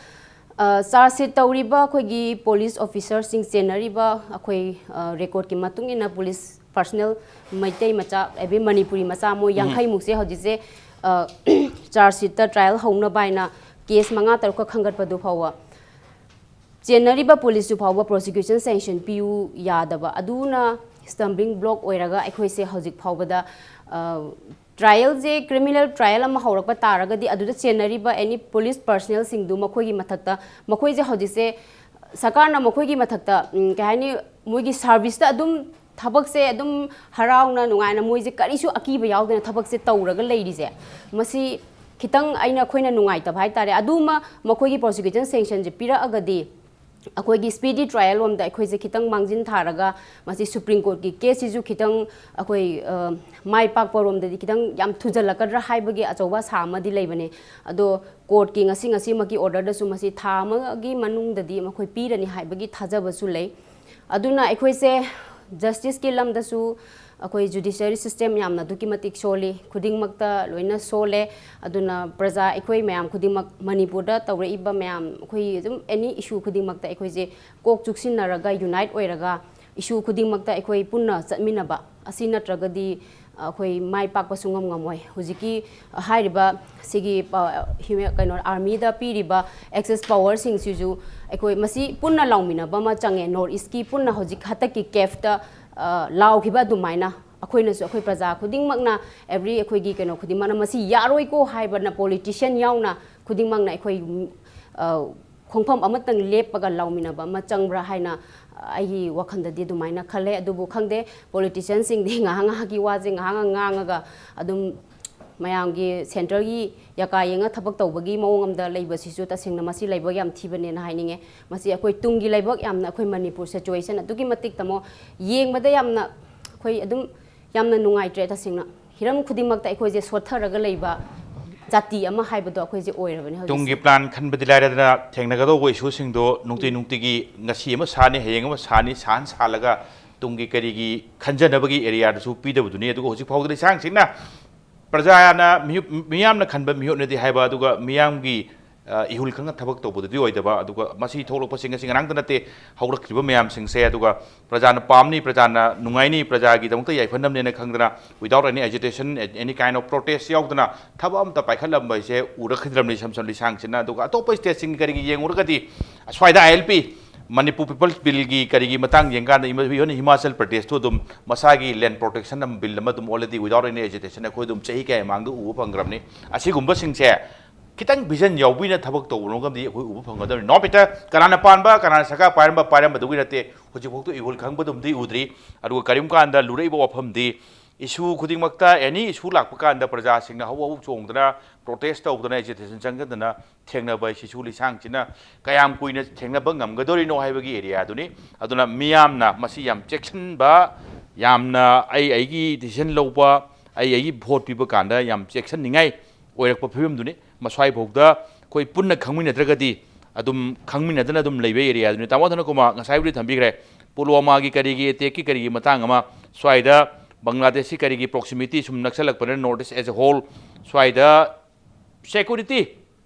ꯑ, charge sheet ꯇꯧꯔꯤꯕ ꯑꯩꯈꯣꯏꯒꯤ police officerꯁꯤꯡ ꯆꯦꯟꯅꯔꯤꯕ ꯑꯩꯈꯣꯏ, ꯑ, recordꯀꯤ ꯃꯇꯨꯡ ꯏꯟꯅ police personnel ꯃꯩꯇꯩ ꯃꯆꯥ, ꯑꯗꯩ ꯃꯅꯤꯄꯨꯔꯤ ꯃꯆꯥ ꯃꯣꯏ ꯎꯝ꯫ ꯌꯥꯡꯈꯩ ꯃꯨꯛꯁꯦ ꯍꯧꯖꯤꯛꯁꯦ, ꯑ, charge sheetꯇ trial ꯍꯧꯅꯕ ꯍꯥꯏꯅ case ꯃꯉꯥ ꯇꯔꯨꯛꯀ ꯈꯟꯒꯠꯄꯗꯨ ꯐꯥꯎꯕ ꯆꯦꯟꯅꯔꯤꯕ policeꯇꯨ ꯐꯥꯎꯕ prosecution sanction ꯄꯤꯌꯨ ꯌꯥꯗꯕ, ꯑꯗꯨꯅ stumbling block ꯑꯣꯏꯔꯒ ꯑꯩꯈꯣꯏꯁꯦ ꯍꯧꯖꯤꯛ ꯐꯥꯎꯕꯗ, ꯑ, trialꯁꯦ, criminal trial ꯑꯃ ꯍꯧꯔꯛꯄ ꯇꯥꯔꯒꯗꯤ ꯑꯗꯨꯗ ꯆꯦꯟꯅꯔꯤꯕ any police personnelꯁꯤꯡꯗꯨ ꯃꯈꯣꯏꯒꯤ ꯃꯊꯛꯇ, ꯃꯈꯣꯏꯁꯦ ꯍꯧꯖꯤꯛꯁꯦ ꯁꯔꯀꯥꯔꯅ ꯃꯈꯣꯏꯒꯤ ꯃꯊꯛꯇ, ꯎꯝ, ꯀꯩ ꯍꯥꯏꯅꯤ, ꯃꯣꯏꯒꯤ serviceꯇ ꯑꯗꯨꯝ ꯊꯕꯛꯁꯦ ꯑꯗꯨꯝ ꯍꯔꯥꯎꯅ ꯅꯨꯡꯉꯥꯏꯅ ꯃꯣꯏꯁꯦ ꯀꯔꯤꯁꯨ ꯑꯀꯤꯕ ꯌꯥꯎꯗꯅ ꯊꯕꯛꯁꯦ ꯇꯧꯔꯒ ꯂꯩꯔꯤꯁꯦ, ꯃꯁꯤ ꯈꯤꯇꯪ ꯑꯩꯅ, ꯑꯩꯈꯣꯏꯅ ꯅꯨꯡꯉꯥꯏꯇꯕ ꯍꯥꯏꯇꯥꯔꯦ꯫ ꯑꯗꯨꯃ ꯃꯈꯣꯏꯒꯤ prosecution sanctionꯁꯦ ꯄꯤꯔꯛꯑꯒꯗꯤ ꯑꯩꯈꯣꯏꯒꯤ speedy trial ꯂꯣꯝꯗ ꯑꯩꯈꯣꯏꯁꯦ ꯈꯤꯇꯪ ꯃꯥꯡꯖꯤꯟ ꯊꯥꯔꯒ ꯃꯁꯤ Supreme Courtꯀꯤ caseꯁꯤꯁꯨ ꯈꯤꯇꯪ ꯑꯩꯈꯣꯏ, ꯑ, ꯃꯥꯏ ꯄꯥꯛꯄ ꯔꯣꯝꯗꯗꯤ ꯈꯤꯇꯪ ꯌꯥꯝ ꯊꯨꯖꯜꯂꯛꯀꯗ꯭ꯔꯥ ꯍꯥꯏꯕꯒꯤ ꯑꯆꯧꯕ ꯑꯁꯥ ꯑꯃꯗꯤ ꯂꯩꯕꯅꯦ꯫ ꯑꯗꯣ courtꯀꯤ ꯉꯁꯤ ꯉꯁꯤꯃꯛꯀꯤ orderꯗꯁꯨ ꯃꯁꯤ ꯊꯥ ꯑꯃꯒꯤ ꯃꯅꯨꯡꯗꯗꯤ ꯃꯈꯣꯏ ꯄꯤꯔꯅꯤ ꯍꯥꯏꯕꯒꯤ ꯊꯥꯖꯕꯁꯨ ꯂꯩ꯫ ꯑꯗꯨꯅ ꯑꯩꯈꯣꯏꯁꯦ justiceꯀꯤ ꯂꯝꯗꯁꯨ ꯑꯩꯈꯣꯏ judiciary system ꯌꯥꯝꯅ ꯑꯗꯨꯛꯀꯤ ꯃꯇꯤꯛ ꯁꯣꯜꯂꯤ꯫ ꯈꯨꯗꯤꯡꯃꯛꯇ ꯂꯣꯏꯅ ꯁꯣꯜꯂꯦ꯫ ꯑꯗꯨꯅ ꯄ꯭ꯔꯖꯥ ꯑꯩꯈꯣꯏ ꯃꯌꯥꯝ ꯈꯨꯗꯤꯡꯃꯛ, ꯃꯅꯤꯄꯨꯔꯗ ꯇꯧꯔꯛꯏꯕ ꯃꯌꯥꯝ, ꯑꯩꯈꯣꯏ ꯑꯗꯨꯝ any issue ꯈꯨꯗꯤꯡꯃꯛꯇ ꯑꯩꯈꯣꯏꯁꯦ ꯀꯣꯛ ꯆꯨꯛꯁꯤꯟꯅꯔꯒ, unite ꯑꯣꯏꯔꯒ issue ꯈꯨꯗꯤꯡꯃꯛꯇ ꯑꯩꯈꯣꯏ ꯄꯨꯟꯅ ꯆꯠꯃꯤꯟꯅꯕ ꯑꯁꯤ ꯅꯠꯇ꯭ꯔꯒꯗꯤ ꯑꯩꯈꯣꯏ ꯃꯥꯏ ꯄꯥꯛꯄ ꯁꯨꯡꯉꯝ ꯉꯝꯃꯣꯏ꯫ ꯍꯧꯖꯤꯛꯀꯤ ꯍꯥꯏꯔꯤꯕ ꯁꯤꯒꯤ ꯄ-, ꯍ꯭ꯌꯨꯃꯦ-, ꯀꯩꯅꯣ, armyꯗ ꯄꯤꯔꯤꯕ excess powerꯁꯤꯡꯁꯤꯁꯨ ꯑꯩꯈꯣꯏ ꯃꯁꯤ ꯄꯨꯟꯅ ꯂꯥꯎꯃꯤꯟꯅꯕ ꯑꯃ ꯆꯪꯉꯦ꯫ North Eastꯀꯤ ꯄꯨꯟꯅ ꯍꯧꯖꯤꯛ ꯍꯟꯗꯛꯀꯤ CAFꯇ, ꯑ, ꯂꯥꯎꯈꯤꯕ ꯑꯗꯨꯃꯥꯏꯅ ꯑꯩꯈꯣꯏꯅꯁꯨ, ꯑꯩꯈꯣꯏ ꯄ꯭ꯔꯖꯥ ꯈꯨꯗꯤꯡꯃꯛꯅ, every ꯑꯩꯈꯣꯏꯒꯤ ꯀꯩꯅꯣ ꯈꯨꯗꯤꯡꯃꯛꯅ ꯃꯁꯤ ꯌꯥꯔꯣꯏꯀꯣ ꯍꯥꯏꯕꯅ, politician ꯌꯥꯎꯅ ꯈꯨꯗꯤꯡꯃꯛꯅ ꯑꯩꯈꯣꯏ, ꯑ, ꯈꯣꯡꯐꯝ ꯑꯃꯇꯪ ꯂꯦꯞꯄꯒ ꯂꯥꯎꯃꯤꯟꯅꯕ ꯑꯃ ꯆꯪꯕ꯭ꯔꯥ ꯍꯥꯏꯅ ꯑꯩꯒꯤ ꯋꯥꯈꯜꯗꯗꯤ ꯑꯗꯨꯃꯥꯏꯅ ꯈꯜꯂꯦ꯫ ꯑꯗꯨꯕꯨ ꯈꯪꯗꯦ, politicianꯁꯤꯡꯗꯤ ꯉꯥꯏꯍꯥꯛ ꯉꯥꯏꯍꯥꯛꯀꯤ ꯋꯥꯁꯦ ꯉꯥꯏꯍꯥꯛ ꯉꯥꯡꯉꯒ ꯑꯗꯨꯝ ꯃꯌꯥꯝꯒꯤ centreꯒꯤ ꯌꯥꯀꯥ ꯌꯦꯡꯉ ꯊꯕꯛ ꯇꯧꯕꯒꯤ ꯃꯑꯣꯡ ꯑꯃꯗ ꯂꯩꯕꯁꯤꯁꯨ ꯇꯁꯦꯡꯅ ꯃꯁꯤ ꯂꯥꯏꯕꯛ ꯌꯥꯝ ꯊꯤꯕꯅꯦꯅ ꯍꯥꯏꯅꯤꯡꯉꯦ꯫ ꯃꯁꯤ ꯑꯩꯈꯣꯏ ꯇꯨꯡꯒꯤ ꯂꯥꯏꯕꯛ ꯌꯥꯝꯅ, ꯑꯩꯈꯣꯏ ꯃꯅꯤꯄꯨꯔ situation ꯑꯗꯨꯛꯀꯤ ꯃꯇꯤꯛ ꯇꯥꯃꯣ, ꯌꯦꯡꯕꯗ ꯌꯥꯝꯅ ꯑꯩꯈꯣꯏ ꯑꯗꯨꯝ ꯌꯥꯝꯅ ꯅꯨꯡꯉꯥꯏꯇ꯭ꯔꯦ ꯇꯁꯦꯡꯅ꯫ ꯍꯤꯔꯝ ꯈꯨꯗꯤꯡꯃꯛꯇ ꯑꯩꯈꯣꯏꯁꯦ ꯁꯣꯠꯊꯔꯒ ꯂꯩꯕ ꯖꯥꯇꯤ ꯑꯃ ꯍꯥꯏꯕꯗꯣ ꯑꯩꯈꯣꯏꯁꯦ ꯑꯣꯏꯔꯕꯅꯦ ꯍꯧꯖꯤꯛꯁꯦ꯫ ꯇꯨꯡꯒꯤ plan ꯈꯟꯕꯗꯤ ꯂꯥꯏꯔꯗꯅ, ꯊꯦꯡꯅꯒꯗꯧꯕ issueꯁꯤꯡꯗꯣ ꯅꯨꯡꯇꯤ ꯅꯨꯡꯇꯤꯒꯤ ꯉꯁꯤ ꯑꯃ ꯁꯥꯅꯤ, ꯍꯌꯦꯡ ꯑꯃ ꯁꯥꯅꯤ, ꯁꯥꯍꯟ ꯁꯥꯍꯜꯂꯒ ꯇꯨꯡꯒꯤ ꯀꯔꯤꯒꯤ ꯈꯟꯖꯅꯕꯒꯤ areaꯗꯁꯨ ꯄꯤꯗꯕꯗꯨꯅꯤ꯫ ꯑꯗꯨꯒ ꯍꯧꯖꯤꯛ ꯐꯥꯎꯗ ꯂꯩꯁꯥꯡꯁꯤꯡꯅ ꯄ꯭ꯔꯖꯥꯅ ꯃꯤꯍꯨ-, ꯃꯤꯌꯥꯝꯅ ꯈꯟꯕ ꯃꯤꯍꯨꯠꯅꯗꯤ ꯍꯥꯏꯕ, ꯑꯗꯨꯒ ꯃꯤꯌꯥꯝꯒꯤ, ꯑ, ꯏꯍꯨꯜ ꯈꯪꯅ ꯊꯕꯛ ꯇꯧꯕꯗꯨꯗꯤ ꯑꯣꯏꯗꯕ꯫ ꯑꯗꯨꯒ ꯃꯁꯤ ꯊꯣꯛꯂꯛꯄꯁꯤ ꯉꯁꯤ ꯉꯔꯥꯡꯇ ꯅꯠꯇꯦ ꯍꯧꯔꯛꯈꯤꯕ ꯃꯌꯥꯝꯁꯤꯡꯁꯦ꯫ ꯑꯗꯨꯒ ꯄ꯭ꯔꯖꯥꯅ ꯄꯥꯝꯅꯤ, ꯄ꯭ꯔꯖꯥꯅ ꯅꯨꯡꯉꯥꯏꯅꯤ, ꯄ꯭ꯔꯖꯥꯒꯤꯗꯃꯛꯇ ꯌꯥꯏꯐꯅꯕꯅꯦꯅ ꯈꯪꯗꯅ, without any agitation, any kind of protest ꯌꯥꯎꯗꯅ ꯊꯕꯛ ꯑꯝꯇ ꯄꯥꯏꯈꯠꯂꯝꯕ ꯍꯥꯏꯁꯦ ꯎꯔꯛꯈꯤꯗ꯭ꯔꯕꯅꯤ ꯏꯁꯝ ꯁꯝ ꯂꯩꯁꯥꯡꯁꯤꯟꯅ꯫ ꯑꯗꯨꯒ ꯑꯇꯣꯞꯄ stateꯁꯤꯡꯒꯤ ꯀꯔꯤꯒꯤ ꯌꯦꯡꯉꯨꯔꯒꯗꯤ ꯑꯁ꯭ꯋꯥꯏꯗ ILP, Manipur People's Billꯒꯤ ꯀꯔꯤꯒꯤ ꯃꯇꯥꯡ ꯌꯦꯡꯀꯥꯟꯗ, even ꯍꯤꯃꯥꯆꯜ ꯄ꯭ꯔꯗꯦꯁꯇꯨ ꯑꯗꯨꯝ ꯃꯁꯥꯒꯤ land protection ꯑꯃ bill ꯑꯃ ꯑꯗꯨꯝ already without any agitation ꯑꯩꯈꯣꯏ ꯑꯗꯨꯝ ꯆꯍꯤ ꯀꯌꯥ ꯃꯃꯥꯡꯗ ꯎꯕ ꯐꯪꯈ꯭ꯔꯕꯅꯤ꯫ ꯑꯁꯤꯒꯨꯝꯕꯁꯤꯡꯁꯦ ꯈꯤꯇꯪ vision ꯌꯥꯎꯕꯤꯅ ꯊꯕꯛ ꯇꯧꯕꯔꯣꯝꯒꯗꯤ ꯑꯩꯈꯣꯏ ꯎꯕ ꯐꯪꯒꯗꯕꯅꯤ꯫ ꯅꯣ ꯃꯦꯇꯔ ꯀꯅꯥꯅ ꯄꯥꯟꯕ, ꯀꯅꯥꯅ ꯁꯔꯀꯥꯔ ꯄꯥꯏꯔꯝꯕ, ꯄꯥꯏꯔꯝꯕꯗꯨꯒꯤ ꯅꯠꯇꯦ, ꯍꯧꯖꯤꯛꯐꯥꯎꯗ ꯏꯍꯨꯜ ꯈꯪꯕꯗꯨꯝꯗꯤ ꯎꯗ꯭ꯔꯤ꯫ ꯑꯗꯨꯒ ꯀꯔꯤꯒꯨꯝꯕ ꯀꯥꯟꯗ ꯂꯨꯔꯛꯏꯕ ꯋꯥꯐꯝꯗꯤ, issue ꯈꯨꯗꯤꯡꯃꯛꯇ, any issue ꯂꯥꯛꯄ ꯀꯥꯟꯗ ꯄ꯭ꯔꯖꯥꯁꯤꯡꯅ ꯍꯧ ꯍꯧ ꯆꯣꯡꯗꯅ, protest ꯇꯧꯗꯅ, agitation ꯆꯪꯖꯗꯅ ꯊꯦꯡꯅꯕ ꯍꯥꯏꯁꯤꯁꯨ ꯂꯤꯁꯥꯡꯁꯤꯅ ꯀꯌꯥꯝ ꯀꯨꯏꯅ ꯊꯦꯡꯅꯕ ꯉꯝꯒꯗꯧꯔꯤꯅꯣ ꯍꯥꯏꯕꯒꯤ areaꯗꯨꯅꯤ꯫ ꯑꯗꯨꯅ ꯃꯤꯌꯥꯝꯅ ꯃꯁꯤ ꯌꯥꯝ ꯆꯦꯛꯁꯤꯟꯕ, ꯌꯥꯝꯅ ꯑꯩ ꯑꯩꯒꯤ decision ꯂꯧꯕ, ꯑꯩ ꯑꯩꯒꯤ vote ꯄꯤꯕ ꯀꯥꯟꯗ ꯌꯥꯝ ꯆꯦꯛꯁꯤꯟꯅꯤꯡꯉꯥꯏ ꯑꯣꯏꯔꯛꯄ ꯐꯤꯕꯝꯗꯨꯅꯤ꯫ ꯃꯁ꯭ꯋꯥꯏꯐꯥꯎꯗ ꯑꯩꯈꯣꯏ ꯄꯨꯟꯅ ꯈꯪꯃꯤꯟꯅꯗ꯭ꯔꯒꯗꯤ ꯑꯗꯨꯝ ꯈꯪꯃꯤꯟꯅꯗꯅ ꯑꯗꯨꯝ ꯂꯩꯕ areaꯗꯨꯅꯤ꯫ ꯇꯥꯃꯣ ꯊꯅꯀꯨꯃꯥꯔ ꯉꯁꯥꯏꯕꯨꯗꯤ ꯊꯝꯕꯤꯈ꯭ꯔꯦ, ꯄꯨꯜꯋꯥꯃꯥꯒꯤ ꯀꯔꯤꯒꯤ attackꯀꯤ ꯀꯔꯤꯒꯤ ꯃꯇꯥꯡ ꯑꯃ, ꯁ꯭ꯋꯥꯏꯗ ꯕꯪꯒ꯭ꯂꯥꯗꯦꯁꯀꯤ ꯀꯔꯤꯒꯤ proximity ꯁꯨꯝ ꯅꯛꯁꯜꯂꯛꯄꯅꯤꯅ North East as a whole ꯁ꯭ꯋꯥꯏꯗ security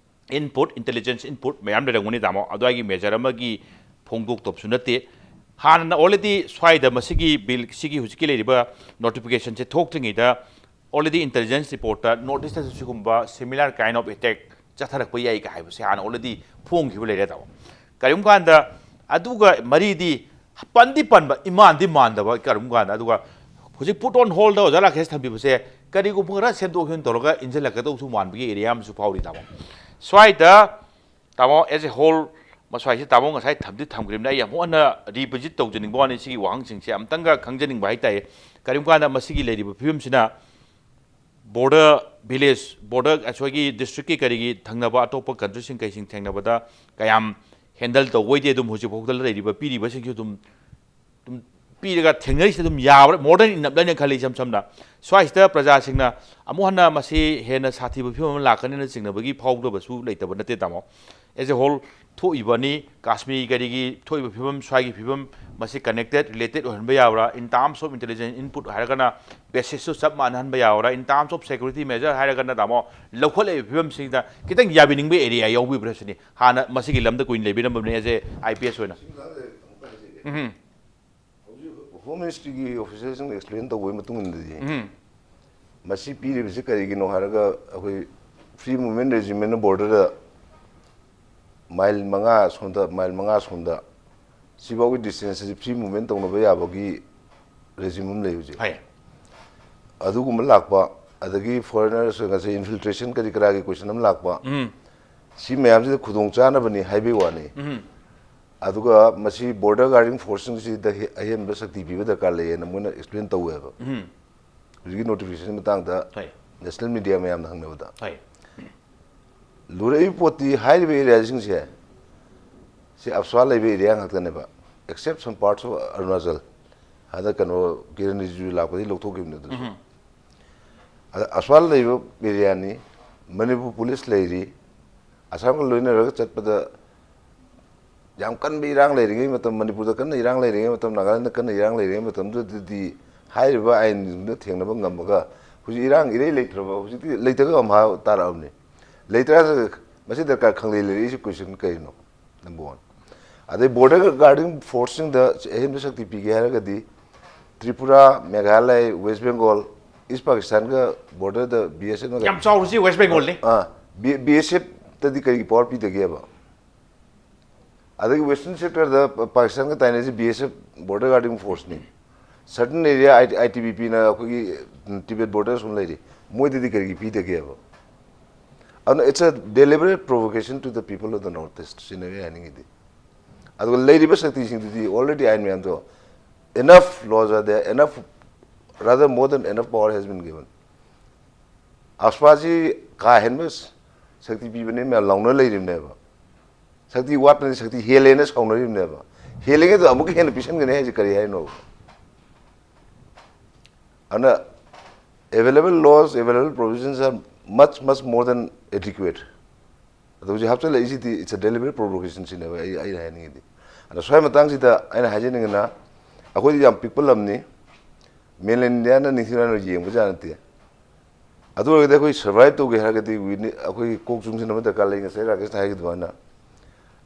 input, intelligence input ꯃꯌꯥꯝ ꯂꯩꯔꯝꯒꯅꯤ ꯇꯥꯃꯣ꯫ ꯑꯗꯨꯋꯥꯏꯒꯤ major ꯑꯃꯒꯤ ꯐꯣꯡꯗꯣꯛꯇꯕꯁꯨ ꯅꯠꯇꯦ꯫ ꯍꯥꯟꯅ already ꯁ꯭ꯋꯥꯏꯗ ꯃꯁꯤꯒꯤ bill, ꯁꯤꯒꯤ ꯍꯧꯖꯤꯛꯀꯤ ꯂꯩꯔꯤꯕ notificationꯁꯦ ꯊꯣꯛꯇ꯭ꯔꯤꯉꯩꯗ already intelligence reportꯇ North Eastꯇꯁꯨ ꯁꯤꯒꯨꯝꯕ similar kind of attack ꯆꯠꯊꯔꯛꯄ ꯌꯥꯏ ꯀ ꯍꯥꯏꯕꯁꯦ ꯍꯥꯟꯅ already ꯐꯣꯡꯈꯤꯕ ꯂꯩꯔꯦ ꯇꯥꯃꯣ꯫ ꯀꯔꯤꯒꯨꯝꯕ ꯀꯥꯟꯗ ꯑꯗꯨꯒ ꯃꯔꯤꯗꯤ ꯄꯟꯗꯤ ꯄꯟꯕ, ꯏꯃꯥꯟꯗꯤ ꯃꯥꯟꯗꯕ ꯀꯔꯤꯒꯨꯝꯕ ꯀꯥꯟꯗ, ꯑꯗꯨꯒ ꯍꯧꯖꯤꯛ put on holdꯗ ꯑꯣꯖꯥ ꯔꯥꯀꯦꯁ ꯊꯝꯕꯤꯕꯁꯦ ꯀꯔꯤꯒꯨꯝꯕ ꯈꯔ ꯁꯦꯝꯗꯣꯛ ꯁꯦꯝꯖꯤꯟ ꯇꯧꯔꯒ ꯏꯟꯁꯤꯜꯂꯛꯀꯗꯧꯁꯨ ꯃꯥꯟꯕꯒꯤ area ꯑꯃꯁꯨ ꯐꯥꯎꯔꯤ ꯇꯥꯃꯣ꯫ ꯁ꯭ꯋꯥꯏꯗ ꯇꯥꯃꯣ, as a whole, ꯃꯁ꯭ꯋꯥꯏꯁꯦ ꯇꯥꯃꯣ ꯉꯁꯥꯏ ꯊꯝꯗꯤ ꯊꯝꯈ꯭ꯔꯤꯕꯅꯤ, ꯑꯩ ꯑꯃꯨꯛ ꯍꯟꯅ revisit ꯇꯧꯖꯅꯤꯡꯕ ꯋꯥꯅꯤ꯫ ꯁꯤꯒꯤ ꯋꯥꯍꯪꯁꯤꯡꯁꯦ ꯑꯝꯇꯪꯒ ꯈꯪꯖꯅꯤꯡꯕ ꯍꯥꯏꯇꯥꯔꯦ꯫ ꯀꯔꯤꯒꯨꯝꯕ ꯀꯥꯟꯗ ꯃꯁꯤꯒꯤ ꯂꯩꯔꯤꯕ ꯐꯤꯕꯝꯁꯤꯅ border village, border, ꯑꯩꯈꯣꯏꯒꯤ districtꯀꯤ ꯀꯔꯤꯒꯤ ꯊꯪꯅꯕ ꯑꯇꯣꯞꯄ countryꯁꯤꯡ ꯀꯩꯁꯤꯡ ꯊꯦꯡꯅꯕꯗ ꯀꯌꯥꯝ handle ꯇꯧꯕ ꯑꯣꯏꯗꯦ, ꯑꯗꯨꯝ ꯍꯧꯖꯤꯛ ꯐꯥꯎꯗ ꯂꯩꯔꯤꯕ ꯄꯤꯔꯤꯕꯁꯤꯡꯁꯨ ꯑꯗꯨꯝ ꯑꯗꯨꯝ ꯄꯤꯔꯒ ꯊꯦꯡꯅꯔꯤꯁꯦ ꯑꯗꯨꯝ ꯌꯥꯕ꯭ꯔꯥ? More than enough ꯂꯩꯅ ꯈꯜꯂꯤ꯫ ꯏꯁꯝ ꯁꯝꯅ ꯁ꯭ꯋꯥꯏꯁꯤꯗ ꯄ꯭ꯔꯖꯥꯁꯤꯡꯅ ꯑꯃꯨꯛ ꯍꯟꯅ ꯃꯁꯤ ꯍꯦꯟꯅ ꯁꯥꯊꯤꯕ ꯐꯤꯕꯝ ꯑꯃ ꯂꯥꯛꯀꯅꯤꯅ ꯆꯤꯡꯅꯕꯒꯤ ꯐꯥꯎꯗꯕꯁꯨ ꯂꯩꯇꯕ ꯅꯠꯇꯦ ꯇꯥꯃꯣ꯫ As a whole, ꯊꯣꯛꯏꯕꯅꯤ, ꯀꯥꯁꯃꯤꯔ ꯀꯔꯤꯒꯤ ꯊꯣꯛꯏꯕ ꯐꯤꯕꯝ, ꯁ꯭ꯋꯥꯏꯒꯤ ꯐꯤꯕꯝ, ꯃꯁꯤ connected, related ꯑꯣꯏꯍꯟꯕ ꯌꯥꯕ꯭ꯔꯥ? In terms of intelligence input ꯍꯥꯏꯔꯒꯅ basisꯁꯨ ꯆꯞ ꯃꯥꯟꯅꯍꯟꯕ ꯌꯥꯕ꯭ꯔꯥ? In terms of security measure ꯍꯥꯏꯔꯒꯅ ꯇꯥꯃꯣ, ꯂꯧꯈꯠꯂꯛꯏꯕ ꯐꯤꯕꯝꯁꯤꯡꯗ ꯈꯤꯇꯪ ꯌꯥꯕꯤꯅꯤꯡꯕ area ꯌꯥꯎꯕꯤꯕ꯭ꯔꯥ ꯁꯤꯅꯤ꯫ ꯍꯥꯟꯅ ꯃꯁꯤꯒꯤ ꯂꯝꯗ ꯀꯨꯏꯅ ꯂꯩꯕꯤꯔꯝꯕꯅꯤ, as a I P S ꯑꯣꯏꯅ꯫ ꯎꯝ꯫ ꯍꯧꯖꯤꯛ Home Ministryꯒꯤ officerꯁꯤꯡꯅ explain ꯇꯧꯕꯒꯤ ꯃꯇꯨꯡ ꯏꯟꯅꯗꯤ, ꯎꯝ꯫ ꯃꯁꯤ ꯄꯤꯔꯤꯕꯁꯤ ꯀꯔꯤꯒꯤꯅꯣ ꯍꯥꯏꯔꯒ, ꯑꯩꯈꯣꯏ Free Movement Regimentꯅ borderꯗ mile ꯃꯉꯥ ꯁꯣꯝꯗ, mile ꯃꯉꯥ ꯁꯣꯝꯗ, ꯁꯤꯐꯥꯎꯒꯤ distance ꯑꯁꯤ free movement ꯇꯧꯅꯕ ꯌꯥꯕꯒꯤ regime ꯑꯃ ꯂꯩ ꯍꯧꯖꯤꯛ꯫ ꯍꯣꯏ꯫ ꯑꯗꯨꯒꯨꯝꯕ ꯂꯥꯛꯄ, ꯑꯗꯒꯤ foreigners ꯉꯁꯤ infiltration ꯀꯔꯤ ꯀꯔꯥꯒꯤ question ꯑꯃ ꯂꯥꯛꯄ, ꯎꯝ꯫ ꯁꯤ ꯃꯌꯥꯝꯁꯤꯗ ꯈꯨꯗꯣꯡ ꯆꯥꯅꯕꯅꯤ ꯍꯥꯏꯕꯒꯤ ꯋꯥꯅꯤ꯫ ꯎꯝ꯫ ꯑꯗꯨꯒ ꯃꯁꯤ border guarding forceꯁꯤꯡꯁꯤꯗ ꯍꯦ-, ꯑꯍꯦꯟꯕ ꯁꯛꯇꯤ ꯄꯤꯕ ꯗꯔꯀꯥꯔ ꯂꯩꯌꯦꯅ ꯃꯣꯏꯅ explain ꯇꯧꯋꯦꯕ꯫ ꯎꯝ꯫ ꯍꯧꯖꯤꯛꯀꯤ notification ꯃꯇꯥꯡꯗ ꯍꯣꯏ꯫ National Media ꯃꯌꯥꯝꯅ ꯍꯪꯅꯕꯗ꯫ ꯍꯣꯏ꯫ ꯂꯨꯔꯛꯏꯕ ꯄꯣꯠꯇꯤ ꯍꯥꯏꯔꯤꯕ areaꯁꯤꯡꯁꯦ, ꯁꯤ ꯑꯞꯁ꯭ꯋꯥꯜ ꯂꯩꯕ area ꯉꯥꯛꯇꯅꯦꯕ, except some parts of Arunachal꯫ ꯍꯟꯗꯛ ꯀꯩꯅꯣ, ꯀꯤꯔꯟ ꯔꯤꯖꯤꯖꯨ ꯂꯥꯛꯄꯗꯒꯤ ꯂꯧꯊꯣꯛꯈꯤꯕꯅꯦ ꯑꯗꯨꯁꯨ꯫ ꯎꯝ꯫ ꯑꯗ ꯑꯁ꯭ꯋꯥꯜ ꯂꯩꯕ areaꯅꯤ꯫ ꯃꯅꯤꯄꯨꯔ police ꯂꯩꯔꯤ꯫ ꯑꯁꯥꯝꯒ ꯂꯣꯏꯅꯔꯒ ꯆꯠꯄꯗ ꯌꯥꯝ ꯀꯟꯕ ꯏꯔꯥꯡ ꯂꯩꯔꯤꯉꯩ ꯃꯇꯝ, ꯃꯅꯤꯄꯨꯔꯗ ꯀꯟꯅ ꯏꯔꯥꯡ ꯂꯩꯔꯤꯉꯩ ꯃꯇꯝ, ꯅꯥꯒꯥꯂꯦꯟꯗ ꯀꯟꯅ ꯏꯔꯥꯡ ꯂꯩꯔꯤꯉꯩ ꯃꯇꯝꯗꯨꯗꯗꯤ ꯍꯥꯏꯔꯤꯕ ꯑꯥꯏꯟꯁꯤꯡꯗꯣ ꯊꯦꯡꯅꯕ ꯉꯝꯃꯒ, ꯍꯧꯖꯤꯛ ꯏꯔꯥꯡ ꯏꯔꯩ ꯂꯩꯇ꯭ꯔꯕ, ꯍꯧꯖꯤꯛꯇꯤ ꯂꯩꯇꯒ ꯑꯃ ꯇꯥꯔꯛꯑꯕꯅꯤ꯫ ꯂꯩꯇ꯭ꯔꯥ, ꯃꯁꯤ ꯗꯔꯀꯥꯔ ꯈꯪꯂꯩ ꯂꯩꯔꯛꯏꯁꯤ question ꯀꯩꯅꯣ? Number one꯫ ꯑꯗꯩ border guarding forceꯁꯤꯡꯗ ꯑꯍꯦꯟꯕ ꯁꯛꯇꯤ ꯄꯤꯒꯦ ꯍꯥꯏꯔꯒꯗꯤ, ꯇ꯭ꯔꯤꯄꯨꯔꯥ, ꯃꯦꯘꯥꯂꯌ, ꯋꯦꯁ ꯕꯦꯡꯒꯣꯜ, ꯏꯁ ꯄꯥꯀꯤꯁꯇꯥꯟꯒ borderꯗ B S F ꯅꯒ ꯌꯥꯝ ꯆꯥꯎꯔꯤꯁꯤ West Bengalꯅꯤ꯫ ꯑꯥ, B-, B S F ꯇꯗꯤ ꯀꯔꯤꯒꯤ power ꯄꯤꯗꯒꯦꯕ? ꯑꯗꯒꯤ western sectorꯗ ꯄ-, ꯄꯥꯀꯤꯁꯇꯥꯟꯒ ꯇꯥꯏꯅꯔꯤꯁꯤ B S F, border guarding forceꯅꯤ꯫ Certain area, I T B P ꯅ ꯑꯩꯈꯣꯏꯒꯤ ꯇꯤꯕꯦꯠ ꯕꯣꯔꯗꯔ ꯁꯨꯝ ꯂꯩꯔꯤ, ꯃꯣꯏꯗꯗꯤ ꯀꯔꯤꯒꯤ ꯄꯤꯗꯒꯦꯕ? ꯑꯗꯨꯅ it's a deliberate provocation to the people of the North East ꯁꯤꯅꯦꯕ ꯑꯩ ꯍꯥꯏꯅꯤꯡꯉꯤꯗꯤ꯫ ꯑꯗꯨꯒ ꯂꯩꯔꯤꯕ ꯁꯛꯇꯤꯁꯤꯡꯗꯨꯗꯤ already ꯑꯥꯏꯟ ꯃꯌꯥꯝꯗꯣ, enough laws are there, enough, rather more than enough power has been given. ꯑꯐꯁꯄꯥꯁꯤ ꯀꯥ ꯍꯦꯟꯕ ꯁꯛꯇꯤ ꯄꯤꯕꯅꯦ ꯃꯌꯥꯝ ꯂꯥꯎꯅ ꯂꯩꯔꯤꯕꯅꯦꯕ꯫ ꯁꯛꯇꯤ ꯋꯥꯠꯄꯅꯤ, ꯁꯛꯇꯤ ꯍꯦꯜꯂꯦꯅ ꯁꯥꯎꯅꯔꯤꯕꯅꯦꯕ꯫ ꯍꯦꯜꯂꯤꯉꯩꯗ ꯑꯃꯨꯛꯀ ꯍꯦꯟꯅ ꯄꯤꯁꯟꯒꯅꯤ ꯍꯥꯏꯁꯦ ꯀꯔꯤ ꯍꯥꯏꯅꯣ? ꯑꯗꯨꯅ available laws, available provisions are much, much more than adequate. ꯑꯗꯣ ꯍꯧꯖꯤꯛ ꯍꯥꯞꯆꯤꯜꯂꯛꯏꯁꯤꯗꯤ it's a deliberate provocation ꯁꯤꯅꯦꯕ ꯑꯩ, ꯑꯩꯅ ꯍꯥꯏꯅꯤꯡꯉꯤꯗꯤ꯫ ꯑꯗꯣ ꯁ꯭ꯋꯥꯏ ꯃꯇꯥꯡꯁꯤꯗ ꯑꯩꯅ ꯍꯥꯏꯖꯅꯤꯡꯉꯤꯅ, ꯑꯩꯈꯣꯏꯗꯤ ꯌꯥꯝ ꯄꯤꯛꯄ ꯂꯝꯅꯤ, mainland India ꯅ ꯅꯤꯡꯊꯤꯅ ꯌꯦꯡꯕꯖꯥꯠ ꯅꯠꯇꯦ꯫ ꯑꯗꯨ ꯑꯣꯏꯔꯒꯗꯤ ꯑꯩꯈꯣꯏ survive ꯇꯧꯒꯦ ꯍꯥꯏꯔꯒꯗꯤ we need, ꯑꯩꯈꯣꯏ ꯀꯣꯛ ꯆꯨꯡꯁꯤꯟꯅꯕ ꯗꯔꯀꯥꯔ ꯂꯩ, ꯉꯁꯥꯏ ꯔꯥꯀꯦꯁꯅ ꯍꯥꯏꯈꯤꯕ ꯑꯗꯨꯃꯥꯏꯅ꯫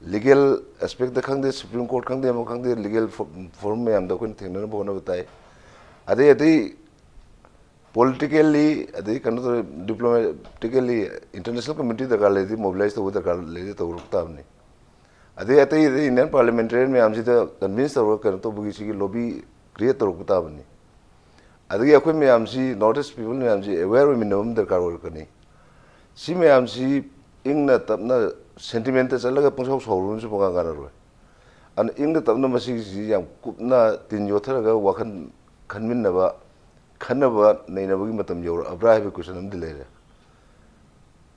Legal aspect ꯇ ꯈꯪꯗꯦ, Supreme Court ꯈꯪꯗꯦ, ꯑꯃ ꯈꯪꯗꯦ, legal fo-, forum ꯃꯌꯥꯝꯗ ꯑꯩꯈꯣꯏꯅ ꯊꯦꯡꯅꯅꯕ ꯍꯣꯠꯅꯕ ꯇꯥꯏ꯫ ꯑꯗꯩ ꯑꯇꯩ politically, ꯑꯗꯩ ꯀꯩꯅꯣ ꯇꯧꯔꯦ, diplomatically, international community ꯗꯔꯀꯥꯔ ꯂꯩꯔꯗꯤ mobilize ꯇꯧꯕ ꯗꯔꯀꯥꯔ ꯂꯩꯔꯗꯤ ꯇꯧꯔꯛ ꯇꯥꯕꯅꯤ꯫ ꯑꯗꯩ ꯑꯇꯩ ꯑꯇꯩ Indian parliamentarian ꯃꯌꯥꯝꯁꯤꯗ convince ꯇꯧꯔꯒ ꯀꯩꯅꯣ ꯇꯧꯕꯒꯤ ꯁꯤꯒꯤ lobby create ꯇꯧꯔꯛꯄ ꯇꯥꯕꯅꯤ꯫ ꯑꯗꯒꯤ ꯑꯩꯈꯣꯏ ꯃꯌꯥꯝꯁꯤ, North East people ꯃꯌꯥꯝꯁꯤ aware ꯑꯣꯏꯃꯤꯟꯅꯕ ꯑꯃ ꯗꯔꯀꯥꯔ ꯑꯣꯏꯔꯛꯀꯅꯤ꯫ ꯁꯤ ꯃꯌꯥꯝꯁꯤ ꯏꯪꯅ ꯇꯞꯅ sentiment ꯇ ꯆꯠꯂꯒ ꯄꯪꯁꯥꯎ ꯁꯥꯎꯔꯨꯕꯅꯁꯨ ꯄꯪꯀꯥꯟ ꯀꯥꯟꯅꯔꯣꯏ꯫ ꯑꯗꯨꯅ ꯏꯪꯅ ꯇꯞꯅ ꯃꯁꯤꯒꯤꯁꯤ ꯌꯥꯝ ꯀꯨꯞꯅ ꯇꯤꯟ ꯌꯣꯠꯊꯔꯒ ꯋꯥꯈꯜ ꯈꯟꯃꯤꯟꯅꯕ, ꯈꯟꯅꯕ ꯅꯩꯅꯕꯒꯤ ꯃꯇꯝ ꯌꯧꯔꯛꯑꯕ꯭ꯔꯥ ꯍꯥꯏꯕꯒꯤ question ꯑꯃꯗꯤ ꯂꯩꯔꯦ꯫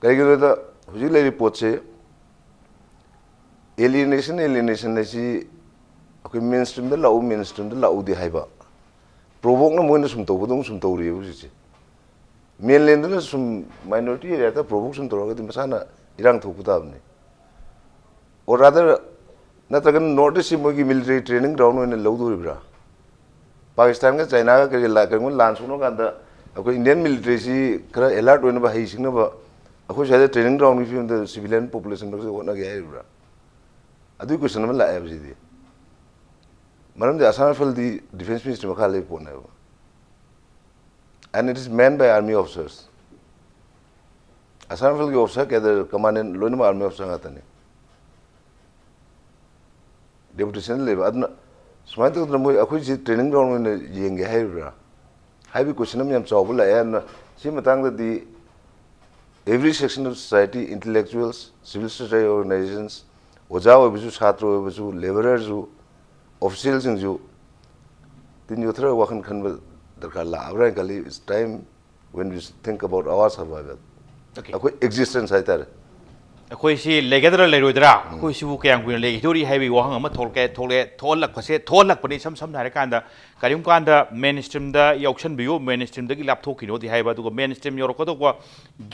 ꯀꯔꯤꯒꯤꯅꯣꯗ ꯍꯧꯖꯤꯛ ꯂꯩꯔꯤꯕ ꯄꯣꯠꯁꯦ, alienation, alienation ꯍꯥꯏꯁꯤ ꯑꯩꯈꯣꯏ mainstream ꯗ ꯂꯥꯛꯎ, mainstream ꯗ ꯂꯥꯛꯎꯗꯤ ꯍꯥꯏꯕ, provoke ꯅ ꯃꯣꯏꯅ ꯁꯨꯝ ꯇꯧꯕꯗꯧꯅ ꯁꯨꯝ ꯇꯧꯔꯤꯑꯕ ꯍꯧꯖꯤꯛꯁꯦ꯫ Mainland ꯗꯨꯅ ꯁꯨꯝ minority area ꯗ provoke ꯁꯨꯝ ꯇꯧꯔꯒꯗꯤ ꯃꯁꯥꯅ ꯏꯔꯥꯡ ꯊꯣꯛꯄ ꯇꯥꯕꯅꯤ꯫ Or rather, ꯅꯠꯇ꯭ꯔꯒꯅ North East ꯁꯤ ꯃꯣꯏꯒꯤ military training ground ꯑꯣꯏꯅ ꯂꯧꯗꯣꯔꯤꯕ꯭ꯔꯥ? ꯄꯥꯀꯤꯁꯇꯥꯟꯒ ꯆꯥꯏꯅꯥꯒ ꯀꯔꯤ ꯂꯥ-, ꯀꯔꯤꯒꯨꯝꯕ ꯂꯥꯟ ꯁꯣꯛꯅꯕ ꯀꯥꯟꯗ ꯑꯩꯈꯣꯏ Indian military ꯁꯤ ꯈꯔ alert ꯑꯣꯏꯅꯕ, ꯍꯩ ꯁꯤꯡꯅꯕ, ꯑꯩꯈꯣꯏ ꯁ꯭ꯋꯥꯏꯗ training ground ꯒꯤ ꯐꯤꯕꯝꯗ civilian population ꯃꯔꯛꯇ ꯍꯣꯠꯅꯒꯦ ꯍꯥꯏꯔꯤꯕ꯭ꯔꯥ? ꯑꯗꯨꯒꯤ question ꯑꯃ ꯂꯥꯛꯑꯦꯕ ꯁꯤꯗꯤ꯫ ꯃꯔꯝꯗꯤ ꯑꯁꯥꯝ ꯔꯥꯏꯐꯜꯗꯤ defence ministry ꯃꯈꯥ ꯂꯩꯕ ꯄꯣꯠꯅꯦꯕ꯫ And it is manned by army officers. Assam ꯔꯥꯏꯐꯜꯒꯤ officer cadre, commandant ꯂꯣꯏꯅꯃꯛ army officer ꯉꯥꯛꯇꯅꯤ꯫ Deputation ꯂꯩꯕ꯫ ꯑꯗꯨꯅ ꯁꯨꯃꯥꯏꯅ ꯇꯧꯗꯅ ꯃꯣꯏ ꯑꯩꯈꯣꯏꯁꯤ training ground ꯑꯣꯏꯅ ꯌꯦꯡꯒꯦ ꯍꯥꯏꯔꯤꯕ꯭ꯔꯥ ꯍꯥꯏꯕꯒꯤ question ꯑꯃ ꯌꯥꯝ ꯆꯥꯎꯕ ꯂꯥꯛꯑꯦ꯫ ꯑꯗꯨꯅ ꯁꯤ ꯃꯇꯥꯡꯗꯗꯤ every section of society, intellectuals, civil society organizations, ꯑꯣꯖꯥ ꯑꯣꯏꯕꯁꯨ, ꯁꯥꯇ꯭ꯔ ꯑꯣꯏꯕꯁꯨ, labourerꯁꯨ, officialꯁꯤꯡꯁꯨ ꯇꯤꯟ ꯌꯣꯠꯊꯔꯒ ꯋꯥꯈꯜ ꯈꯟꯕ ꯗꯔꯀꯥꯔ ꯂꯥꯛꯑꯕ꯭ꯔꯥ ꯍꯥꯏꯅ ꯈꯜꯂꯤ꯫ It's time when we think about our survival. Okay. ꯑꯩꯈꯣꯏ existence ꯍꯥꯏꯇꯥꯔꯦ꯫ ꯑꯩꯈꯣꯏꯁꯤ ꯂꯩꯒꯗ꯭ꯔꯥ ꯂꯩꯔꯣꯏꯗ꯭ꯔꯥ, ꯑꯩꯈꯣꯏꯁꯤꯕꯨ ꯀꯌꯥꯝ ꯀꯨꯏꯅ ꯂꯩꯈꯤꯗꯣꯔꯤ ꯍꯥꯏꯕꯒꯤ ꯋꯥꯍꯪ ꯑꯃ ꯊꯣꯛꯂꯛꯑꯦ꯫ ꯊꯣꯛꯂꯛꯑꯦ ꯊꯣꯛꯍꯜꯂꯛꯄꯁꯦ, ꯊꯣꯛꯍꯜꯂꯛꯄꯅꯤ꯫ ꯏꯁꯝ ꯁꯝꯅ ꯍꯥꯏꯔꯀꯥꯟꯗ ꯀꯔꯤꯒꯨꯝꯕ ꯀꯥꯟꯗ main streamꯗ ꯌꯥꯎꯁꯟꯕꯤꯌꯨ, main streamꯗꯒꯤ ꯂꯥꯞꯊꯣꯛꯈꯤꯅꯣꯗꯤ ꯍꯥꯏꯕ, ꯑꯗꯨꯒ main stream ꯌꯧꯔꯛꯀꯗꯧꯕ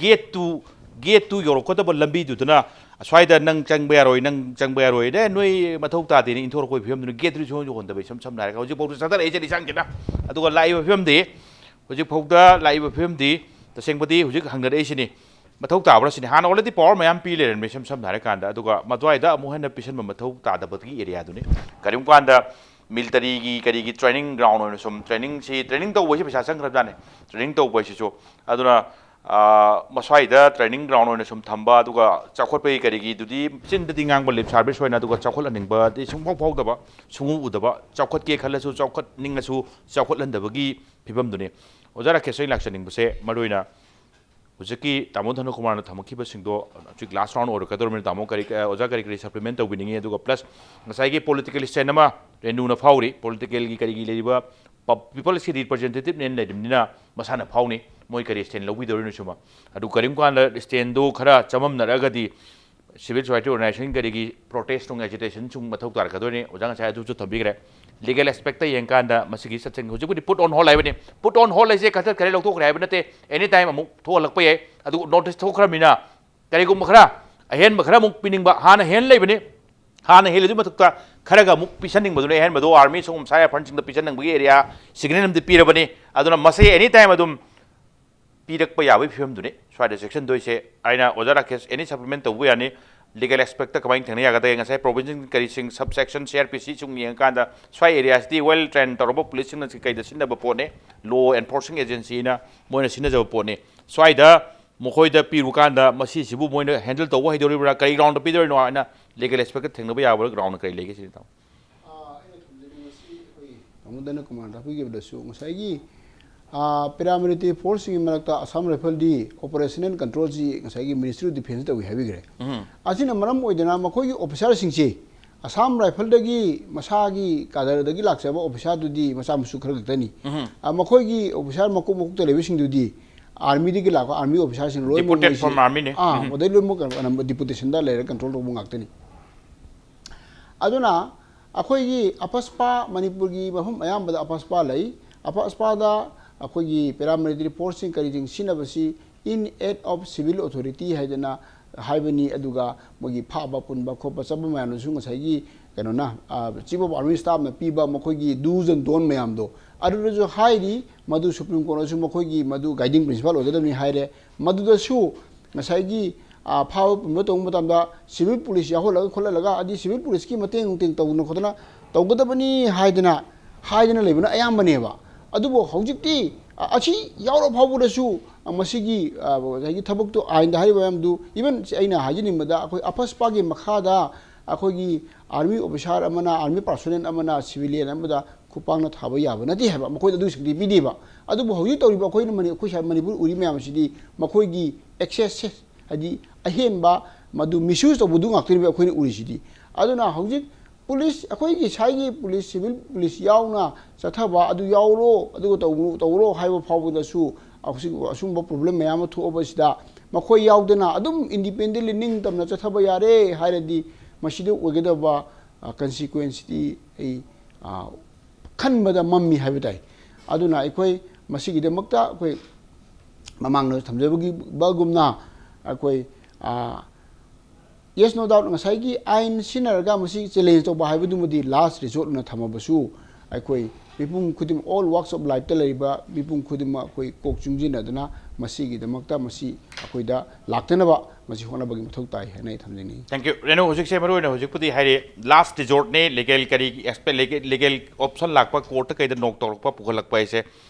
gate to gate to ꯌꯧꯔꯛꯀꯗꯕ ꯂꯝꯕꯤꯗꯨꯗꯅ ꯑꯁ꯭ꯋꯥꯏꯗ ꯅꯪ ꯆꯪꯕ ꯌꯥꯔꯣꯏ, ꯅꯪ ꯆꯪꯕ ꯌꯥꯔꯣꯏ, ꯑꯦ ꯅꯣꯏ ꯃꯊꯧ ꯇꯥꯗꯦꯅ ꯏꯟꯊꯣꯔꯛꯄꯒꯤ ꯐꯤꯕꯝꯗꯨꯅ gateꯇꯨ ꯁꯨꯡ ꯌꯧꯍꯟꯗꯕ꯫ ꯏꯁꯝ ꯁꯝꯅ ꯍꯥꯏꯔꯒ ꯍꯧꯖꯤꯛꯐꯥꯎꯗ ꯆꯠꯊꯔꯛꯏꯁꯦ ꯂꯤꯁꯥꯡꯁꯤꯅ꯫ ꯑꯗꯨꯒ ꯂꯥꯛꯏꯕ ꯐꯤꯕꯝꯗꯤ, ꯍꯧꯖꯤꯛꯐꯥꯎꯗ ꯂꯥꯛꯏꯕ ꯐꯤꯕꯝꯗꯤ ꯇꯁꯦꯡꯕꯗꯤ ꯍꯧꯖꯤꯛ ꯍꯪꯅꯔꯛꯏꯁꯤꯅꯤ꯫ ꯃꯊꯧ ꯇꯥꯕ꯭ꯔꯥ ꯁꯤꯅꯤ꯫ ꯍꯥꯟꯅ already power ꯃꯌꯥꯝ ꯄꯤ ꯂꯩꯔꯝꯃꯦ, ꯏꯁꯝ ꯁꯝꯅ ꯍꯥꯏꯔꯀꯥꯟꯗ꯫ ꯑꯗꯨꯒ ꯃꯗꯨꯋꯥꯏꯗ ꯑꯃꯨꯛ ꯍꯦꯟꯅ ꯄꯤꯁꯟꯕ ꯃꯊꯧ ꯇꯥꯗꯕꯒꯤ areaꯗꯨꯅꯤ꯫ ꯀꯔꯤꯒꯨꯝꯕ ꯀꯥꯟꯗ militaryꯒꯤ ꯀꯔꯤꯒꯤ training ground ꯑꯣꯏꯅ ꯁꯨꯝ trainingꯁꯤ, training ꯇꯧꯕꯁꯤ ꯄꯩꯁꯥ ꯆꯪꯈ꯭ꯔꯕꯖꯥꯠꯅꯤ꯫ Training ꯇꯧꯕ ꯍꯥꯏꯁꯤꯁꯨ꯫ ꯑꯗꯨꯅ, ꯑ, ꯃꯁ꯭ꯋꯥꯏꯗ training ground ꯑꯣꯏꯅ ꯁꯨꯝ ꯊꯝꯕ, ꯑꯗꯨꯒ ꯆꯥꯎꯈꯠꯄꯒꯤ ꯀꯔꯤꯒꯤꯗꯨꯗꯤ ꯆꯤꯟꯗꯗꯤ ꯉꯥꯡꯕ lip service ꯑꯣꯏꯅ, ꯑꯗꯨꯒ ꯆꯥꯎꯈꯠꯍꯟꯅꯤꯡꯕꯗꯤ ꯁꯨꯡꯐꯥꯎ ꯐꯥꯎꯗꯕ, ꯁꯨꯡꯎ ꯎꯗꯕ, ꯆꯥꯎꯈꯠꯀꯦ ꯈꯜꯂꯁꯨ ꯆꯥꯎꯈꯠꯅꯤꯡꯉꯁꯨ ꯆꯥꯎꯈꯠꯍꯟꯗꯕꯒꯤ ꯐꯤꯕꯝꯗꯨꯅꯤ꯫ ꯑꯣꯖꯥ ꯔꯥꯀꯦꯁ, ꯑꯩ ꯂꯥꯛꯆꯅꯤꯡꯕꯁꯦ ꯃꯔꯨꯑꯣꯏꯅ ꯍꯧꯖꯤꯛꯀꯤ ꯇꯥꯃꯣ ꯙꯅꯀꯨꯃꯥꯔꯅ ꯊꯝꯃꯛꯈꯤꯕꯁꯤꯡꯗꯣ ꯍꯧꯖꯤꯛ last round ꯑꯣꯏꯔꯛꯀꯗꯧꯔꯕꯅꯤꯅ, ꯇꯥꯃꯣ ꯀꯔꯤ, ꯑꯣꯖꯥ ꯀꯔꯤ ꯀꯔꯤ supplement ꯇꯧꯕꯤꯅꯤꯡꯉꯤ? ꯑꯗꯨꯒ plus ꯉꯁꯥꯏꯒꯤ political stand ꯑꯃ ꯔꯦꯅꯨꯅ ꯐꯥꯎꯔꯤ, politicalꯒꯤ ꯀꯔꯤꯒꯤ ꯂꯩꯔꯤꯕ ꯄ-, peopleꯁꯀꯤ representativeꯅꯦꯅ ꯂꯩꯔꯤꯕꯅꯤꯅ ꯃꯁꯥꯅ ꯐꯥꯎꯅꯤ ꯃꯣꯏ ꯀꯔꯤ stand ꯂꯧꯕꯤꯗꯧꯔꯤꯅꯣ ꯁꯤꯃ꯫ ꯑꯗꯨ ꯀꯔꯤꯒꯨꯝꯕ ꯀꯥꯟꯗ standꯗꯨ ꯈꯔ ꯆꯃꯝꯅꯔꯛꯑꯒꯗꯤ civil society organization ꯀꯔꯤꯒꯤ protest ꯅꯨꯡ agitation ꯁꯨꯝ ꯃꯊꯧ ꯇꯥꯔꯛꯀꯗꯣꯏꯅꯤ꯫ ꯑꯣꯖꯥ ꯉꯁꯥꯏ ꯑꯗꯨꯁꯨ ꯊꯝꯕꯤꯈ꯭ꯔꯦ꯫ Legal aspectꯇ ꯌꯦꯡꯀꯥꯟꯗ ꯃꯁꯤꯒꯤ ꯆꯠꯁꯤꯡ ꯍꯧꯖꯤꯛꯄꯨꯗꯤ put on hold ꯍꯥꯏꯕꯅꯤ꯫ Put on hold ꯍꯥꯏꯁꯦ ꯀꯛꯊꯠꯈ꯭ꯔꯦ, ꯂꯧꯊꯣꯛꯈ꯭ꯔꯦ ꯍꯥꯏꯕ ꯅꯠꯇꯦ꯫ Any time ꯑꯃꯨꯛ ꯊꯣꯛꯍꯜꯂꯛꯄ ꯌꯥꯏ꯫ ꯑꯗꯨ notice ꯊꯣꯛꯈ꯭ꯔꯕꯅꯤꯅ ꯀꯔꯤꯒꯨꯝꯕ ꯈꯔ ꯑꯍꯦꯟꯕ ꯈꯔ ꯑꯃꯨꯛ ꯄꯤꯅꯤꯡꯕ, ꯍꯥꯟꯅ ꯍꯦꯟ ꯂꯩꯕꯅꯤ, ꯍꯥꯟꯅ ꯍꯦꯜꯂꯤꯗꯨꯒꯤ ꯃꯊꯛꯇ ꯈꯔꯒ ꯑꯃꯨꯛ ꯄꯤꯁꯟꯅꯤꯡꯕꯗꯨꯅ ꯑꯍꯦꯟꯕꯗꯣ army ꯁꯣꯝ ꯁꯥꯏ ꯐꯟꯁꯤꯡꯗ ꯄꯤꯁꯟꯅꯤꯡꯕꯒꯤ area signal ꯑꯃꯗꯤ ꯄꯤꯔꯕꯅꯤ꯫ ꯑꯗꯨꯅ ꯃꯁꯤ any time ꯑꯗꯨꯝ ꯄꯤꯔꯛꯄ ꯌꯥꯕꯒꯤ ꯐꯤꯕꯝꯗꯨꯅꯤ ꯁ꯭ꯋꯥꯏꯗ ꯆꯦꯛꯁꯤꯟꯗꯣꯏꯁꯦ꯫ ꯑꯩꯅ ꯑꯣꯖꯥ ꯔꯥꯀꯦꯁ any supplement ꯇꯧꯕ ꯌꯥꯅꯤ꯫ Legal aspectꯇ ꯀꯃꯥꯏꯅ ꯊꯦꯡꯅ ꯌꯥꯒꯗꯒꯦ? ꯉꯁꯥꯏ provision ꯀꯔꯤꯁꯤꯡ, subsection, C R P C ꯁꯨꯝ ꯌꯦꯡꯉꯀꯥꯟꯗ ꯁ꯭ꯋꯥꯏ areaꯁꯤꯗꯤ well trained ꯇꯧꯔꯕ policeꯁꯤꯡꯅ ꯀꯩꯗ ꯁꯤꯖꯤꯟꯅꯕ ꯄꯣꯠꯅꯤ, law enforcing agencyꯅ ꯃꯣꯏꯅ ꯁꯤꯖꯤꯟꯅꯖꯕ ꯄꯣꯠꯅꯤ꯫ ꯁ꯭ꯋꯥꯏꯗ ꯃꯈꯣꯏꯗ ꯄꯤꯔꯨꯀꯥꯟꯗ ꯃꯁꯤꯁꯤꯕꯨ ꯃꯣꯏꯅ handle ꯇꯧꯕ ꯍꯩꯗꯣꯔꯤꯕ꯭ꯔꯥ, ꯀꯔꯤ groundꯗ ꯄꯤꯗꯣꯏꯅꯣ ꯍꯥꯏꯅ legal aspectꯇ ꯊꯦꯡꯅꯕ ꯌꯥꯕ ground ꯀꯔꯤ ꯂꯩꯒꯦ ꯁꯤꯅꯤ ꯇꯥꯃꯣ꯫ ꯑꯥ, ꯑꯩꯅ ꯊꯝꯖꯅꯤꯡꯕ ꯇꯥꯃꯣꯗꯅ ꯀꯃꯥꯟ ꯇꯥꯛꯄꯤꯈꯤꯕꯗꯁꯨ ꯉꯁꯥꯏꯒꯤ ꯄꯦꯔꯥꯃꯤꯂꯤꯇꯔꯤ ꯐꯣꯔꯁꯁꯤꯡꯒꯤ ꯃꯔꯛꯇ ꯑꯁꯥꯝ ꯔꯥꯏꯐꯜꯗꯤ ꯑꯣꯄꯔꯦꯁꯅꯦꯜ ꯀꯟꯇ꯭ꯔꯣꯜꯁꯤ ꯉꯁꯥꯏꯒꯤ ꯃꯤꯅꯤꯁꯇ꯭ꯔꯤ ꯑꯣꯐ ꯗꯤꯐꯦꯟꯁ ꯇꯧꯏ ꯍꯥꯏꯕꯤꯈ꯭ꯔꯦ꯫ ꯑꯁꯤꯅ ꯃꯔꯝ ꯑꯣꯏꯗꯅ ꯃꯈꯣꯏꯒꯤ ꯑꯣꯐꯤꯁꯥꯔꯁꯤꯡꯁꯤ ꯑꯁꯥꯝ ꯔꯥꯏꯐꯜꯗꯒꯤ ꯃꯁꯥꯒꯤ ꯀꯥꯗꯔꯗꯒꯤ ꯂꯥꯛꯆꯕ ꯑꯣꯐꯤꯁꯥꯔꯗꯨꯗꯤ ꯃꯆꯥ ꯃꯁꯨ ꯈꯔ ꯈꯛꯇꯅꯤ꯫ ꯑ, ꯃꯈꯣꯏꯒꯤ ꯑꯣꯐꯤꯁꯥꯔ ꯃꯀꯣꯛ ꯃꯀꯣꯛꯇ ꯂꯩꯕꯁꯤꯡꯗꯨꯗꯤ ꯑꯥꯔꯃꯤꯗꯒꯤ ꯂꯥꯛꯄ ꯑꯥꯔꯃꯤ ꯑꯣꯐꯤꯁꯥꯔꯁꯤꯡ ꯂꯣꯏꯅꯃꯛ Deputed ꯃꯣꯏꯁꯤ, from army ꯅꯤ꯫ ꯑꯥ, ꯃꯗꯩ ꯂꯣꯏꯅꯃꯛ ꯀꯩꯅꯣ, ꯗꯤꯄꯨꯇꯦꯁꯟꯗ ꯂꯩꯔꯒ ꯀꯟꯇ꯭ꯔꯣꯜ ꯇꯧꯕ ꯉꯥꯛꯇꯅꯤ꯫ ꯑꯗꯨꯅ ꯑꯩꯈꯣꯏꯒꯤ ꯑꯄꯁꯄꯥ ꯃꯅꯤꯄꯨꯔꯒꯤ ꯃꯐꯝ ꯑꯌꯥꯝꯕꯗ ꯑꯄꯁꯄꯥ ꯂꯩ꯫ ꯑꯄꯁꯄꯥꯗ ꯑꯩꯈꯣꯏꯒꯤ paramilitary ꯐꯣꯔꯁꯁꯤꯡ ꯀꯔꯤꯁꯤꯡ ꯁꯤꯖꯤꯟꯅꯕꯁꯤ in aid of civil authority ꯍꯥꯏꯗꯅ ꯍꯥꯏꯕꯅꯤ꯫ ꯑꯗꯨꯒ ꯃꯣꯏꯒꯤ ꯐꯥꯕ ꯄꯨꯟꯕ ꯈꯣꯠꯄ ꯆꯠꯄ ꯃꯌꯥꯝꯗꯨꯁꯨ ꯉꯁꯥꯏꯒꯤ ꯀꯩꯅꯣꯅ, ꯑ, Chief of Army Staffꯅ ꯄꯤꯕ ꯃꯈꯣꯏꯒꯤ do's and don't ꯃꯌꯥꯝꯗꯣ ꯑꯗꯨꯗꯁꯨ ꯍꯥꯏꯔꯤ꯫ ꯃꯗꯨ ꯁꯨꯄ꯭ꯔꯤꯝ ꯀꯣꯔꯠꯅꯁꯨ ꯃꯈꯣꯏꯒꯤ ꯃꯗꯨ ꯒꯥꯏꯗꯤꯡ ꯄ꯭ꯔꯤꯟꯁꯤꯄꯥꯜ ꯑꯣꯏꯒꯗꯕꯅꯤ ꯍꯥꯏꯔꯦ꯫ ꯃꯗꯨꯗꯁꯨ ꯉꯁꯥꯏꯒꯤ, ꯑ, ꯐꯥꯕ ꯄꯨꯟꯕ ꯇꯧꯕ ꯃꯇꯝꯗ ꯁꯤꯚꯤꯜ ꯄꯨꯂꯤꯁ ꯌꯥꯎꯍꯜꯂꯒ ꯈꯣꯠꯍꯜꯂꯒ, ꯍꯥꯏꯗꯤ ꯁꯤꯚꯤꯜ ꯄꯨꯂꯤꯁꯀꯤ ꯃꯇꯦꯡ ꯅꯨꯡꯇꯦꯡ ꯇꯧꯗꯅ ꯈꯣꯠꯇꯅ ꯇꯧꯒꯗꯕꯅꯤ ꯍꯥꯏꯗꯅ, ꯍꯥꯏꯗꯅ ꯂꯩꯕꯅ ꯑꯌꯥꯝꯕꯅꯦꯕ꯫ ꯑꯗꯨꯕꯨ ꯍꯧꯖꯤꯛꯇꯤ, ꯑ, ꯑꯁꯤ ꯌꯥꯎꯔ ꯐꯥꯎꯕꯗꯁꯨ, ꯑ, ꯃꯁꯤꯒꯤ, ꯑ, ꯉꯁꯥꯏꯒꯤ ꯊꯕꯛꯇꯣ, ꯑꯥꯏꯟꯗ ꯍꯥꯏꯔꯤꯕ ꯃꯌꯥꯝꯗꯨ, even ꯑꯩꯅ ꯍꯥꯏꯖꯅꯤꯡꯕꯗ ꯑꯩꯈꯣꯏ ꯑꯄꯁꯄꯥꯒꯤ ꯃꯈꯥꯗ ꯑꯩꯈꯣꯏꯒꯤ ꯑꯥꯔꯃꯤ ꯑꯣꯐꯤꯁꯥꯔ ꯑꯃꯅ, ꯑꯥꯔꯃꯤ ꯄꯥꯔꯁꯣꯅꯦꯜ ꯑꯃꯅ ꯁꯤꯚꯤꯂꯤꯌꯟ ꯑꯃꯗ ꯈꯨꯄꯥꯛꯅ ꯊꯥꯕ ꯌꯥꯕ ꯅꯠꯇꯦ ꯍꯥꯏꯕ, ꯃꯈꯣꯏꯗ ꯑꯗꯨꯒꯤ ꯁꯛꯇꯤ ꯄꯤꯗꯦꯕ꯫ ꯑꯗꯨꯕꯨ ꯍꯧꯖꯤꯛ ꯇꯧꯔꯤꯕ ꯑꯩꯈꯣꯏꯅ ꯃꯅꯤ-, ꯑꯩꯈꯣꯏ ꯁ꯭ꯋꯥꯏ ꯃꯅꯤꯄꯨꯔ ꯎꯔꯤ ꯃꯌꯥꯝ ꯑꯁꯤꯗꯤ ꯃꯈꯣꯏꯒꯤ ꯑꯦꯛꯁꯦꯁ, ꯍꯥꯏꯗꯤ ꯑꯍꯦꯟꯕ ꯃꯗꯨ ꯃꯤꯁꯌꯨꯁ ꯇꯧꯕꯗꯨ ꯉꯥꯛꯇꯅꯦꯕ ꯑꯩꯈꯣꯏꯅ ꯎꯔꯤꯁꯤꯗꯤ꯫ ꯑꯗꯨꯅ ꯍꯧꯖꯤꯛ ꯄꯨꯂꯤꯁ, ꯑꯩꯈꯣꯏꯒꯤ ꯁ꯭ꯋꯥꯏꯒꯤ ꯄꯨꯂꯤꯁ, ꯁꯤꯚꯤꯜ ꯄꯨꯂꯤꯁ ꯌꯥꯎꯅ ꯆꯠꯊꯕ ꯑꯗꯨ ꯌꯥꯎꯔꯣ, ꯑꯗꯨꯒ ꯇꯧꯔꯣ, ꯇꯧꯔꯣ ꯍꯥꯏꯕ ꯐꯥꯎꯕꯗꯁꯨ ꯍꯧꯖꯤꯛ ꯑꯁꯨꯝꯕ ꯄ꯭ꯔꯣꯕ꯭ꯂꯦꯝ ꯃꯌꯥꯝ ꯑꯃ ꯊꯣꯛꯑꯕꯁꯤꯗ ꯃꯈꯣꯏ ꯌꯥꯎꯗꯅ ꯑꯗꯨꯝ ꯏꯟꯗꯤꯄꯦꯟꯗꯦꯟꯂꯤ ꯅꯤꯡꯇꯝꯅ ꯆꯠꯊꯕ ꯌꯥꯔꯦ ꯍꯥꯏꯔꯗꯤ ꯃꯁꯤꯗ ꯑꯣꯏꯒꯗꯕ, ꯑ, ꯀꯟꯁꯤꯀ꯭ꯋꯦꯟꯁꯇꯤ ꯑꯩ, ꯑ, ꯈꯟꯕꯗ ꯃꯝꯃꯤ ꯍꯥꯏꯕ ꯇꯥꯏ꯫ ꯑꯗꯨꯅ ꯑꯩꯈꯣꯏ ꯃꯁꯤꯒꯤꯗꯃꯛꯇ ꯑꯩꯈꯣꯏ ꯃꯃꯥꯡꯗ ꯊꯝꯖꯕꯒꯤ ꯕꯒꯨꯝꯅ ꯑꯩꯈꯣꯏ, ꯑ, yes, no doubt, ꯉꯁꯥꯏꯒꯤ ꯑꯥꯏꯟ ꯁꯤꯖꯤꯟꯅꯔꯒ ꯃꯁꯤ ꯆꯦꯂꯦꯟꯖ ꯇꯧꯕ ꯍꯥꯏꯕꯗꯨꯃꯗꯤ ꯂꯥꯁ ꯔꯤꯖꯣꯔꯠ ꯑꯣꯏꯅ ꯊꯝꯃꯕꯁꯨ, ꯑꯩꯈꯣꯏ ꯃꯤꯄꯨꯝ ꯈꯨꯗꯤꯡꯃꯛ, all walks of lifeꯇ ꯂꯩꯔꯤꯕ ꯃꯤꯄꯨꯝ ꯈꯨꯗꯤꯡꯃꯛ ꯑꯩꯈꯣꯏ ꯀꯣꯛ ꯆꯨꯡꯁꯤꯟꯅꯗꯨꯅ ꯃꯁꯤꯒꯤꯗꯃꯛꯇ ꯃꯁꯤ ꯑꯩꯈꯣꯏꯗ ꯂꯥꯛꯇꯅꯕ ꯃꯁꯤ ꯍꯣꯠꯅꯕꯒꯤ ꯃꯊꯧ ꯇꯥꯏ ꯍꯥꯏꯅ ꯑꯩ ꯊꯝꯖꯅꯤꯡꯉꯤ꯫ Thank you, Renu. ꯍꯧꯖꯤꯛꯁꯦ ꯃꯔꯨ ꯑꯣꯏꯅ ꯍꯧꯖꯤꯛꯄꯨꯗꯤ ꯍꯥꯏꯔꯤ, ꯂꯥꯁ ꯔꯤꯖꯣꯔꯠꯅꯦ, ꯂꯤꯒꯦꯜ ꯀꯔꯤ ꯑꯦꯛꯁꯄꯦ-, ꯂꯤꯒꯦꯜ, ꯂꯤꯒꯦꯜ ꯑꯣꯞꯁꯟ ꯂꯥꯛꯄ, ꯀꯣꯔꯠꯇ ꯀꯩꯗ ꯅꯣꯛ ꯇꯧꯔꯛꯄ, ꯄꯨꯈꯠꯂꯛꯄ ꯍꯥꯏꯁꯦ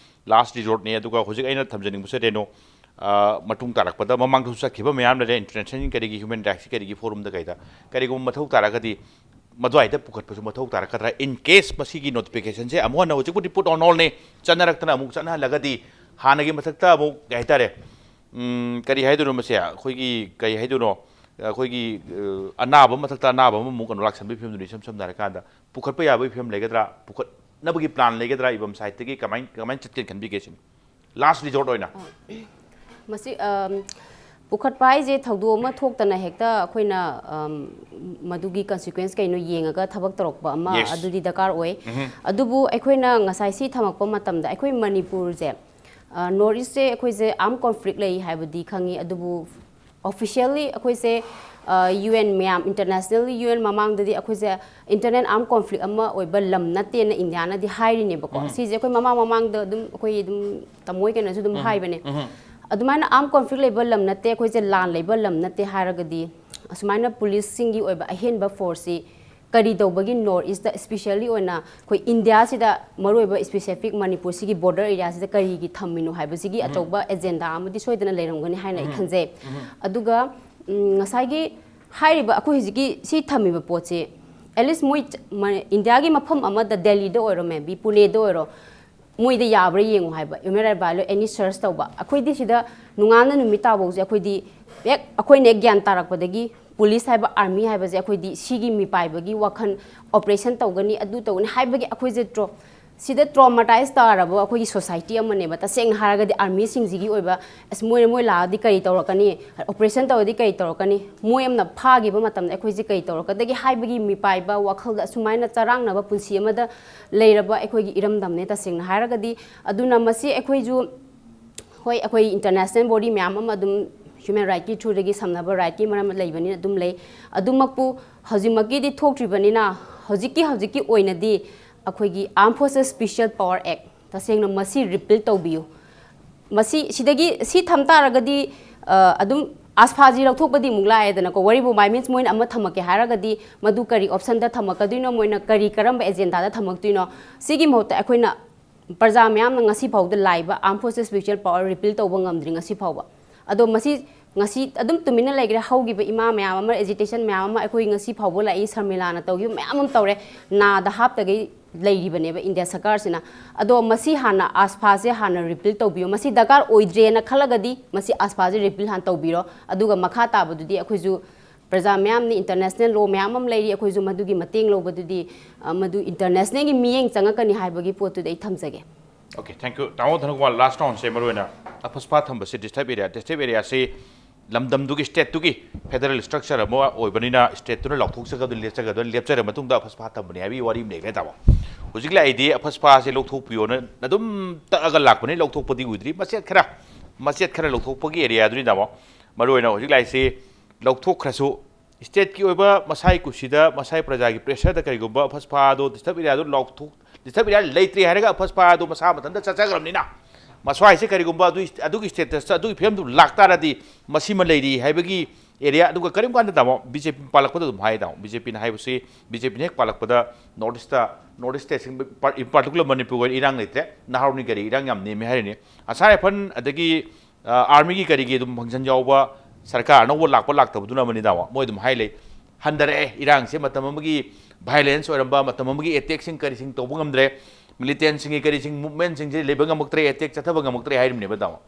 ꯂꯥꯁ ꯔꯤꯖꯣꯔꯠꯅꯦ꯫ ꯑꯗꯨꯒ ꯍꯧꯖꯤꯛ ꯑꯩꯅ ꯊꯝꯖꯅꯤꯡꯕꯁꯦ, ꯔꯦꯅꯨ, ꯑ, ꯃꯇꯨꯡ ꯇꯥꯔꯛꯄꯗ ꯃꯃꯥꯡꯗꯁꯨ ꯆꯠꯈꯤꯕ ꯃꯌꯥꯝ ꯂꯩꯔꯦ, ꯏꯟꯇꯔꯅꯦꯁꯅꯦꯜ ꯀꯔꯤꯒꯤ, ꯍ꯭ꯌꯨꯃꯦꯟ ꯔꯥꯏꯠꯁ ꯀꯔꯤꯒꯤ ꯐꯣꯔꯝꯗ ꯀꯩꯗ, ꯀꯔꯤꯒꯨꯝꯕ ꯃꯊꯧ ꯇꯥꯔꯒꯗꯤ ꯃꯗꯨꯋꯥꯏꯗ ꯄꯨꯈꯠꯄꯁꯨ ꯃꯊꯧ ꯇꯥꯔꯛꯀꯗ꯭ꯔꯥ? In case ꯃꯁꯤꯒꯤ ꯅꯣꯇꯤꯐꯤꯀꯦꯁꯟꯁꯦ ꯑꯃꯨꯛ ꯍꯟꯅ ꯍꯧꯖꯤꯛꯄꯨꯗꯤ put on hold ꯅꯤ, ꯆꯠꯅꯔꯛꯇꯅ ꯑꯃꯨꯛ ꯆꯠꯅꯍꯜꯂꯒꯗꯤ ꯍꯥꯟꯅꯒꯤ ꯃꯊꯛꯇ ꯑꯃꯨꯛ, ꯀꯩ ꯍꯥꯏꯇꯥꯔꯦ, ꯎꯝ, ꯀꯔꯤ ꯍꯥꯏꯗꯣꯏꯅꯣ ꯃꯁꯦ? ꯑꯩꯈꯣꯏꯒꯤ ꯀꯔꯤ ꯍꯥꯏꯗꯣꯏꯅꯣ? ꯑꯩꯈꯣꯏꯒꯤ, ꯑ, ꯑꯅꯥꯕ ꯃꯊꯛꯇ ꯑꯅꯥꯕ ꯑꯃꯃꯨꯛ ꯀꯩꯅꯣ ꯂꯥꯛꯁꯟꯕꯒꯤ ꯐꯤꯕꯝꯗꯨꯅꯤ, ꯏꯁꯝ ꯁꯝꯅ ꯍꯥꯏꯔꯀꯥꯟꯗ꯫ ꯄꯨꯈꯠꯄ ꯌꯥꯕꯒꯤ ꯐꯤꯕꯝ ꯂꯩꯒꯗ꯭ꯔꯥ? ꯄꯨꯈꯠꯅꯕꯒꯤ ꯄ꯭ꯂꯥꯟ ꯂꯩꯒꯗ꯭ꯔꯥ? ꯏꯕꯝ ꯁꯥꯏꯠꯇꯒꯤ ꯀꯃꯥꯏ-, ꯀꯃꯥꯏꯅ ꯆꯠꯀꯦꯅ ꯈꯟꯕꯤꯒꯦ ꯁꯤꯅꯤ? ꯂꯥꯁ ꯔꯤꯖꯣꯔꯠ ꯑꯣꯏꯅ꯫ ꯃꯁꯤ, ꯑꯝ, ꯄꯨꯈꯠꯄ ꯍꯥꯏꯁꯦ ꯊꯧꯗꯣꯛ ꯑꯃ ꯊꯣꯛꯇꯅ ꯍꯦꯛꯇ ꯑꯩꯈꯣꯏꯅ, ꯑꯝ, ꯃꯗꯨꯒꯤ ꯀꯟꯁꯤꯀ꯭ꯋꯦꯟꯁ ꯀꯩꯅꯣ ꯌꯦꯡꯉꯒ ꯊꯕꯛ ꯇꯧꯔꯛꯄ ꯑꯃ, ꯌꯦꯁ꯫ ꯑꯗꯨꯗꯤ ꯗꯔꯀꯥꯔ ꯑꯣꯏ꯫ ꯎꯝꯍꯨꯝ꯫ ꯑꯗꯨꯕꯨ ꯑꯩꯈꯣꯏꯅ ꯉꯁꯥꯏ ꯁꯤ ꯊꯝꯃꯛꯄ ꯃꯇꯝꯗ ꯑꯩꯈꯣꯏ ꯃꯅꯤꯄꯨꯔꯁꯦ, ꯑ, ꯅꯣꯔꯠ ꯏꯁꯁꯦ ꯑꯩꯈꯣꯏꯁꯦ ꯑꯥꯔꯝ ꯀꯣꯟꯐ꯭ꯂꯤꯛ ꯂꯩ ꯍꯥꯏꯕꯗꯤ ꯈꯪꯉꯤ, ꯑꯗꯨꯕꯨ ꯑꯣꯐꯤꯁꯤꯌꯦꯜꯂꯤ ꯑꯩꯈꯣꯏꯁꯦ, ꯑ, ꯌꯨ ꯑꯦꯟ ꯃꯌꯥꯝ, ꯏꯟꯇꯔꯅꯦꯁꯅꯦꯜꯂꯤ ꯌꯨ ꯑꯦꯟ ꯃꯃꯥꯡꯗꯗꯤ ꯑꯩꯈꯣꯏꯁꯦ ꯏꯟꯇꯔꯅꯦꯜ ꯑꯥꯔꯝ ꯀꯣꯟꯐ꯭ꯂꯤꯛ ꯑꯃ ꯑꯣꯏꯕ ꯂꯝ ꯅꯠꯇꯦꯅ ꯏꯟꯗꯤꯌꯥꯅꯗꯤ ꯍꯥꯏꯔꯤꯅꯦꯕꯀꯣ꯫ ꯎꯝ꯫ ꯁꯤꯁꯦ ꯑꯩꯈꯣꯏ ꯃꯃꯥꯡ ꯃꯃꯥꯡꯗ ꯑꯗꯨꯝ ꯑꯩꯈꯣꯏ ꯑꯗꯨꯝ ꯇꯃꯣꯏ ꯀꯩꯅꯣꯁꯨ ꯑꯗꯨꯝ ꯎꯝ꯫ ꯍꯥꯏꯕꯅꯦ꯫ ꯎꯝ꯫ ꯑꯗꯨꯃꯥꯏꯅ ꯑꯥꯔꯝ ꯀꯣꯟꯐ꯭ꯂꯤꯛ ꯂꯩꯕ ꯂꯝ ꯅꯠꯇꯦ, ꯑꯩꯈꯣꯏꯁꯦ ꯂꯥꯟ ꯂꯩꯕ ꯂꯝ ꯅꯠꯇꯦ ꯍꯥꯏꯔꯒꯗꯤ ꯑꯁꯨꯃꯥꯏꯅ ꯄꯨꯂꯤꯁꯁꯤꯡꯒꯤ ꯑꯣꯏꯕ ꯑꯍꯦꯟꯕ ꯐꯣꯔꯁꯁꯤ ꯀꯔꯤ ꯇꯧꯕꯒꯤ ꯅꯣꯔꯠ ꯏꯁꯇ ꯏꯁꯄꯤꯁꯦꯜꯂꯤ ꯑꯣꯏꯅ ꯑꯩꯈꯣꯏ ꯏꯟꯗꯤꯌꯥꯁꯤꯗ ꯃꯔꯨꯑꯣꯏꯕ ꯏꯁꯄꯦꯁꯤꯐꯤꯛ ꯃꯅꯤꯄꯨꯔꯁꯤꯒꯤ ꯕꯣꯔꯗꯔ ꯑꯦꯔꯤꯌꯥꯁꯤꯗ ꯀꯔꯤꯒꯤ ꯊꯝꯃꯤꯅꯣ ꯍꯥꯏꯕꯁꯤꯒꯤ ꯎꯝ꯫ ꯑꯆꯧꯕ ꯑꯦꯖꯦꯟꯗꯥ ꯑꯃꯗꯤ ꯁꯣꯏꯗꯅ ꯂꯩꯔꯝꯒꯅꯤ ꯍꯥꯏꯅ ꯑꯩ ꯎꯝ꯫ ꯈꯟꯖꯩ꯫ ꯎꯝ꯫ ꯑꯗꯨꯒ, ꯎꯝ, ꯉꯁꯥꯏꯒꯤ ꯍꯥꯏꯔꯤꯕ ꯑꯩꯈꯣꯏ ꯍꯧꯖꯤꯛꯀꯤ ꯁꯤ ꯊꯝꯃꯤꯕ ꯄꯣꯠꯁꯦ, ꯑꯦꯠꯂꯤꯁ ꯃꯣꯏ ꯆ-, ꯃ-, ꯏꯟꯗꯤꯌꯥꯒꯤ ꯃꯐꯝ ꯑꯃꯗ, ꯗꯦꯜꯂꯤꯗ ꯑꯣꯏꯔꯣ, ꯃꯦꯕꯤ ꯄꯨꯅꯦꯗ ꯑꯣꯏꯔꯣ, ꯃꯣꯏꯗ ꯌꯥꯕ꯭ꯔꯥ ꯌꯦꯡꯉꯨ ꯍꯥꯏꯕ, ꯍ꯭ꯌꯨꯃꯦꯟ ꯔꯥꯏꯠ ꯚꯥꯏꯑꯣꯂꯦ ꯑꯦꯅꯤ ꯁꯔꯆ ꯇꯧꯕ꯫ ꯑꯩꯈꯣꯏꯗꯤ ꯁꯤꯗ ꯅꯣꯡꯉꯥꯟꯅ ꯅꯨꯃꯤꯠ ꯇꯥꯐꯧꯁꯦ ꯑꯩꯈꯣꯏꯗꯤ ꯍꯦꯛ ꯑꯩꯈꯣꯏꯅ ꯍꯦꯛ ꯒ꯭ꯌꯥꯟ ꯇꯥꯔꯛꯄꯗꯒꯤ ꯄꯨꯂꯤꯁ ꯍꯥꯏꯕ, ꯑꯥꯔꯃꯤ ꯍꯥꯏꯕꯁꯦ ꯑꯩꯈꯣꯏꯗꯤ ꯁꯤꯒꯤ ꯃꯤꯄꯥꯏꯕꯒꯤ ꯋꯥꯈꯜ, ꯑꯣꯄꯔꯦꯁꯟ ꯇꯧꯒꯅꯤ, ꯑꯗꯨ ꯇꯧꯒꯅꯤ ꯍꯥꯏꯕꯒꯤ ꯑꯩꯈꯣꯏꯁꯦ ꯇ꯭ꯔꯣ-, ꯁꯤꯗ ꯇ꯭ꯔꯣꯃꯥꯇꯥꯏꯁ ꯇꯥꯔꯕ ꯑꯩꯈꯣꯏꯒꯤ ꯁꯣꯁꯥꯏꯇꯤ ꯑꯃꯅꯦꯕ꯫ ꯇꯁꯦꯡꯅ ꯍꯥꯏꯔꯒꯗꯤ ꯑꯥꯔꯃꯤꯁꯤꯡꯁꯤꯒꯤ ꯑꯣꯏꯕ, ꯑꯁ, ꯃꯣꯏ, ꯃꯣꯏ ꯂꯥꯛꯑꯗꯤ ꯀꯔꯤ ꯇꯧꯔꯛꯀꯅꯤ, ꯑꯣꯄꯔꯦꯁꯟ ꯇꯧꯔꯗꯤ ꯀꯔꯤ ꯇꯧꯔꯛꯀꯅꯤ, ꯃꯣꯏ ꯑꯃꯅ ꯐꯥꯈꯤꯕ ꯃꯇꯝꯗ ꯑꯩꯈꯣꯏꯁꯦ ꯀꯔꯤ ꯇꯧꯔꯛꯀꯗꯒꯦ ꯍꯥꯏꯕꯒꯤ ꯃꯤꯄꯥꯏꯕ ꯋꯥꯈꯜꯗ ꯑꯁꯨꯃꯥꯏꯅ ꯆꯔꯥꯡꯅꯕ ꯄꯨꯟꯁꯤ ꯑꯃꯗ ꯂꯩꯔꯕ ꯑꯩꯈꯣꯏꯒꯤ ꯏꯔꯝꯗꯝꯅꯦ꯫ ꯇꯁꯦꯡꯅ ꯍꯥꯏꯔꯒꯗꯤ, ꯑꯗꯨꯅ ꯃꯁꯤ ꯑꯩꯈꯣꯏꯁꯨ, ꯍꯣꯏ, ꯑꯩꯈꯣꯏ ꯏꯟꯇꯔꯅꯦꯁꯅꯦꯜ ꯕꯣꯗꯤ ꯃꯌꯥꯝ ꯑꯃ ꯑꯗꯨꯝ ꯍ꯭ꯌꯨꯃꯦꯟ ꯔꯥꯏꯠꯀꯤ ꯊ꯭ꯔꯨꯗꯒꯤ ꯁꯝꯅꯕ ꯔꯥꯏꯠꯀꯤ ꯃꯔꯝ ꯂꯩꯕꯅꯤꯅ ꯑꯗꯨꯝ ꯂꯩ꯫ ꯑꯗꯨꯃꯛꯄꯨ ꯍꯧꯖꯤꯛꯃꯛꯀꯤꯗꯤ ꯊꯣꯛꯇ꯭ꯔꯤꯕꯅꯤꯅ, ꯍꯧꯖꯤꯛꯀꯤ, ꯍꯧꯖꯤꯛꯀꯤ ꯑꯣꯏꯅꯗꯤ ꯑꯩꯈꯣꯏꯒꯤ Armed Forces Special Power Act, ꯇꯁꯦꯡꯅ ꯃꯁꯤ ꯔꯤꯄꯤꯜ ꯇꯧꯕꯤꯌꯨ꯫ ꯃꯁꯤ ꯁꯤꯗꯒꯤ ꯁꯤ ꯊꯝ ꯇꯥꯔꯒꯗꯤ, ꯑ, ꯑꯗꯨꯝ ꯑꯥꯁꯐꯥꯖꯤ ꯂꯧꯊꯣꯛꯄꯗꯤ ꯑꯃꯨꯛ ꯂꯥꯛꯑꯦꯗꯅꯀꯣ꯫ ꯋꯥꯔꯤꯕꯨ, ꯃꯥꯏ ꯃꯤꯟꯁ, ꯃꯣꯏꯅ ꯑꯃ ꯊꯝꯃꯛꯀꯦ ꯍꯥꯏꯔꯒꯗꯤ ꯃꯗꯨ ꯀꯔꯤ ꯑꯣꯞꯁꯟꯗ ꯊꯝꯃꯛꯀꯗꯣꯏꯅꯣ, ꯃꯣꯏꯅ ꯀꯔꯤ, ꯀꯔꯝꯕ ꯑꯦꯖꯦꯟꯗꯥꯗ ꯊꯝꯃꯛꯇꯣꯏꯅꯣ? ꯁꯤꯒꯤ ꯃꯍꯨꯠꯇ ꯑꯩꯈꯣꯏꯅ ꯄ꯭ꯔꯖꯥ ꯃꯌꯥꯝꯅ ꯉꯁꯤ ꯐꯥꯎꯗ ꯂꯥꯛꯏꯕ Armed Forces Special Power ꯔꯤꯄꯤꯜ ꯇꯧꯕ ꯉꯝꯗ꯭ꯔꯤ ꯉꯁꯤ ꯐꯥꯎꯕ꯫ ꯑꯗꯣ ꯃꯁꯤ ꯉꯁꯤ ꯑꯗꯨꯝ ꯇꯨꯃꯤꯟꯅ ꯂꯩꯈ꯭ꯔꯦ꯫ ꯍꯧꯈꯤꯕ ꯏꯃꯥ ꯃꯌꯥꯝ ꯑꯃ, ꯑꯦꯖꯤꯇꯦꯁꯟ ꯃꯌꯥꯝ ꯑꯃ, ꯑꯩꯈꯣꯏ ꯉꯁꯤ ꯐꯥꯎꯕ ꯂꯥꯛꯏ, ꯁꯔꯃꯤꯂꯥꯅ ꯇꯧꯈꯤꯕ ꯃꯌꯥꯝ ꯑꯃ ꯇꯧꯔꯦ, ꯅꯥꯗ ꯍꯥꯞꯇꯒꯩ ꯂꯩꯔꯤꯕꯅꯦꯕ ꯏꯟꯗꯤꯌꯥ ꯁꯔꯀꯥꯔꯁꯤꯅ꯫ ꯑꯗꯣ ꯃꯁꯤ ꯍꯥꯟꯅ, ꯑꯥꯁꯐꯥꯁꯦ ꯍꯥꯟꯅ ꯔꯤꯄꯤꯜ ꯇꯧꯕꯤꯌꯣ꯫ ꯃꯁꯤ ꯗꯔꯀꯥꯔ ꯑꯣꯏꯗ꯭ꯔꯦꯅ ꯈꯜꯂꯒꯗꯤ ꯃꯁꯤ ꯑꯥꯁꯐꯥꯁꯦ ꯔꯤꯄꯤꯜ ꯍꯥꯟꯅ ꯇꯧꯕꯤꯔꯣ꯫ ꯑꯗꯨꯒ ꯃꯈꯥ ꯇꯥꯕꯗꯨꯗꯤ ꯑꯩꯈꯣꯏꯁꯨ ꯄ꯭ꯔꯖꯥ ꯃꯌꯥꯝꯅꯤ, ꯏꯟꯇꯔꯅꯦꯁꯅꯦꯜ ꯂꯣ ꯃꯌꯥꯝ ꯑꯃ ꯂꯩꯔꯤ, ꯑꯩꯈꯣꯏꯁꯨ ꯃꯗꯨꯒꯤ ꯃꯇꯦꯡ ꯂꯧꯕꯗꯨꯗꯤ, ꯑ, ꯃꯗꯨ ꯏꯟꯇꯔꯅꯦꯁꯅꯦꯜꯒꯤ ꯃꯤꯠꯌꯦꯡ ꯆꯪꯉꯛꯀꯅꯤ ꯍꯥꯏꯕꯒꯤ ꯄꯣꯠꯇꯨꯗꯤ ꯑꯩ ꯊꯝꯖꯒꯦ꯫ Okay, thank you. ꯇꯥꯃꯣ ꯙꯅꯀꯨꯃꯥꯔ, last roundꯁꯦ ꯃꯔꯨꯑꯣꯏꯅ ꯑꯐꯁꯄꯥ ꯊꯝꯕꯁꯦ, ꯗꯤꯁꯇꯔꯕ ꯑꯦꯔꯤꯌꯥ, ꯗꯤꯁꯇꯔꯕ ꯑꯦꯔꯤꯌꯥꯁꯤ ꯂꯝꯗꯝꯗꯨꯒꯤ, ꯁ꯭ꯇꯦꯠꯇꯨꯒꯤ ꯐꯦꯗꯔꯦꯜ ꯁ꯭ꯇ꯭ꯔꯛꯆꯔ ꯑꯃ ꯑꯣꯏꯕꯅꯤꯅ ꯁ꯭ꯇꯦꯠꯇꯨꯅ ꯂꯥꯎꯊꯣꯛꯆꯒꯗꯕꯅꯤ, ꯂꯦꯞꯆꯒꯗꯕꯅꯤ, ꯂꯦꯞꯆꯔ ꯃꯇꯨꯡꯗ ꯑꯐꯁꯄꯥ ꯊꯝꯕꯅꯤ ꯍꯥꯏꯕꯒꯤ ꯋꯥꯔꯤ ꯑꯃ ꯂꯩꯈ꯭ꯔꯦ, ꯇꯥꯃꯣ꯫ ꯍꯧꯖꯤꯛ ꯂꯥꯛꯏꯗꯤ ꯑꯐꯁꯄꯥꯁꯦ ꯂꯧꯊꯣꯛꯄꯤꯌꯣꯅ ꯑꯗꯨꯝ ꯇꯛꯑꯒ ꯂꯥꯛꯄꯅꯤ, ꯂꯧꯊꯣꯛꯄꯗꯤ ꯎꯗ꯭ꯔꯤ꯫ ꯃꯆꯦꯠ ꯈꯔ, ꯃꯆꯦꯠ ꯈꯔ ꯂꯧꯊꯣꯛꯄꯒꯤ ꯑꯦꯔꯤꯌꯥꯗꯨꯅꯤ, ꯇꯥꯃꯣ꯫ ꯃꯔꯨꯑꯣꯏꯅ ꯍꯧꯖꯤꯛ ꯂꯥꯛꯏꯁꯤ ꯂꯧꯊꯣꯛꯈ꯭ꯔꯁꯨ, ꯁ꯭ꯇꯦꯠꯀꯤ ꯑꯣꯏꯕ ꯃꯁꯥꯒꯤ ꯀꯨꯁꯤꯗ ꯃꯁꯥꯒꯤ ꯄ꯭ꯔꯖꯥꯒꯤ ꯄ꯭ꯔꯦꯁꯔꯗ ꯀꯔꯤꯒꯨꯝꯕ ꯑꯐꯁꯄꯥꯗꯣ, ꯗꯤꯁꯇꯔꯕ ꯑꯦꯔꯤꯌꯥꯗꯣ ꯂꯥꯎꯊꯣꯛ, ꯗꯤꯁꯇꯔꯕ ꯑꯦꯔꯤꯌꯥ ꯂꯩꯇ꯭ꯔꯦ ꯍꯥꯏꯔꯒ ꯑꯐꯁꯄꯥꯗꯣ ꯃꯁꯥ ꯃꯊꯟꯇ ꯆꯠꯆꯈ꯭ꯔꯕꯅꯤꯅ, ꯃꯁ꯭ꯋꯥꯏꯁꯦ ꯀꯔꯤꯒꯨꯝꯕ ꯑꯗꯨ, ꯑꯗꯨꯒꯤ ꯁ꯭ꯇꯦꯇꯁꯇ, ꯑꯗꯨꯒꯤ ꯐꯤꯕꯝꯗꯨ ꯂꯥꯛꯇꯥꯔꯗꯤ ꯃꯁꯤꯃ ꯂꯩꯔꯤ ꯍꯥꯏꯕꯒꯤ ꯑꯦꯔꯤꯌꯥ꯫ ꯑꯗꯨꯒ ꯀꯔꯤꯒꯨꯝ ꯀꯥꯟꯗ, ꯇꯥꯃꯣ, ꯕꯤ ꯖꯦ ꯄꯤ ꯄꯥꯜꯂꯛꯄꯗ ꯑꯗꯨꯝ ꯍꯥꯏ, ꯇꯥꯃꯣ, ꯕꯤ ꯖꯦ ꯄꯤꯅ ꯍꯥꯏꯕꯁꯤ, ꯕꯤ ꯖꯦ ꯄꯤꯅ ꯍꯦꯛ ꯄꯥꯜꯂꯛꯄꯗ ꯅꯣꯔꯠ ꯏꯁꯇ, ꯅꯣꯔꯠ ꯏꯁ ꯁ꯭ꯇꯦꯠꯁꯤꯡ, in particular ꯃꯅꯤꯄꯨꯔꯒꯤ ꯑꯣꯏꯅ ꯏꯔꯥꯡ ꯂꯩꯇ꯭ꯔꯦ, ꯅꯥꯍꯥꯔꯣꯟꯒꯤ ꯀꯔꯤ ꯏꯔꯥꯡ ꯌꯥꯝ ꯅꯦꯝꯃꯦ ꯍꯥꯏꯔꯤꯅꯤ꯫ ꯑꯁꯥꯝ ꯔꯥꯏꯐꯜ ꯑꯗꯒꯤ ꯑꯥꯔꯃꯤꯒꯤ ꯀꯔꯤꯒꯤ ꯑꯗꯨꯝ ꯐꯪꯁꯟ ꯌꯥꯎꯕ, ꯁꯔꯀꯥꯔ ꯑꯅꯧꯕ ꯂꯥꯛꯄ ꯂꯥꯛꯇꯕꯗꯨꯅ ꯑꯃꯅꯤ, ꯇꯥꯃꯣ꯫ ꯃꯣꯏ ꯑꯗꯨꯝ ꯍꯥꯏ ꯂꯩ, ꯍꯟꯊꯔꯛꯑꯦ ꯏꯔꯥꯡꯁꯦ꯫ ꯃꯇꯝ ꯑꯃꯒꯤ ꯚꯥꯏꯑꯣꯂꯦꯟꯁ ꯑꯣꯏꯔꯝꯕ, ꯃꯇꯝ ꯑꯃꯒꯤ ꯑꯦꯇꯦꯛꯁꯤꯡ ꯀꯔꯤꯁꯤꯡ ꯇꯧꯕ ꯉꯝꯗ꯭ꯔꯦ, ꯃꯤꯂꯤꯇꯦꯟꯁꯤꯡꯒꯤ ꯀꯔꯤꯁꯤꯡ ꯃꯨꯞꯃꯦꯟꯁꯤꯡꯁꯦ ꯂꯩꯕ ꯉꯝꯃꯛꯇ꯭ꯔꯦ, ꯑꯦꯇꯦꯛ ꯆꯠꯊꯕ ꯉꯝꯃꯛꯇ꯭ꯔꯦ ꯍꯥꯏꯔꯤꯕꯅꯦꯕ, ꯇꯥꯃꯣ꯫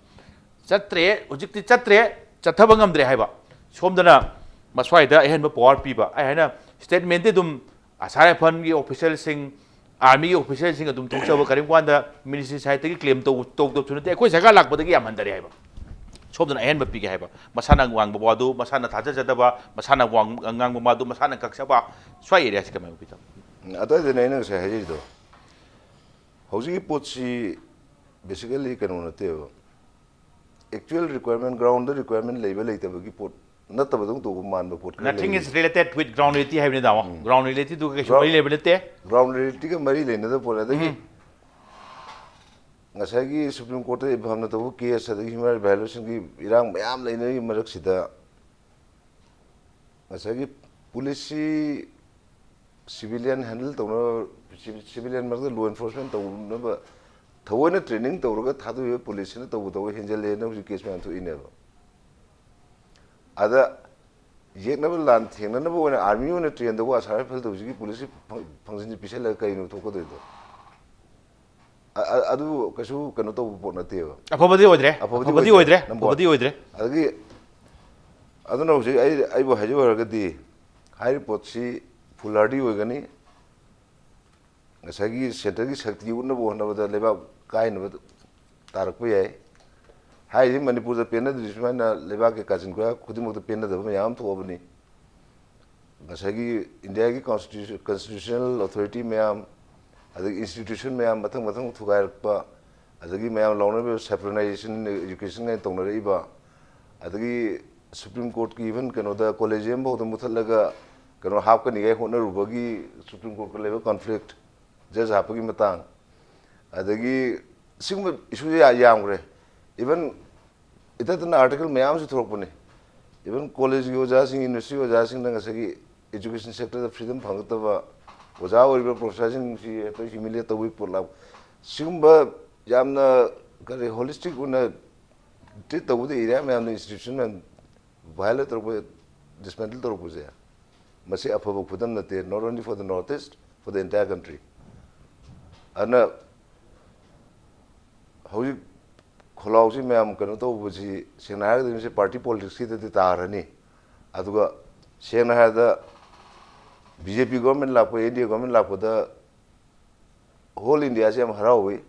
ꯆꯠꯇ꯭ꯔꯦ, ꯍꯧꯖꯤꯛꯇꯤ ꯆꯠꯇ꯭ꯔꯦ, ꯆꯠꯊꯕ ꯉꯝꯗ꯭ꯔꯦ ꯍꯥꯏꯕ꯫ ꯁꯣꯝꯗꯅ ꯃꯁ꯭ꯋꯥꯏꯗ ꯑꯍꯦꯟꯕ ꯄꯋꯥꯔ ꯄꯤꯕ꯫ ꯑꯩ ꯍꯥꯏꯅ ꯁ꯭ꯇꯦꯠꯃꯦꯟꯗꯤ ꯑꯗꯨꯝ ꯑꯁꯥꯝ ꯔꯥꯏꯐꯜꯒꯤ ꯑꯣꯐꯤꯁꯤꯌꯦꯜꯁꯤꯡ, ꯑꯥꯔꯃꯤꯒꯤ ꯑꯣꯐꯤꯁꯤꯌꯦꯜꯁꯤꯡ ꯑꯗꯨꯝ ꯊꯣꯛꯆꯕ, ꯀꯔꯤꯒꯨꯝꯕ ꯀꯥꯟꯗ ꯃꯤꯅꯤꯁꯇ꯭ꯔꯤ ꯁꯥꯏꯠꯇꯒꯤ ꯀ꯭ꯂꯦꯝ ꯇꯧ-, ꯇꯧꯗꯕꯁꯨ ꯅꯠꯇꯦ꯫ ꯑꯩꯈꯣꯏ ꯁꯔꯀꯥꯔ ꯂꯥꯛꯄꯗꯒꯤ ꯌꯥꯝ ꯍꯟꯊꯔꯦ ꯍꯥꯏꯕ꯫ ꯁꯣꯝꯗꯅ ꯑꯍꯦꯟꯕ ꯄꯤꯒꯦ ꯍꯥꯏꯕ꯫ ꯃꯁꯥꯅ ꯋꯥꯡꯕ ꯋꯥꯗꯨ ꯃꯁꯥꯅ ꯊꯥꯖꯖꯗꯕ, ꯃꯁꯥꯅ ꯋꯥꯡ-, ꯉꯥꯡꯕ ꯋꯥꯗꯨ ꯃꯁꯥꯅ ꯀꯛꯆꯕ, ꯁ꯭ꯋꯥꯏ ꯑꯦꯔꯤꯌꯥꯁꯤ ꯀꯃꯥꯏꯅ ꯎꯕꯤꯗꯕ? ꯑꯗꯨꯋꯥꯏꯗꯅꯦ ꯑꯩꯅ ꯉꯁꯥꯏ ꯍꯥꯏꯖꯔꯤꯗꯣ꯫ ꯍꯧꯖꯤꯛꯀꯤ ꯄꯣꯠꯁꯤ basically ꯀꯩꯅꯣ ꯅꯠꯇꯦꯕ, ꯑꯦꯛꯆꯨꯋꯦꯜ ꯔꯤꯀ꯭ꯋꯥꯌꯔꯃꯦꯟ, ꯒ꯭ꯔꯥꯎꯟꯗ ꯔꯤꯀ꯭ꯋꯥꯌꯔꯃꯦꯟ ꯂꯩꯕ ꯂꯩꯇꯕꯒꯤ ꯄꯣꯠ ꯅꯠꯇꯕꯗꯧꯅ ꯇꯧꯕ ꯃꯥꯟꯕ ꯄꯣꯠ ꯈꯔ Nothing ꯂꯩꯔꯤ꯫ Is related with ground reality ꯍꯥꯏꯕꯅꯤ, ꯇꯥꯃꯣ꯫ ꯒ꯭ꯔꯥꯎꯟ ꯔꯤꯌꯦꯂꯤꯇꯤꯗꯨꯒ ꯀꯩꯁꯨ ꯃꯔꯤ ꯂꯩꯕ ꯅꯠꯇꯦ꯫ ꯒ꯭ꯔꯥꯎꯟ ꯔꯤꯌꯦꯂꯤꯇꯤꯒ ꯃꯔꯤ ꯂꯩꯅꯗꯕ ꯄꯣꯠ꯫ ꯑꯗꯒꯤ ꯉꯁꯥꯏꯒꯤ ꯁꯨꯄ꯭ꯔꯤꯝ ꯀꯣꯔꯠꯇ ꯏꯝꯐꯥꯜꯅ ꯇꯧꯕ ꯀꯦꯁ, ꯑꯗꯒꯤ ꯍ꯭ꯌꯨꯃꯦꯟ ꯔꯥꯏꯠ ꯚꯥꯏꯑꯣꯂꯦꯁꯟꯒꯤ ꯏꯔꯥꯡ ꯃꯌꯥꯝ ꯂꯩꯅꯔꯤ ꯃꯔꯛꯁꯤꯗ, ꯉꯁꯥꯏꯒꯤ ꯄꯨꯂꯤꯁꯁꯤ ꯁꯤꯚꯤꯂꯤꯌꯟ ꯍꯦꯟꯗꯜ ꯇꯧꯅꯕ, ꯁꯤꯚꯤꯂꯤꯌꯟ ꯃꯔꯛꯇ ꯂꯣ ꯑꯦꯟꯐꯣꯔꯁꯃꯦꯟ ꯇꯧꯅꯕ ꯊꯑꯣꯏꯅ ꯇ꯭ꯔꯦꯅꯤꯡ ꯇꯧꯔꯒ ꯊꯥꯗꯣꯛꯏꯕ ꯄꯨꯂꯤꯁꯁꯤꯅ ꯇꯧꯕ ꯇꯧꯕ ꯍꯦꯟꯖꯜꯂꯦꯅ ꯍꯧꯖꯤꯛ ꯀꯦꯁ ꯃꯌꯥꯝ ꯊꯣꯛꯏꯅꯦꯕ꯫ ꯑꯗ ꯌꯦꯛꯅꯕ ꯂꯥꯟ ꯊꯦꯡꯅꯅꯕ ꯑꯣꯏꯅ ꯑꯥꯔꯃꯤ ꯑꯣꯏꯅ ꯇ꯭ꯔꯦꯟ ꯇꯧꯕ ꯑꯁꯥꯝ ꯔꯥꯏꯐꯜ ꯇꯧꯕꯁꯤꯒꯤ ꯄꯨꯂꯤꯁꯀꯤ ꯐꯪ-, ꯐꯪꯁꯟꯁꯤ ꯄꯤꯁꯜꯂꯒ ꯀꯔꯤꯅꯣ ꯊꯣꯛꯀꯗꯣꯏꯗꯣ? ꯑ-, ꯑ-, ꯑꯗꯨ ꯀꯩꯁꯨ ꯀꯩꯅꯣ ꯇꯧꯕ ꯄꯣꯠ ꯅꯠꯇꯦꯕ꯫ ꯑꯐꯕꯗꯤ ꯑꯣꯏꯗ꯭ꯔꯦ꯫ ꯑꯐꯕꯗꯤ ꯑꯐꯕꯗꯤ ꯑꯣꯏꯗ꯭ꯔꯦ꯫ ꯑꯣꯏꯗ꯭ꯔꯦ꯫ Number ꯑꯐꯕꯗꯤ one꯫ ꯑꯣꯏꯗ꯭ꯔꯦ꯫ ꯑꯗꯒꯤ ꯑꯗꯨꯅ ꯍꯧꯖꯤꯛ ꯑꯩ, ꯑꯩꯕꯨ ꯍꯥꯏꯖꯧ ꯍꯥꯏꯔꯒꯗꯤ ꯍꯥꯏꯔꯤꯕ ꯄꯣꯠꯁꯤ foolhardy ꯑꯣꯏꯒꯅꯤ꯫ ꯉꯁꯥꯏꯒꯤ centreꯒꯤ ꯁꯛꯇꯤ ꯎꯠꯅꯕ ꯍꯣꯠꯅꯕꯗ ꯂꯩꯕꯥꯛ ꯀꯥꯏꯅꯕ ꯇꯥꯔꯛꯄ ꯌꯥꯏ꯫ ꯍꯥꯏꯔꯤꯁꯤ ꯃꯅꯤꯄꯨꯔꯗ ꯄꯦꯟꯅꯗ꯭ꯔꯤ ꯁꯨꯃꯥꯏꯅ ꯂꯩꯕꯥꯛꯀꯤ ꯀꯥꯆꯤꯟ ꯀꯣꯌꯥ ꯈꯨꯗꯤꯡꯃꯛꯇ ꯄꯦꯟꯅꯗꯕ ꯃꯌꯥꯝ ꯑꯃ ꯊꯣꯛꯑꯕꯅꯤ꯫ ꯉꯁꯥꯏꯒꯤ ꯏꯟꯗꯤꯌꯥꯒꯤ constitution, constitutional authority ꯃꯌꯥꯝ, ꯑꯗꯒꯤ institution ꯃꯌꯥꯝ ꯃꯊꯪ ꯃꯊꯪ ꯊꯨꯒꯥꯏꯔꯛꯄ, ꯑꯗꯒꯤ ꯃꯌꯥꯝ ꯂꯥꯎꯅꯔꯤꯕ saffronization, education ꯀꯥꯏꯅ ꯇꯧꯅꯔꯛꯏꯕ, ꯑꯗꯒꯤ Supreme Courtꯀꯤ even ꯀꯩꯅꯣꯗ collegium ꯐꯥꯎꯗ ꯃꯨꯊꯠꯂꯒ ꯀꯩꯅꯣ ꯍꯥꯞꯀꯅꯤꯉꯥꯏ ꯍꯣꯠꯅꯔꯨꯕꯒꯤ Supreme Courtꯀ ꯂꯩꯕ conflict, judge ꯍꯥꯞꯄꯒꯤ ꯃꯇꯥꯡ, ꯑꯗꯒꯤ ꯁꯤꯒꯨꯝꯕ issueꯁꯦ ꯌꯥ-, ꯌꯥꯝꯈ꯭ꯔꯦ꯫ Even ꯏꯇꯠꯇꯅ article ꯃꯌꯥꯝ ꯑꯃꯁꯨ ꯊꯣꯛꯂꯛꯄꯅꯤ꯫ Even collegeꯀꯤ ꯑꯣꯖꯥꯁꯤꯡ, university ꯑꯣꯖꯥꯁꯤꯡꯅ ꯉꯁꯥꯏꯒꯤ education sectorꯗ freedom ꯐꯪꯉꯛꯇꯕ, ꯑꯣꯖꯥ ꯑꯣꯏꯔꯤꯕ professorꯁꯤꯡꯁꯤ ꯍꯦꯛꯇ humiliate ꯇꯧꯕꯒꯤ ꯄꯣꯠ ꯂꯥꯛꯄ, ꯁꯤꯒꯨꯝꯕ ꯌꯥꯝꯅ ꯀꯔꯤ holistic ꯑꯣꯏꯅ treat ꯇꯧꯕꯗ area ꯃꯌꯥꯝꯅ institution ꯃꯌꯥꯝ violate ꯇꯧꯔꯛꯄ, dismantle ꯇꯧꯔꯛꯄꯁꯦ, ꯃꯁꯤ ꯑꯐꯕ ꯈꯨꯗꯝ ꯅꯠꯇꯦ, not only for the North East, for the entire country꯫ ꯑꯗꯨꯅ ꯍꯧꯖꯤꯛ ꯈꯣꯜꯂꯥꯎꯁꯤ ꯃꯌꯥꯝ ꯀꯩꯅꯣ ꯇꯧꯕꯁꯤ, ꯁꯦꯡꯅ ꯍꯥꯏꯔꯒꯗꯤ ꯃꯁꯤ party politicsꯀꯤꯗꯗꯤ ꯇꯥꯔꯅꯤ꯫ ꯑꯗꯨꯒ ꯁꯦꯡꯅ ꯍꯥꯏꯔꯕꯗ BJP government ꯂꯥꯛꯄ, NDA government ꯂꯥꯛꯄꯗ whole Indiaꯁꯤ ꯌꯥꯝ ꯍꯔꯥꯎꯏ,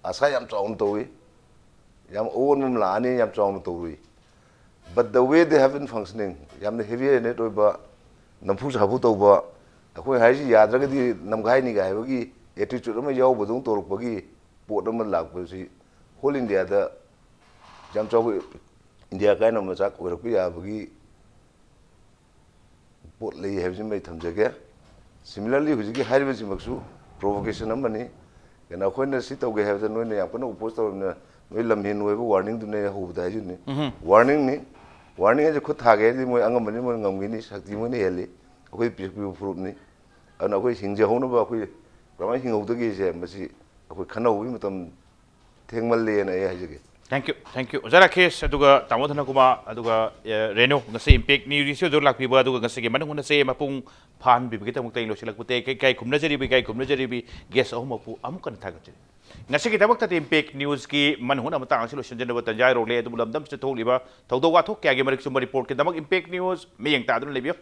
ꯑꯁꯥ ꯌꯥꯝ ꯆꯥꯎꯅ ꯇꯧꯏ, ꯌꯥꯝ ꯑꯑꯣꯟꯕ ꯑꯃ ꯂꯥꯛꯑꯅꯤ ꯌꯥꯝ ꯆꯥꯎꯅ ꯇꯧꯔꯨꯏ꯫ But the way they have been functioning, ꯌꯥꯝꯅ heavy handed ꯑꯣꯏꯕ, ꯅꯝꯐꯨ ꯁꯥꯐꯨ ꯇꯧꯕ, ꯑꯩꯈꯣꯏ ꯍꯥꯏꯔꯤꯁꯤ ꯌꯥꯗ꯭ꯔꯒꯗꯤ ꯅꯝꯈꯥꯏꯅꯤꯒ ꯍꯥꯏꯕꯒꯤ attitude ꯑꯃ ꯌꯥꯎꯕꯗꯧꯅ ꯇꯧꯔꯛꯄꯒꯤ ꯄꯣꯠ ꯑꯃ ꯂꯥꯛꯄꯁꯤ whole Indiaꯗ ꯌꯥꯝ ꯆꯥꯎꯕ ꯏꯟꯗꯤꯌꯥ ꯀꯥꯏꯅꯕ ꯃꯆꯥꯛ ꯑꯣꯏꯔꯛꯄ ꯌꯥꯕꯒꯤ ꯄꯣꯠ ꯂꯩ ꯍꯥꯏꯕꯁꯤꯃ ꯑꯩ ꯊꯝꯖꯒꯦ꯫ Similarly, ꯍꯧꯖꯤꯛꯀꯤ ꯍꯥꯏꯔꯤꯕꯁꯤꯃꯛꯁꯨ provocation ꯑꯃꯅꯤ꯫ ꯀꯩꯅꯣ, ꯑꯩꯈꯣꯏꯅ ꯁꯤ ꯇꯧꯒꯦ ꯍꯥꯏꯕꯗ ꯅꯣꯏꯅ ꯌꯥꯝ ꯀꯟꯅ oppose ꯇꯧꯔꯕꯅꯤꯅ, ꯅꯣꯏ ꯂꯝꯍꯦꯟ ꯑꯣꯏꯕ warningꯗꯨꯅꯦ ꯑꯩ ꯍꯧꯕꯗ ꯍꯥꯏꯖꯕꯅꯤ꯫ ꯎꯝꯍꯨꯝ꯫ Warningꯅꯤ꯫ Warning ꯍꯥꯏꯁꯦ ꯈꯨꯠ ꯊꯥꯒꯦ ꯍꯥꯏꯔꯗꯤ ꯃꯣꯏ ꯑꯉꯝꯕꯅꯤ, ꯃꯣꯏ ꯉꯝꯈꯤꯅꯤ, ꯁꯛꯇꯤ ꯃꯣꯏꯅ ꯍꯦꯜꯂꯤ, ꯑꯩꯈꯣꯏ ꯄꯤꯔꯛꯄꯤꯕ ꯐꯨꯔꯨꯞꯅꯤ꯫ ꯑꯗꯨꯅ ꯑꯩꯈꯣꯏ ꯍꯤꯡꯖꯍꯧꯅꯕ, ꯑꯩꯈꯣꯏ ꯀꯃꯥꯏꯅ ꯍꯤꯡꯍꯧꯗꯒꯦꯁꯦ, ꯃꯁꯤ ꯑꯩꯈꯣꯏ ꯈꯟꯅꯍꯧꯕꯒꯤ ꯃꯇꯝ ꯊꯦꯡꯃꯜꯂꯦꯅ ꯑꯩ ꯍꯥꯏꯖꯒꯦ꯫ Thank you, thank you. ꯑꯣꯖꯥ ꯔꯥꯀꯦꯁ, ꯑꯗꯨꯒ ꯇꯥꯃꯣ ꯙꯅꯀꯨꯃꯥꯔ, ꯑꯗꯨꯒ, ꯑꯦ, ꯔꯦꯅꯨ, ꯉꯁꯤ ꯏꯝꯄꯦꯛ ꯅ꯭ꯌꯨꯁ ꯏꯁꯇꯨꯗꯤꯑꯣꯗ ꯂꯥꯛꯄꯤꯕ, ꯑꯗꯨꯒ ꯉꯁꯤꯒꯤ ꯃꯅꯨꯡ ꯍꯨꯠꯅ ꯆꯦ ꯃꯄꯨꯡ ꯐꯥꯍꯟꯕꯤꯕꯒꯤꯗꯃꯛꯇ ꯑꯩ ꯂꯣꯏꯁꯤꯜꯂꯛꯄꯗ ꯏꯀꯥꯏ ꯏꯀꯥꯏ ꯈꯨꯝꯅꯖꯔꯤꯕ, ꯏꯀꯥꯏ ꯈꯨꯝꯅꯖꯔꯤꯕꯤ ꯒꯦꯁ ꯑꯍꯨꯝꯃꯛꯄꯨ ꯑꯃꯨꯛ ꯍꯟꯅ ꯊꯥꯒꯠꯆꯔꯤ꯫ ꯉꯁꯤꯒꯤꯗꯃꯛꯇꯗꯤ ꯏꯝꯄꯦꯛ ꯅ꯭ꯌꯨꯁꯀꯤ ꯃꯅꯨꯡ ꯍꯨꯠꯅ ꯃꯇꯥꯡ ꯑꯁꯤ ꯂꯣꯏꯁꯤꯟꯖꯅꯕ ꯇꯟꯖꯥ ꯌꯧꯔꯛꯂꯦ, ꯑꯗꯨꯕꯨ ꯂꯝꯗꯝꯁꯤꯗ ꯊꯣꯛꯂꯤꯕ ꯊꯧꯗꯣꯛ ꯋꯥꯊꯣꯛ ꯀꯌꯥꯒꯤ ꯃꯔꯤꯛ ꯆꯨꯝꯕ ꯔꯤꯄꯣꯔꯠꯀꯤꯗꯃꯛ ꯏꯝꯄꯦꯛ ꯅ꯭ꯌꯨꯁ ꯃꯤꯠꯌꯦꯡ ꯇꯥꯗꯨꯅ ꯂꯩꯕꯤꯌꯨ꯫